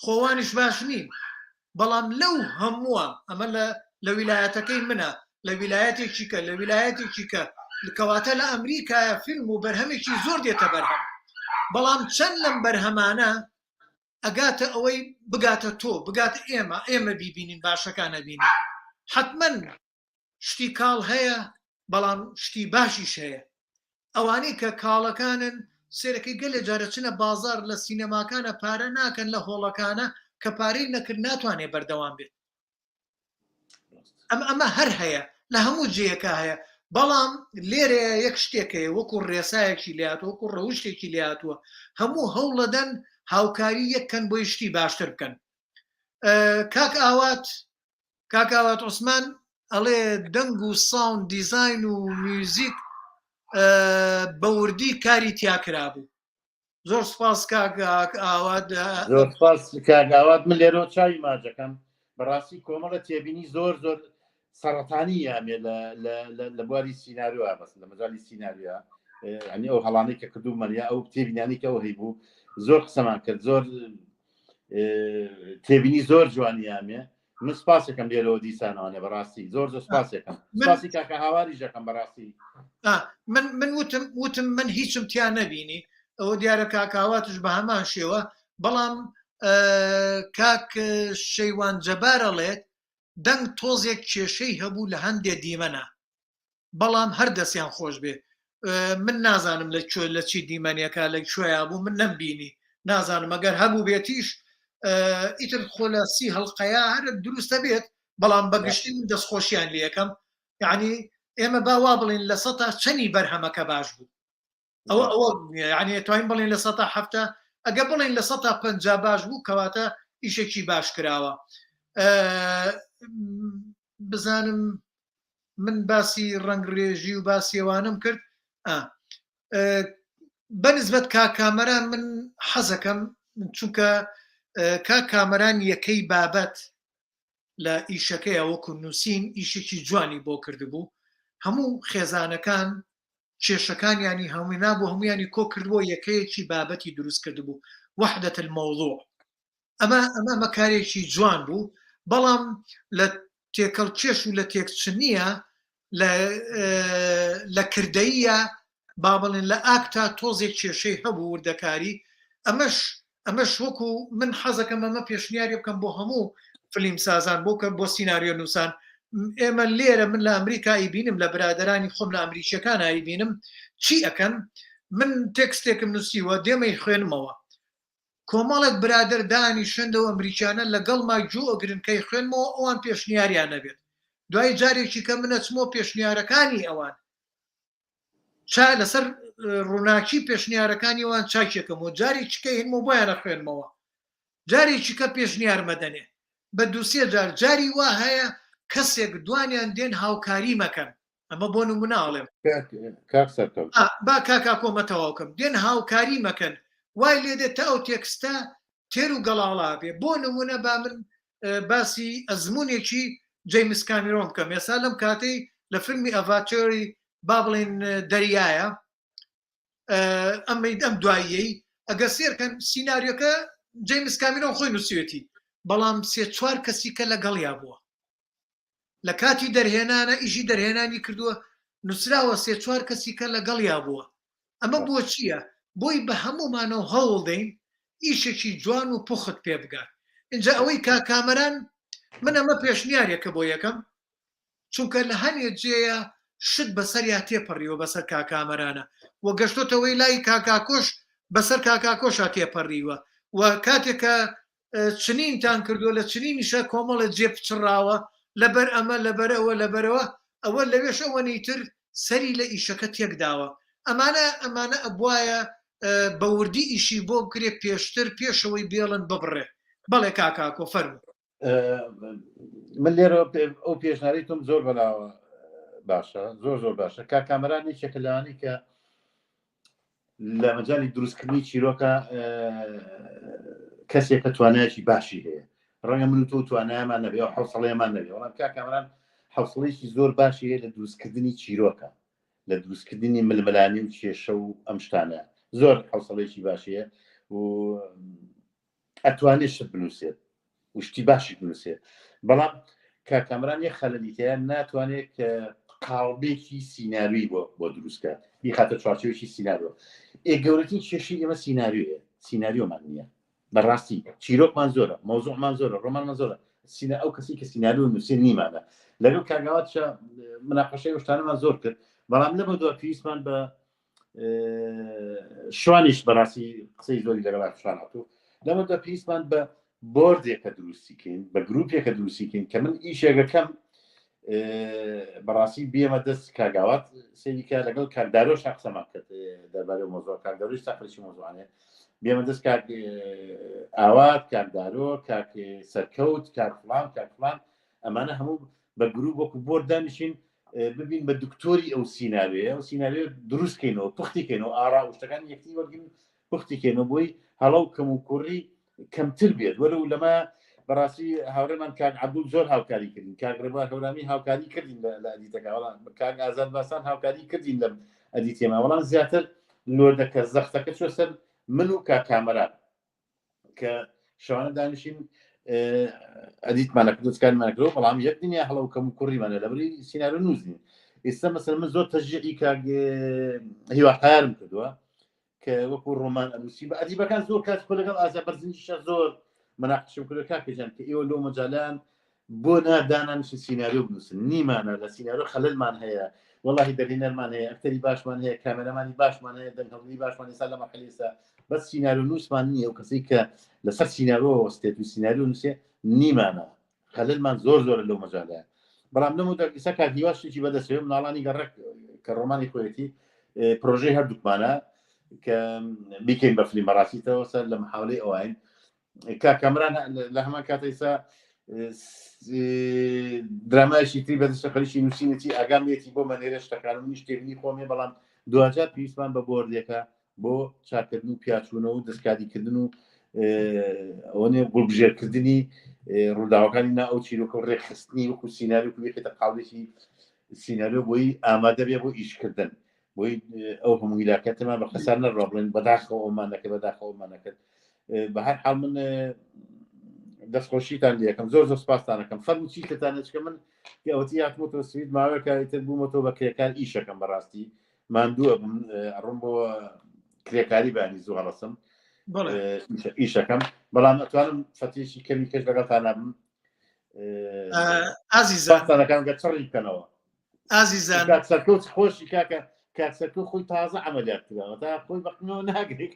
خۆوانیش باش نین بەڵام لەو هەمووە ئەمە لە لە ویلایەتەکەی منە لە ویلایەتێکی کە لە ویلایەتێکی کە کەواتە لە ئەمریکایە فیلم و بەرهەمێکی زۆر دێتە بەرهەم بەڵام چەند لەم بەرهەمانە ئەگاتە ئەوەی بگاتە تۆ بگاتە ئێمە ئێمە بیبینین باشەکانە بینین حتمما شتی کاڵ هەیە بەڵام شتی باشیش هەیە ئەوانەی کە کاڵەکانن سێرەکەی گەلێ جارە چنە بازار لە سینەماکانە پارە ناکەن لە هۆڵەکانە کە پارەی نەکرد ناتوانێت بەردەوام بێت ئەم ئەمە هەر هەیە لە هەموو جێیەکە هەیە بەڵام لێرە یەک شتێک هەیە وەکو ڕێسایەکی لاتوە وەکو ڕەوشتێکی لاتوە هەموو هەوڵەدەن هاوکاری یەککەن بۆی شتی باشتر بکەن کاک ئاوات کاک ئاوات عوسمان ئەڵێ دەنگ و sound design و میوزیک بە وردی کاری تیا کرابوو زۆر سپاس کاک ئاوات زۆر سپاس کاک ئاوات من لێرەوە چاوی ماجەکەم بەڕاستی کۆمەڵە تێبینی زۆر زۆر سەرەتانی یامێ لە بواری سیناریۆ بەس لە مەجای سیناریۆ ئەنی ئەو هەڵانەی کە کردوومەن یا ئەو تێبینانی کە ئەو هەیبوو زۆر قسەمان کرد زۆر تێبینی زۆر جوانیامێ من سپاسەکەم لێرەوە دیسانەوانێ بەڕاستی زۆر زۆر سپاسێکم سپاسی کاکە هاواری ژەکەم بەڕاستی من من وتم وتم من هیچم تیا نەبینی ئەوە دیارە کاکاواتش بە هەمان شێوە بەڵام کاک شەیوان جەبارەڵێت دەنگ تۆزێک کێشەی هەبوو لە هەندێ دیمەنە بەڵام هەر دەستیان خۆش بێ من نازانم لە کوێ لە چی دیمەنێکە لە کوێیا بوو من نەمبینی نازانم ئەگەر هەبوو بێتیش ئیتر خۆ لە سی هەڵلقەیە هەر دروستە بێت بەڵام بەگشتی من دەستخۆشیان لەکەم یعنی ئێمە با وا بڵین لە سە تا چەنی بەرهەمەکە باش بوو ئەوە ئەوە یعنی توانین بڵین لە سە هەفتە ئەگە بڵین لە سە پ باش بوو کەواتە ئیشێکی باش کراوە بزانم من باسی ڕەنگڕێژی و باسی ئەوانم کرد بەنسبەت کاک کامەران من حەزەکەم چونکە کاک کامەران یەکەی بابەت لە ئیشەکەیە وەکو نووسین ئیشێکی جوانی بۆ کردبوو هەموو خێزانەکان کێشەکانیانی هەمووی نابوو هەمویانی کۆ کردبوو یەکەیەکی بابەتی دروست کردبوو وحدة الموضوع ئەمە ئەمە ئەمە کارێکی جوان بوو بەڵام لە تێکەڵ کێش و لە تێکچنیە لە لە کردەیە با بڵێن لە ئاکتا تۆزێک کێشەی هەبوو وردەکاری ئەمەش ئەمەش وەکو من حەزەکەم ئەمە پێشنیاری بکەم بۆ هەموو فلیم سازان بۆ کە بۆ سیناریۆ نووسان ئێمە لێرە من لە ئەمریکا ئیبینم لە برادرانی خۆم لە ئەمریکیەکان ئایبینم. چی ئەکەن من تێکستێکم نووسیوە دێمەی خوێنمەوە کۆمەڵێک برادەر دانیشن لەو ئەمریکیانە لەگەڵما گوێ ئەگرن کەی خوێنمەوە ئەوان پێشنیاریان نەبێت دوای جارێکی کە من ئەچمەوە پێشنیارەکانی ئەوان چا لەسەر ڕووناکی پێشنیارەکانی ئەوان چاکێکەمەوە جارێکی کە هێنمەوە بۆیان ئەخوێنمەوە جارێکی کە پێشنیار مەدەنێ بە دووسێ جار جاری وا هەیە کەسێک دوانیان دێن هاوکاری مەکەن ئەمە بۆ نمونە ئەڵێم کاک سەرکەوت با کاکا کۆمە تەواوکەم دێن هاوکاری مەکەن وای لێ دێت تا ئەو تێکستە تێر و گەڵاڵا بێ بۆ نمونە با من باسی ئەزمونێکی جەیمس کامیرۆن بکەم ئێستا لەم کاتەی لە فیلمی ئەڤاتۆری با بڵێن دەریایە ئەمەی ئەم دواییەی ئەگەر سێرکەن سیناریۆکە جەیمس کامیرۆن خۆی نووسیوێتی بەڵام سێ چوار کەسی کە لەگەڵیا بووە لە کاتی دەرهێنانە ئیشی دەرهێنانی کردووە نووسراوە سێ چوار کەسی کە لەگەڵیا بووە ئەمە بۆ چییە بۆی بە هەموومانەوە هەوڵ دەین ئیشێکی جوان و پوخت پێ بگات اینجا ئەوەی کا کامەران من ئەمە پێشنیارێکە بۆ یەکەم چونکە لە هەنێ جێیە شت بەسەریا تێپەڕیوە بەسەر کاکامەرانە و گەشتۆتەوەی لای کاکاکۆش بەسەر کاکاکۆشا تێپەڕیوە و کاتێک کە چنینتان کردووە لە چنینیشە کۆمەڵە جێ پچڕاوە لەبەر ئەمە لەبەر ئەوە لەبەرەوە ئەوە لەوێش ئەوەنەی تر سەری لە ئیشەکە تێکداوە ئەمانە ئەمانە ئەبوایە بە وردی ئیشی بۆ بکرێ پێشتر پێشەوەی بێڵن ببڕێ بەڵێ کاکاکۆ فەرموو من لێرە ئەو پێشناری تۆم زۆر بەلاوە باشە زۆر زۆر باشە کا کامەران یەکێکە لەوانەی کە لە مەجای دروستکردنی چیرۆکە کەسێک کە توانایەکی باشی هەیە ڕەنگە من و تۆ توانایمان نەبێ و حوسڵەیەمان نەبێ بەڵام کا کامەران حوسڵێکی زۆر باشی هەیە لە دروستکردنی چیرۆکە لە دروستکردنی ململانی و کێشە و ئەم شتانە زۆر حوسڵێکی باشیە و ئەتوانێت شت بنووسێت و شتی باشیش بنووسێت بەڵام کاک کامران یەک خەلەلی تەیە ناتوانێت کە قاڵبێکی سیناریۆی بۆ بۆ دروستکە بیخاتە چوارچێوەیەکی سیناریۆ ئێ گەورەترین کێشەی ئێمە سیناریۆیە سیناریۆمان نییە بەڕاستی چیرۆکمان زۆرە مەوزوعمان زۆرە ڕۆمانمان زۆرە سینە ئەو کەسی کە سیناریۆ نووسێ نیمانە لەگەڵ کاگاواتشە مناقەشەی ئەو شتانەمان زۆر کرد بەڵام لەمە دوا پێویستمان بە شوانیش بەڕاستی قسەی زۆری لەگەڵ شوان هاتوو لەمەدا پێویستمان بە بۆردێکە دروستیکەین بە گروپێکە دروستیکەین کە من ئیشێکەکەم بەڕاستی بێمە دەست کاگاوات سەیریکە لەگەڵ کاکدارۆش قسەمان کرد دەربارەی مۆزۆ کاکدارۆش سەقرشی مۆزوانێ بێمە دەست کاک ئاوات کاکدارۆ کاک سەرکەوت کاک فلان کاک فلان ئەمانە هەموو بە گروپ وەکو بۆرد دانیشین ببین بە دکتۆری ئەو سیناریۆیە ئەو سیناریۆ دروست کەینەوە پوختی کەینەوە ئارا و شتەکانی یەکتری وەرگین پوختی کەینەوە بۆی هەڵە و کەم و کوڕی کەمتر بێت وەرە و لەمە بەڕاستی هاوڕێمان کاک عەبدول زۆر هاوکاری کردین کاک ڕێبوار هەورامی هاوکاری کردین لە ئەدیتەکە وەڵام کاک ئازاد باسان هاوکاری کردین لەم ئەدیتێما بەڵام زیاتر لۆردەکە زەختەکە چوە سەر من و کاک کامەران کە شەوانە دانیشین ئەدیتمانە کرد دەستکاریمانە کرد بەڵام یەک دنیا هەڵە و کەم و کوڕیمانە لەبری سیناریۆ نووسین ئێستا مەسەر من زۆر تەشجیعی کاک هیوا قارم کردووە کە وەکو ڕۆمان ئەنووسی بە ئەدیبەکان زۆر کات خۆ لەگەڵ ئازا بەرزنجیشە زۆر مناقشم کردو کاکەجان کە ئێوە لۆ مەجالان بۆ نا دانانیشن سیناریۆ بنووسن نیمانە لە سیناریۆ خەلەلمان هەیە وەڵاهی دەرهێنەرمان هەیە ئەکتەری باشمان هەیە کامێرەمانی باشمان هەیە دەنگهەڵگری باشمان ئێستا لە مەرحەلەی ئێستا بەس سیناریۆ نووسمان نییە و کەسێک کە لەسەر سیناریۆ وەستێت و سیناریۆ نووسێ نیمانە خەلەلمان زۆر زۆرە لەو مەجالەیە بەڵام لەم مدە ئیسا کاک هیوا شتێکی بەدەستەوە مناڵانی گەڕەک کە ڕۆمانی خۆیەتی پرۆژەی هەردووکمانە کە بیکەین بە فلیم بەڕاستیتەوە سەر لە محاولەی ئەوین کاک کامران لە هەمان کاتە ئێستا درامایشی تری بەدەستە خەریکی نووسینێتی ئاگام لێتی بۆ مەنێرە شتەکان منیش تێبینی خۆمێ بەڵام دواجار پێویستمان بە بۆردێکە بۆ چاکردن و پیاچوونەوە و دەستکاریکردن و ئەوەنێ گوڵبژێرکردنی ڕووداوەکانی نا ئەو چیرۆکە و ڕێکخستنی وەکو سیناریۆ و بێتە قاڵێکی سیناریۆ بۆی ئامادە بێ بۆ ئیشکردن بۆی ئەو هەموو هیلاکەتەمان بە خەسار نەڕوا بڵێن بەداخەوە ئەومان نەکرد بەداخەوە ئەومان نەکرد بە هەر حاڵ من دەستخۆشیتان لەکەم زۆر زۆر سپاستانەکەم فەرموو چی کەتان چکە من ئەوەتی هاتمەوە سوید ماوەکە ئیتر بوومەتەوە بە کرێکار ئیشەکەم بەڕاستی ماندووە بم ئەڕۆم بۆ کرێکاری بانی زوو هەڵەسم ئیشەکەم بەڵام ئەتوانم فەتێکی کەمی کەش لەگەڵتان نابم ئازیزانەکان گە چڕی بکەنەوە ئازیزان سەرکەوت خۆشی کاکە. کاک سەرکەوت خۆی تازە عەمەلیات کراوە تا خۆی بەقنەوە ناگرێ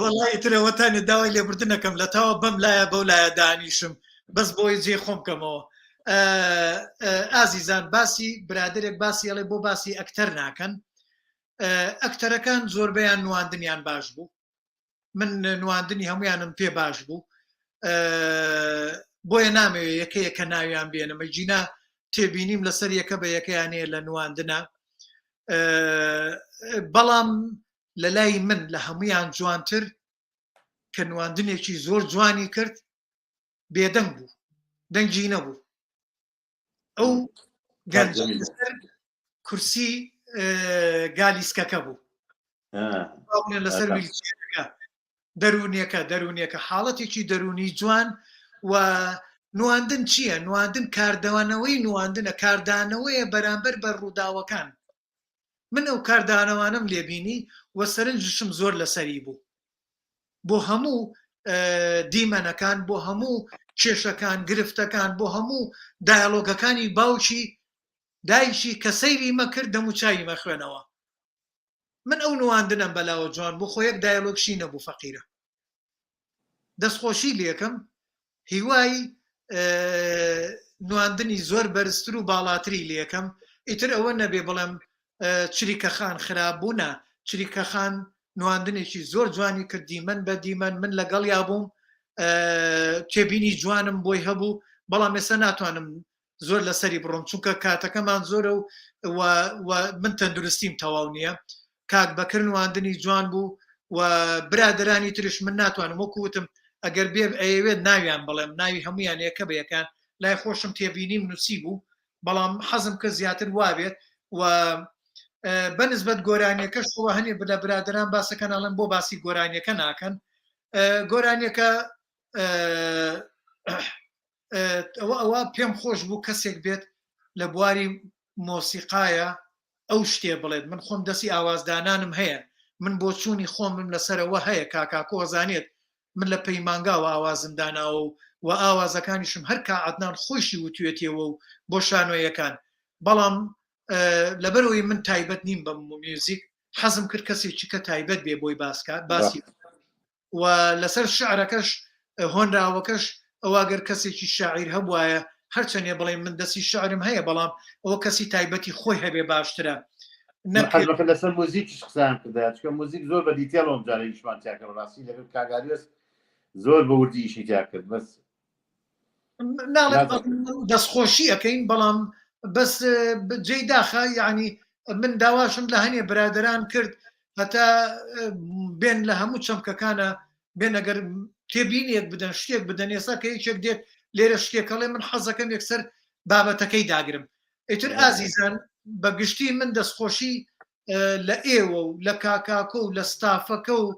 وەڵای ئیتر ئەوەتانێ داوای لێبوردنەکەم لە تاوە بەم لایە بەو لایە دانیشم بەس بۆی جێ خۆم کەمەوە ئازیزان باسی برادێک باسی ئەڵێ بۆ باسی ئەکتەر ناکەن ئەکتەرەکان زۆربەیان نواندنیان باش بوو من نواندنی هەمویانم پێ باش بوو بۆیە نامەوێ یەکە یەکە ناویان بێنم ئەگینا تێبینیم لەسەر یەکە بە یەکەیان هەیە لە نواندنە بەڵام لە لای من لە هەمویان جوانتر کە نواندنێکی زۆر جوانی کرد بێدەنگ بوو دەنگی نەبوو ئەو گەنج لەسەر کورسی گالیسکەکە بوو لەسەر ویلچێرەکە دەروونیەکە دەروونیەکە حاڵەتێکی دەروونی جوان و نواندن چییە؟ نواندن کاردانەوەی نواندنە کاردانەوەیە بەرامبەر بە ڕووداوەکان من ئەو کاردانەوانم لێبینی و سەرنجشم زۆر لەسەری بوو بۆ هەموو دیمەنەکان بۆ هەموو کێشەکان گرفتەکان بۆ هەموو دایالۆگەکانی باوکی دایکی کە سەیری مەکرد دەموچوی مەخوێنەوە من ئەو نواندنەم بەلاوە جوان بوو خۆ یەک دایەلۆگشی نەبوو فەقیرە دەستخۆشی لێکەم هیوای نواندنی زۆر بەرزتر و باڵاتری لێکەم ئیتر ئەوە نەبێ بڵێم چریکە خان خراپ بوو نا چریکە خان نواندنێکی زۆر جوانی کرد دیمەن بە دیمەن من لەگەڵیا بووم تێبینی جوانم بۆی هەبوو بەڵام ئێستا ناتوانم زۆر لەسەری بڕۆم چونکە کاتەکەمان زۆرە و و من تەندروستیم تەواو نییە کاک بەکر نواندنی جوان بوو و برادرانی ترش من ناتوانم وەکو وتم ئەگەر بێ ئەیەوێت ناویان بڵێم ناوی هەمویان یەکە بە یەکان لای خۆشم تێبینیم نووسی بوو بەڵام حەزم کە زیاتر وابێت و بەنسبەت گۆرانیەکەشەوە هەنێ لە برادران باسەکەن ئەڵێن بۆ باسی گۆرانیەکە ناکەن گۆرانیەکە ئەوە ئەوە پێم خۆش بوو کەسێک بێت لە بواری مۆسیقایە ئەو شتێ بڵێت من خۆم دەستی ئاوازدانانم هەیە من بۆچوونی خۆمم لەسەرەوە هەیە کاکاکۆ زانێت من لە پەیمانگاوە ئاوازم داناوە و و ئاوازەکانیشم هەر کا عەدنان خۆیشی وتوێتیەوە و بۆ شانۆیەکان بەڵام لەبەرەوەی من تایبەت نیم بە میوزیک حەزم کرد کەسێکی کە تایبەت بێ بۆی باسکە باسی و لەسەر شعرەکەش هۆنراوەکەش ئەوە گەر کەسێکی شاعیر هەبوایە هەرچەندێ بڵێ من دەستی شعرم هەیە بەڵام ئەوە کەسی تایبەتی خۆی هەبێ باشترە نەکەکە لەسەر موزیکیش قسەیان کردا چکە موزیک زۆر بە detail ئەم جارە ئیشمان تیا کرد ڕاستی لەگەڵ کاگاریۆس زۆر بە وردی ئیشی تیا کرد بەس ناڵێم دەستخۆشی ئەەکەین بەڵام بەس جێی داخە یعنی من داواشم لە هەنێ برادران کرد هەتا بێن لە هەموو چەمکەکانە بێن ئەگەر تێبینێک بدەن شتێک بدەن ئێستا کە یەکێک دێت لێرە شتێکەڵێ من حەزەکەم یەکسەر بابەتەکەی داگرم ئیتر ئازیزان بە گشتی من دەستخۆشی لە ئێوە و لە کاکاکۆ و لە ستافەکە و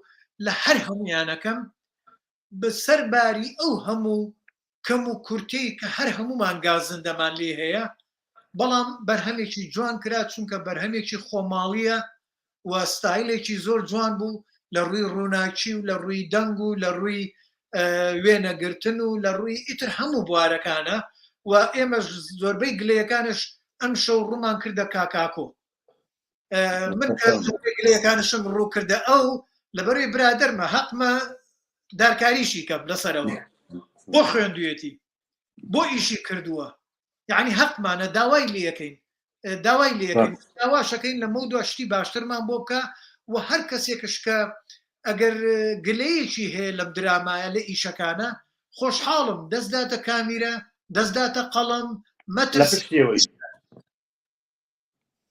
لە هەر هەمویانەکەم بەسەر باری ئەو هەموو کەم و کورتەی کە هەر هەموومان گازندەمان لێ هەیە بەڵام بەرهەمێکی جوان کرا چونکە بەرهەمێکی خۆماڵیە و ستایلێکی زۆر جوان بوو لە ڕووی ڕووناکی و لە ڕووی دەنگ و لە ڕووی وێنەگرتن و لە ڕووی ئیتر هەموو بوارەکانە و ئێمەش زۆربەی گلەیەکانش ئەم شەو ڕوومان کردە کاکاکۆ من گلەیەکانشم ڕوو کردە ئەو لەبەروی برادەرمە هەقمە دارکاریشی کەم لەسەرەوە بۆ خوێندویەتی بۆ ئیشی کردووە یعنی هەقمانە داوای لەکەین داوای لەکەین داواشەکەین لە مەودوا شتی باشترمان بۆ بکە و هەر کەسێکش کە ئەگەر گلەیەکی هەیە لەم درامایە لە ئیشەکانە خۆشحاڵم دەستداتە کامیرە دەستداتە قەڵم مەترس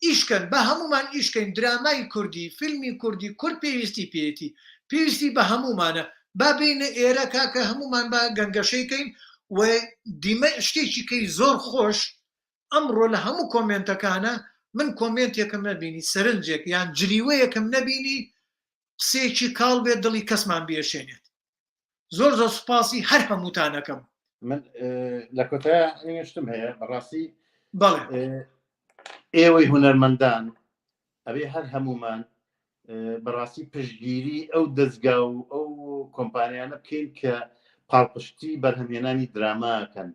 ئیشکەن با هەموومان ئیشکەین درامای کوردی فیلمی کوردی کورد پێویستی پێیەتی پێویستی بە هەموومانە با بێینە ئێرە کاکە هەموومان با گەنگەشەی کەین و دیمە شتێکی کەی زۆر خۆش ئەمڕۆ لە هەموو کۆمێنتەکانە من کۆمێنتێکم نەبینی سەرنجێک یان جریوەیەکم نەبینی قسەیەکی کاڵ بێت دڵی کەسمان بێشێنێت زۆر زۆر سوپاسی هەر هەمووتانەکەم. من لە کۆتای شتم هەیە بەڕاستی بەڵێ ئێوەی هونەرمەندان ئەبێ هەر هەمومان بەڕاستی پشتگیری ئەو دەستگا و ئەو کۆمپانیانە بکەین کە پاڵپشتی بەرهەمهێنانی دراماکەن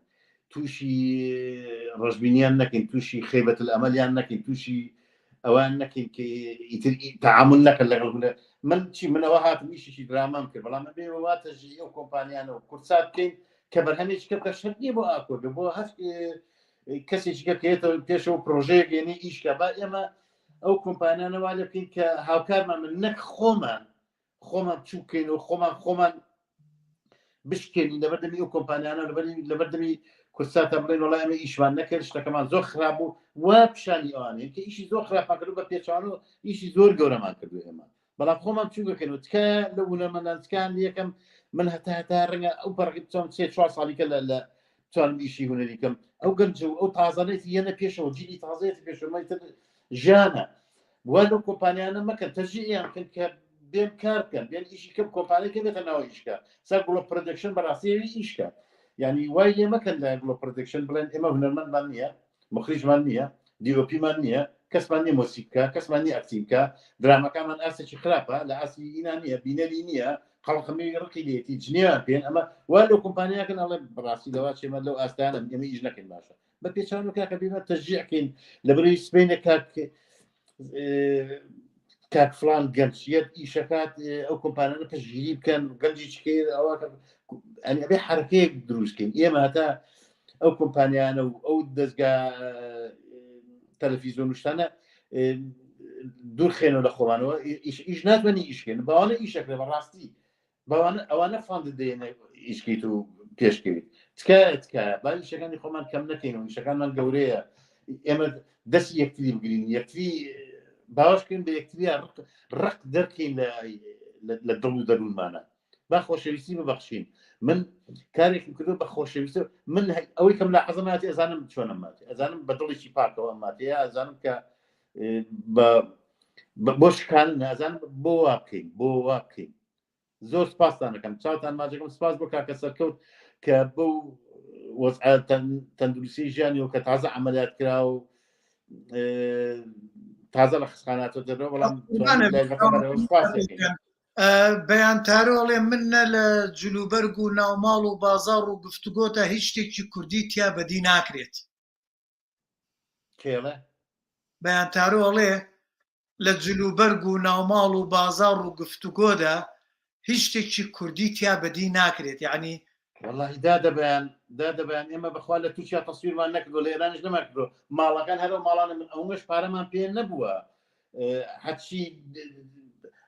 تووشی ڕژبینیان نەکەین تووشی خیبەت ئەمەلیان نەکەین تووشی. ئەوان نەکەین کە ئیتر تەعامول نەکەن لەگەڵ هونەر من چی من ئەوە هاتم ئیشێکی درامام کرد بەڵام بێ وا تەشجیعی ئەو کۆمپانیانە و کورسات بکەین کە بەرهەمێکی کە بکە شەرت نییە بۆ ئاکۆ بێ بۆ هەر کەسێکی کە کێتەوە پێشەوە پرۆژەیەک یعنی ئیشکە با ئێمە ئەو کۆمپانیانە وا لێ بکەین کە هاوکارمان من نەک خۆمان خۆمان بچووکەین و خۆمان خۆمان بشکێنین لەبەردەمی ئەو کۆمپانیانە لەبەردەمی کوردساتە بڵێن وڵای ئەمە ئیشمان نەکرد شتەکەمان زۆر خراپ بوو وا پیشانی ئەوانەیە کە ئیشی زۆر خراپمان کردو بە پێچوان و ئیشی زۆر گەورەمان کردو ئێمە بەڵام خۆمان بچووکەکەن و تکایە لە هونەرمەندان تکایان یەکەم من هەتا هەتا ڕەنگە ئەو پەڕی بچم سێ چوار ساڵیکە لە لە توانم ئیشی هونەری کەم ئەو گەنج و ئەو تازانێتی یەنە پێشەوە جیلی تازەیەتی پێشەوە تر ژیانە وا لەو کۆمپانیانە مەکەن تەشجیعیان بکەن کە بێن کار بکەن بێن ئیشی کەم کۆمپانیەکە بێتە ناوە ئیشکە سا گوڵە production بەڕاستی ئیشکە یعنی وای لێ مەکەن لە گوڵە production بڵێن ئێمە هونەرمەندمان نییە مخریجمان نییە DOP مان نییە کەسمان نییە مۆسیک بکە کەسمان نییە acting بکە درامەکانمان ئاستێکی خراپە لە ئاستی ئینا نییە بینەری نییە خەڵقەمی ڕقی لێتی جنێوان پێن ئەمە وا لەو کۆمپانیاکەن ئەڵێ بەڕاستی لەوا چێمە لەو ئاستانە ئێمە ئیش نەکەین باشە بە پێچەوانە کاکە بیمە تەشجیع کەین لەبەرەی سبەینێ کاک کاک فلان گەنجیەت ئیشەکات ئەو کۆمپانیانە پشتگیری بکەن گەنجی چکەی ئەوە ئەبێ حرکەیەک دروستکەین ئێمە هەتا ئەو کۆمپانیانە و ئەو دەستگا تەلەفیزیۆن شتانە دوورخێنەوە لە خۆمانەوە ئیش ناتوانانی ئیشکێن باوانە ئیشەکرێ بەڕاستی بەوانە ئەوانە fund دێنە ئیشکەیت و پێشکەویت تکایە تکایە با ئیشەکانی خۆمان کەم نەکەین و ئیشەکانمان گەورەیە ئێمە دەستی یەکتری بگرین یەکتری باوەشکەین بە یەکتریا ڕق ڕق دەرکەین لە دڵ و دەروونمانە با خۆشەویستی ببەخشین من کارێکم کردو بە خۆشەویستی من ئەوەی کەم لە حەزەماتی ئەزانم چۆنم ماتی ئەزانم بە دڵێکی پاکەوە ماتەیە ئەزانم کە بۆ شکان نازانم بۆ وا بکەین بۆ وا بکەین زۆر سپاستان دەکەم چاوتان ماجەکەم سپاس بۆ کاکە سەرکەوت کە بەو وەزعە تەندروستی ژیانی و کە تازە عملیات کرا و تازە لە خستخاناتۆ دەرەوە بەڵام سپاس بەیان تارۆ ئەڵێ من نە لە جلوبەرگ و ناوماڵ و بازاڕ و گفتوگۆتا هیچ شتێکی کوردی تیا بەدی ناکرێت. کێڵێ؟ بەیان تارۆ ئەڵێ لە جلوبەرگ و ناوماڵ و بازاڕ و گفتوگۆدا هیچ شتێکی کوردی تیا بەدی ناکرێت یەعنی. وەڵاهی دادە بەیان دادە بەیان ئێمە بەخوا لە تورکیا تەسویرمان نەکردوە لە ئێرانیش نەمان کردوە ماڵەکان هەر ئەو ماڵانە من ئەوەش پارەمان پێ نەبووە هەرچی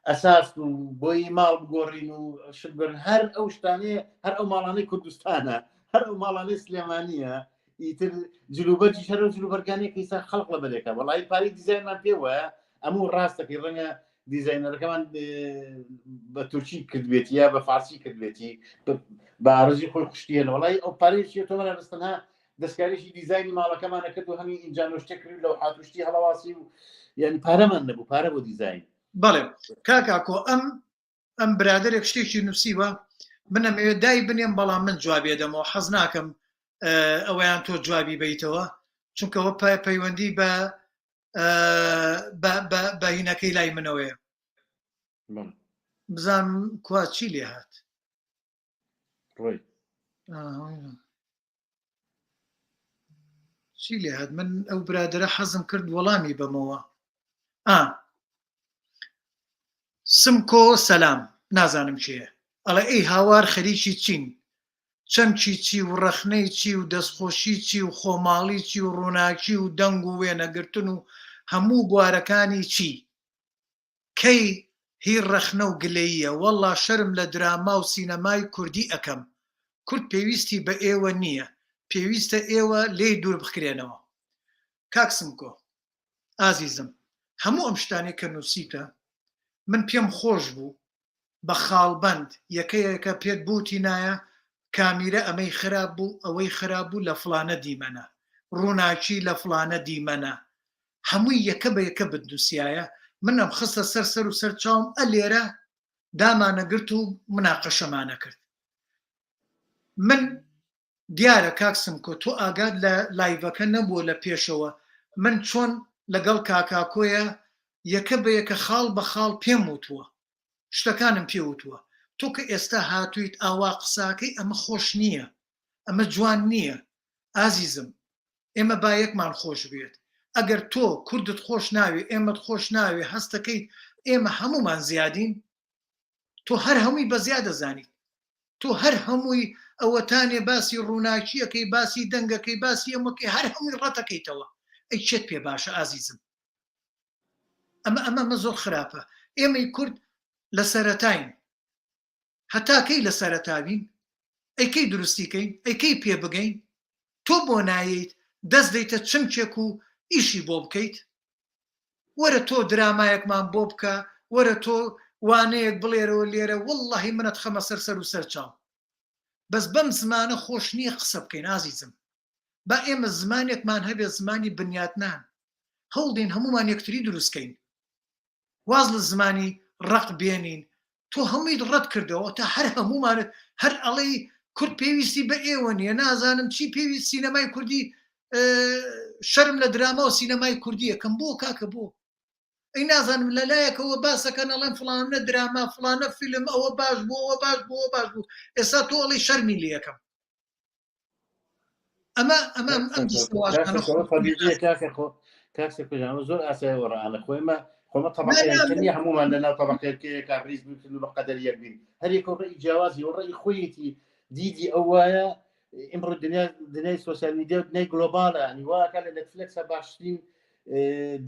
ئەساس و بۆی ماڵ بگۆڕین و شت بگۆڕین هەر ئەو شتانەیە هەر ئەو ماڵانەی کوردستانە هەر ئەو ماڵانەی سلێمانیە ئیتر جلوبەرگیش هەر ئەو جلوبەرگانەیە کە ئیستا خەڵق لە بەرێکە وەڵی پارەی دیزاینمان پێ وایە ئەمە ڕاستەکەی ڕەنگە دیزاینەرەکەمان بە تورکی کردبێتی یا بە فارسی کردبێتی بە ئارزی خۆی خوشتیە وەڵی ئەو پارەیەکی تۆمە بەستنها دەستکاریی دیزاینی ماڵەکەمانە کرد و هەمی ئینجا شتێک کرد لەو حاتوشتی هەڵەواسی و یعنی پارەمان نەبوو پارە بۆ دیزاین بەڵێ کاکاکۆ ئەم ئەم برادێک شتێکی نووسیوە من ئەمەوێ دای بنێم بەڵام من جوابێ دەمەوە حەز ناکەم ئەوەیان تۆ جوابی بیتەوە چونکەەوە پەیوەندی بە بە هینەکەی لای منەوەیە بزانم کوا چی لێ هات ڕۆی چی لێ هات من ئەو برادرە حەزم کرد وەڵامی بەمەوە ئا سمکۆ سەلام نازانم کێیە ئەڵێ ئەی هاوار خەریکی چین چەمکی چی و ڕەخنەی چی و دەستخۆشی چی و خۆماڵی چی و ڕووناکی و دەنگ و وێنەگرتن و هەموو بوارەکانی چی کەی هی ڕەخنە و گلەییە وەڵا شەرم لە دراما و سینەمای کوردی ئەکەم کورد پێویستی بە ئێوە نیە پێویستە ئێوە لێی دوور بخرێنەوە کاک سمکۆ ئازیزم هەموو ئەم شتانەی کە نوسیتە من پێم خۆش بوو بە خاڵبەند یەکە یەکە پێت بوتینایە کامیرە ئەمەی خراپ بوو ئەوەی خراپ بوو لە فڵانە دیمەنە ڕووناکی لە فڵانە دیمەنە هەمووی یەکە بە یەکە بتنوسیایە من ئەمخستە سەر سەر و سەر چاوم ئە لێرە دامانەگرت و مناقەشەمانەکرد من دیارە کاک سمکۆ تۆ ئاگات لە لایڤەکە نەبووە لە پێشەوە من چۆن لەگەڵ کاکاکۆیە یەکە بە یەکە خاڵ بە خاڵ پێم وتووە شتەکانم پێ وتووە تۆ کە ئێستا هاتوویت ئاوا قساکەی ئەمە خۆش نییە ئەمە جوان نییە ئازیزم ئێمە با یەکمان خۆش بوێت. ئەگەر تۆ کوردت خۆش ناوێ ئێمەت خۆش ناوێ هەستەکەیت ئێمە هەمومان زیادین تۆ هەر هەمووی بە زیاد دەزانیت تۆ هەر هەمووی ئەوەتانێ باسی ڕووناکیەکەی باسی دەنگەکەی باسی ئەمەکەی هەر هەمووی ڕەتەکەیتەوە ئەی چێت پێ باشە ئازیزم ئەمە ئەمە ئەمە زۆر خراپە ئێمەی کورد لە سەرەتاین هەتا کەی لە سەرەتاوین ئەی کەی دروستی کەین ئەی کەی پێ بگەین تۆ بۆ نایەیت دەست دەیتە چمکێک و ئیشی بۆ بکەیت وەرە تۆ درامایەکمان بۆ بکە وەرە تۆ وانەیەک بڵێرەوە لێرە واللهی منت خەمە سەر سەر و سەر چاو بەس بەم زمانە خۆش نییە قسە بکەین ئازیزم با ئێمە زمانێکمان هەبێت زمانی بنیاتنان هەوڵدەین هەمومان یەکتری دروستکەین واز لە زمانی ڕق بێنین تۆ هەموویت ڕەت کردەوە تا هەر هەمومانت هەر ئەڵێی کورد پێویستی بە ئێوە نییە نازانم چی پێویست سینەمای کوردی شەرم لە دراما و سینەمای کوردیەکەم بۆ کاکە بۆ ئەی نازانم لەلایەکەوە باسەکەن ئەڵێن فڵانە دراما فڵانە فیلم ئەوە باش بوو ئەوە باش بوو ئەوە باش بوو ئێستا تۆ ئەڵێی شەرمی لێ ئەکەم ئەمە ئەمە ئەم دەستەواژانە کاکە زۆر ئاسای وەڕانە خۆیمە خۆمە طبقەیە هەمومان لەناو طبقەیەکەیەکە ڕیز بکردن و بە قەدەر یەک بین هەر یەکە ڕێی جیاوازی و ڕێی خۆیەتی دیدی ئەو وایە ئیمڕۆ دنیا دنیای سۆسیال میدیا و دنیای گلۆبالە ینی واکە لە نێتفلێکسە باشترین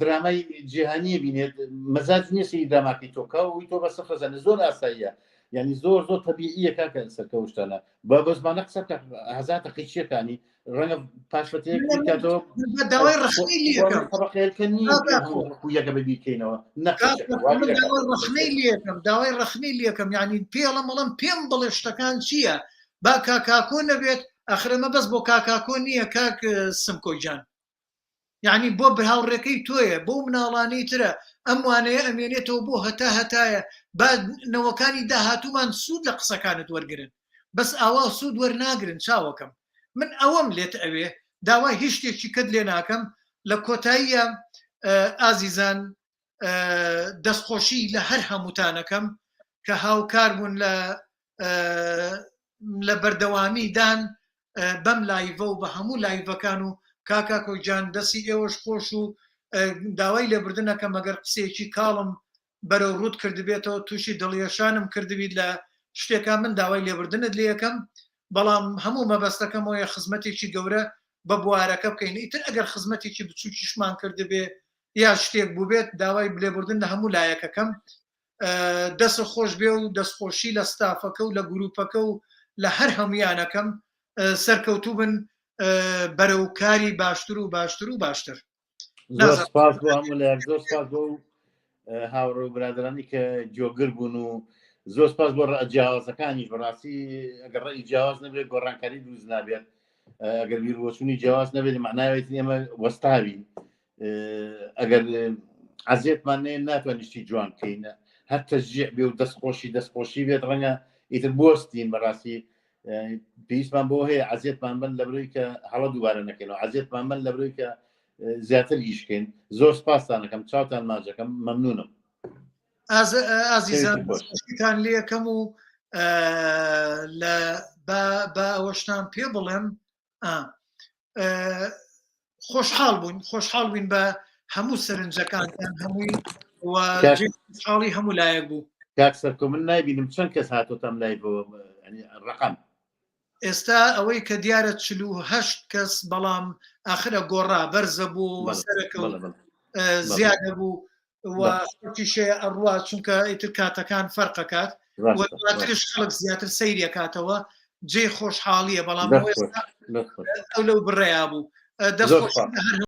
درامای جیهانیە بینێت مەزاج نییە سەیری دراماکەی تۆ کا و تۆ بە سفر زانێ زۆر ئاساییە یعنی زۆر زۆر تەبیعیە کاکە سەرکەوشتانە بە بەزمانە قسە بکە هەزار تەقیچیەکانی ڕەنگە پاشەتەیەک بکاتەوە داوای ڕەخنەی لێکەم طبقەیەکە نییە یەکە بەبیرکەینەوە داوای ڕەخنەی لێکەم داوای ڕەخنەی لێکەم یعنی پێڵم بەڵم پێم بڵێ شتەکان چییە با کاکاکۆ نەبێت ئەخرەمە بەس بۆ کاکاکۆ نییە کاک سمکۆ گیان یعنی بۆ هاوڕێکەی تۆیە بۆ مناڵانی ترە ئەم وانەیە ئەمێنێتەوە بۆ هەتا هەتایە با نەوەکانی داهاتوومان سوود لە قسەکانت وەرگن بەس ئاوا سوود وەرناگرن چاوەکەم من ئەوەم لێت ئەوێ داوای هیچ شتێکی کەت لێ ناکەم لە کۆتاییە ئازیزان دەستخۆشی لە هەر هەمووتانەکەم کە هاوکار بوون لە لە بەردەوامی دان بەم لایڤە و بە هەموو لایڤەکان و کاکاکۆ گیان دەستی ئێوەش خۆش و داوای لێبوردنەکەم ئەگەر قسەیەکی کاڵم بەرەو ڕووت کردبێتەوە تووشی دڵیەشانم کردبیت لە شتێکا من داوای لێبوردنت لێ ئەکەم بەڵام هەموو مەبەستەکەم ئەوەیە خزمەتێکی گەورە بە بوارەکە بکەین ئیتر ئەگەر خزمەتێکی بچووکیشمان کردبێ یا شتێک بووبێت داوای لێبوردن لە هەموو لایەکەکەم دەست خۆش بێ و دەستخۆشی لە ستافەکە و لە گروپەکە و لە هەر هەمویانەکەم سەرکەوتوو بن بەرەو کاری باشتر و باشتر و باشتر زۆر سپاس بۆ هەموو لایەک زۆر سپاس بۆ هاوڕێ و برادرانی کە جۆگر بوون و زۆر سپاس بۆ ڕە جیاوازەکانیش بەڕاستی ئەگەر ڕێی جیاواز نەبێت گۆڕانکاری دروست نابێت ئەگەر بیربۆچوونی جیاواز نەبێت معناوێت ئێمە وەستاوین ئەگەر عزیێتمان نێ ناتوانین شتی جوان بکەین هەر تەشجیع بێ و دەستخۆشی دەستخۆشی بێت ڕەنگە ئیتر بوەستین بەڕاستی پێویستمان بۆ هەیە عزیێتمان بن لە بروی کە هەڵە دووبارە نەکەینەوە عزیێتمان بن لە بروی کە زیاتر ئیشکەین زۆر سپاستانەکەم چاوتان ماجەکەم مەمنونم ئازیزان دەستخۆشیتان لێکەم و لە با ئەوەشتان پێ بڵێم خۆشحاڵ بووین خۆشحاڵ بووین بە هەموو سەرنجەکانتان هەمووی حاڵی هەموو لایەک بوو کاک سەرکۆ من نایبینم چەند کەس هاتۆتەم لای بۆ ڕقم ئێستا ئەوەی کە دیارە 48 کەس بەڵام ئاخرە گۆڕا بەرزە بوو سەرەکە زیادە بوو و خەڵکیشەیە ئەڕوا چونکە ئیتر کاتەکان فەرقەکات و دواترش خەڵک زیاتر سەیریەکاتەوە جێ خۆشحاڵیە بەڵام ئەو لەو بڕیا بوو دەست هەر.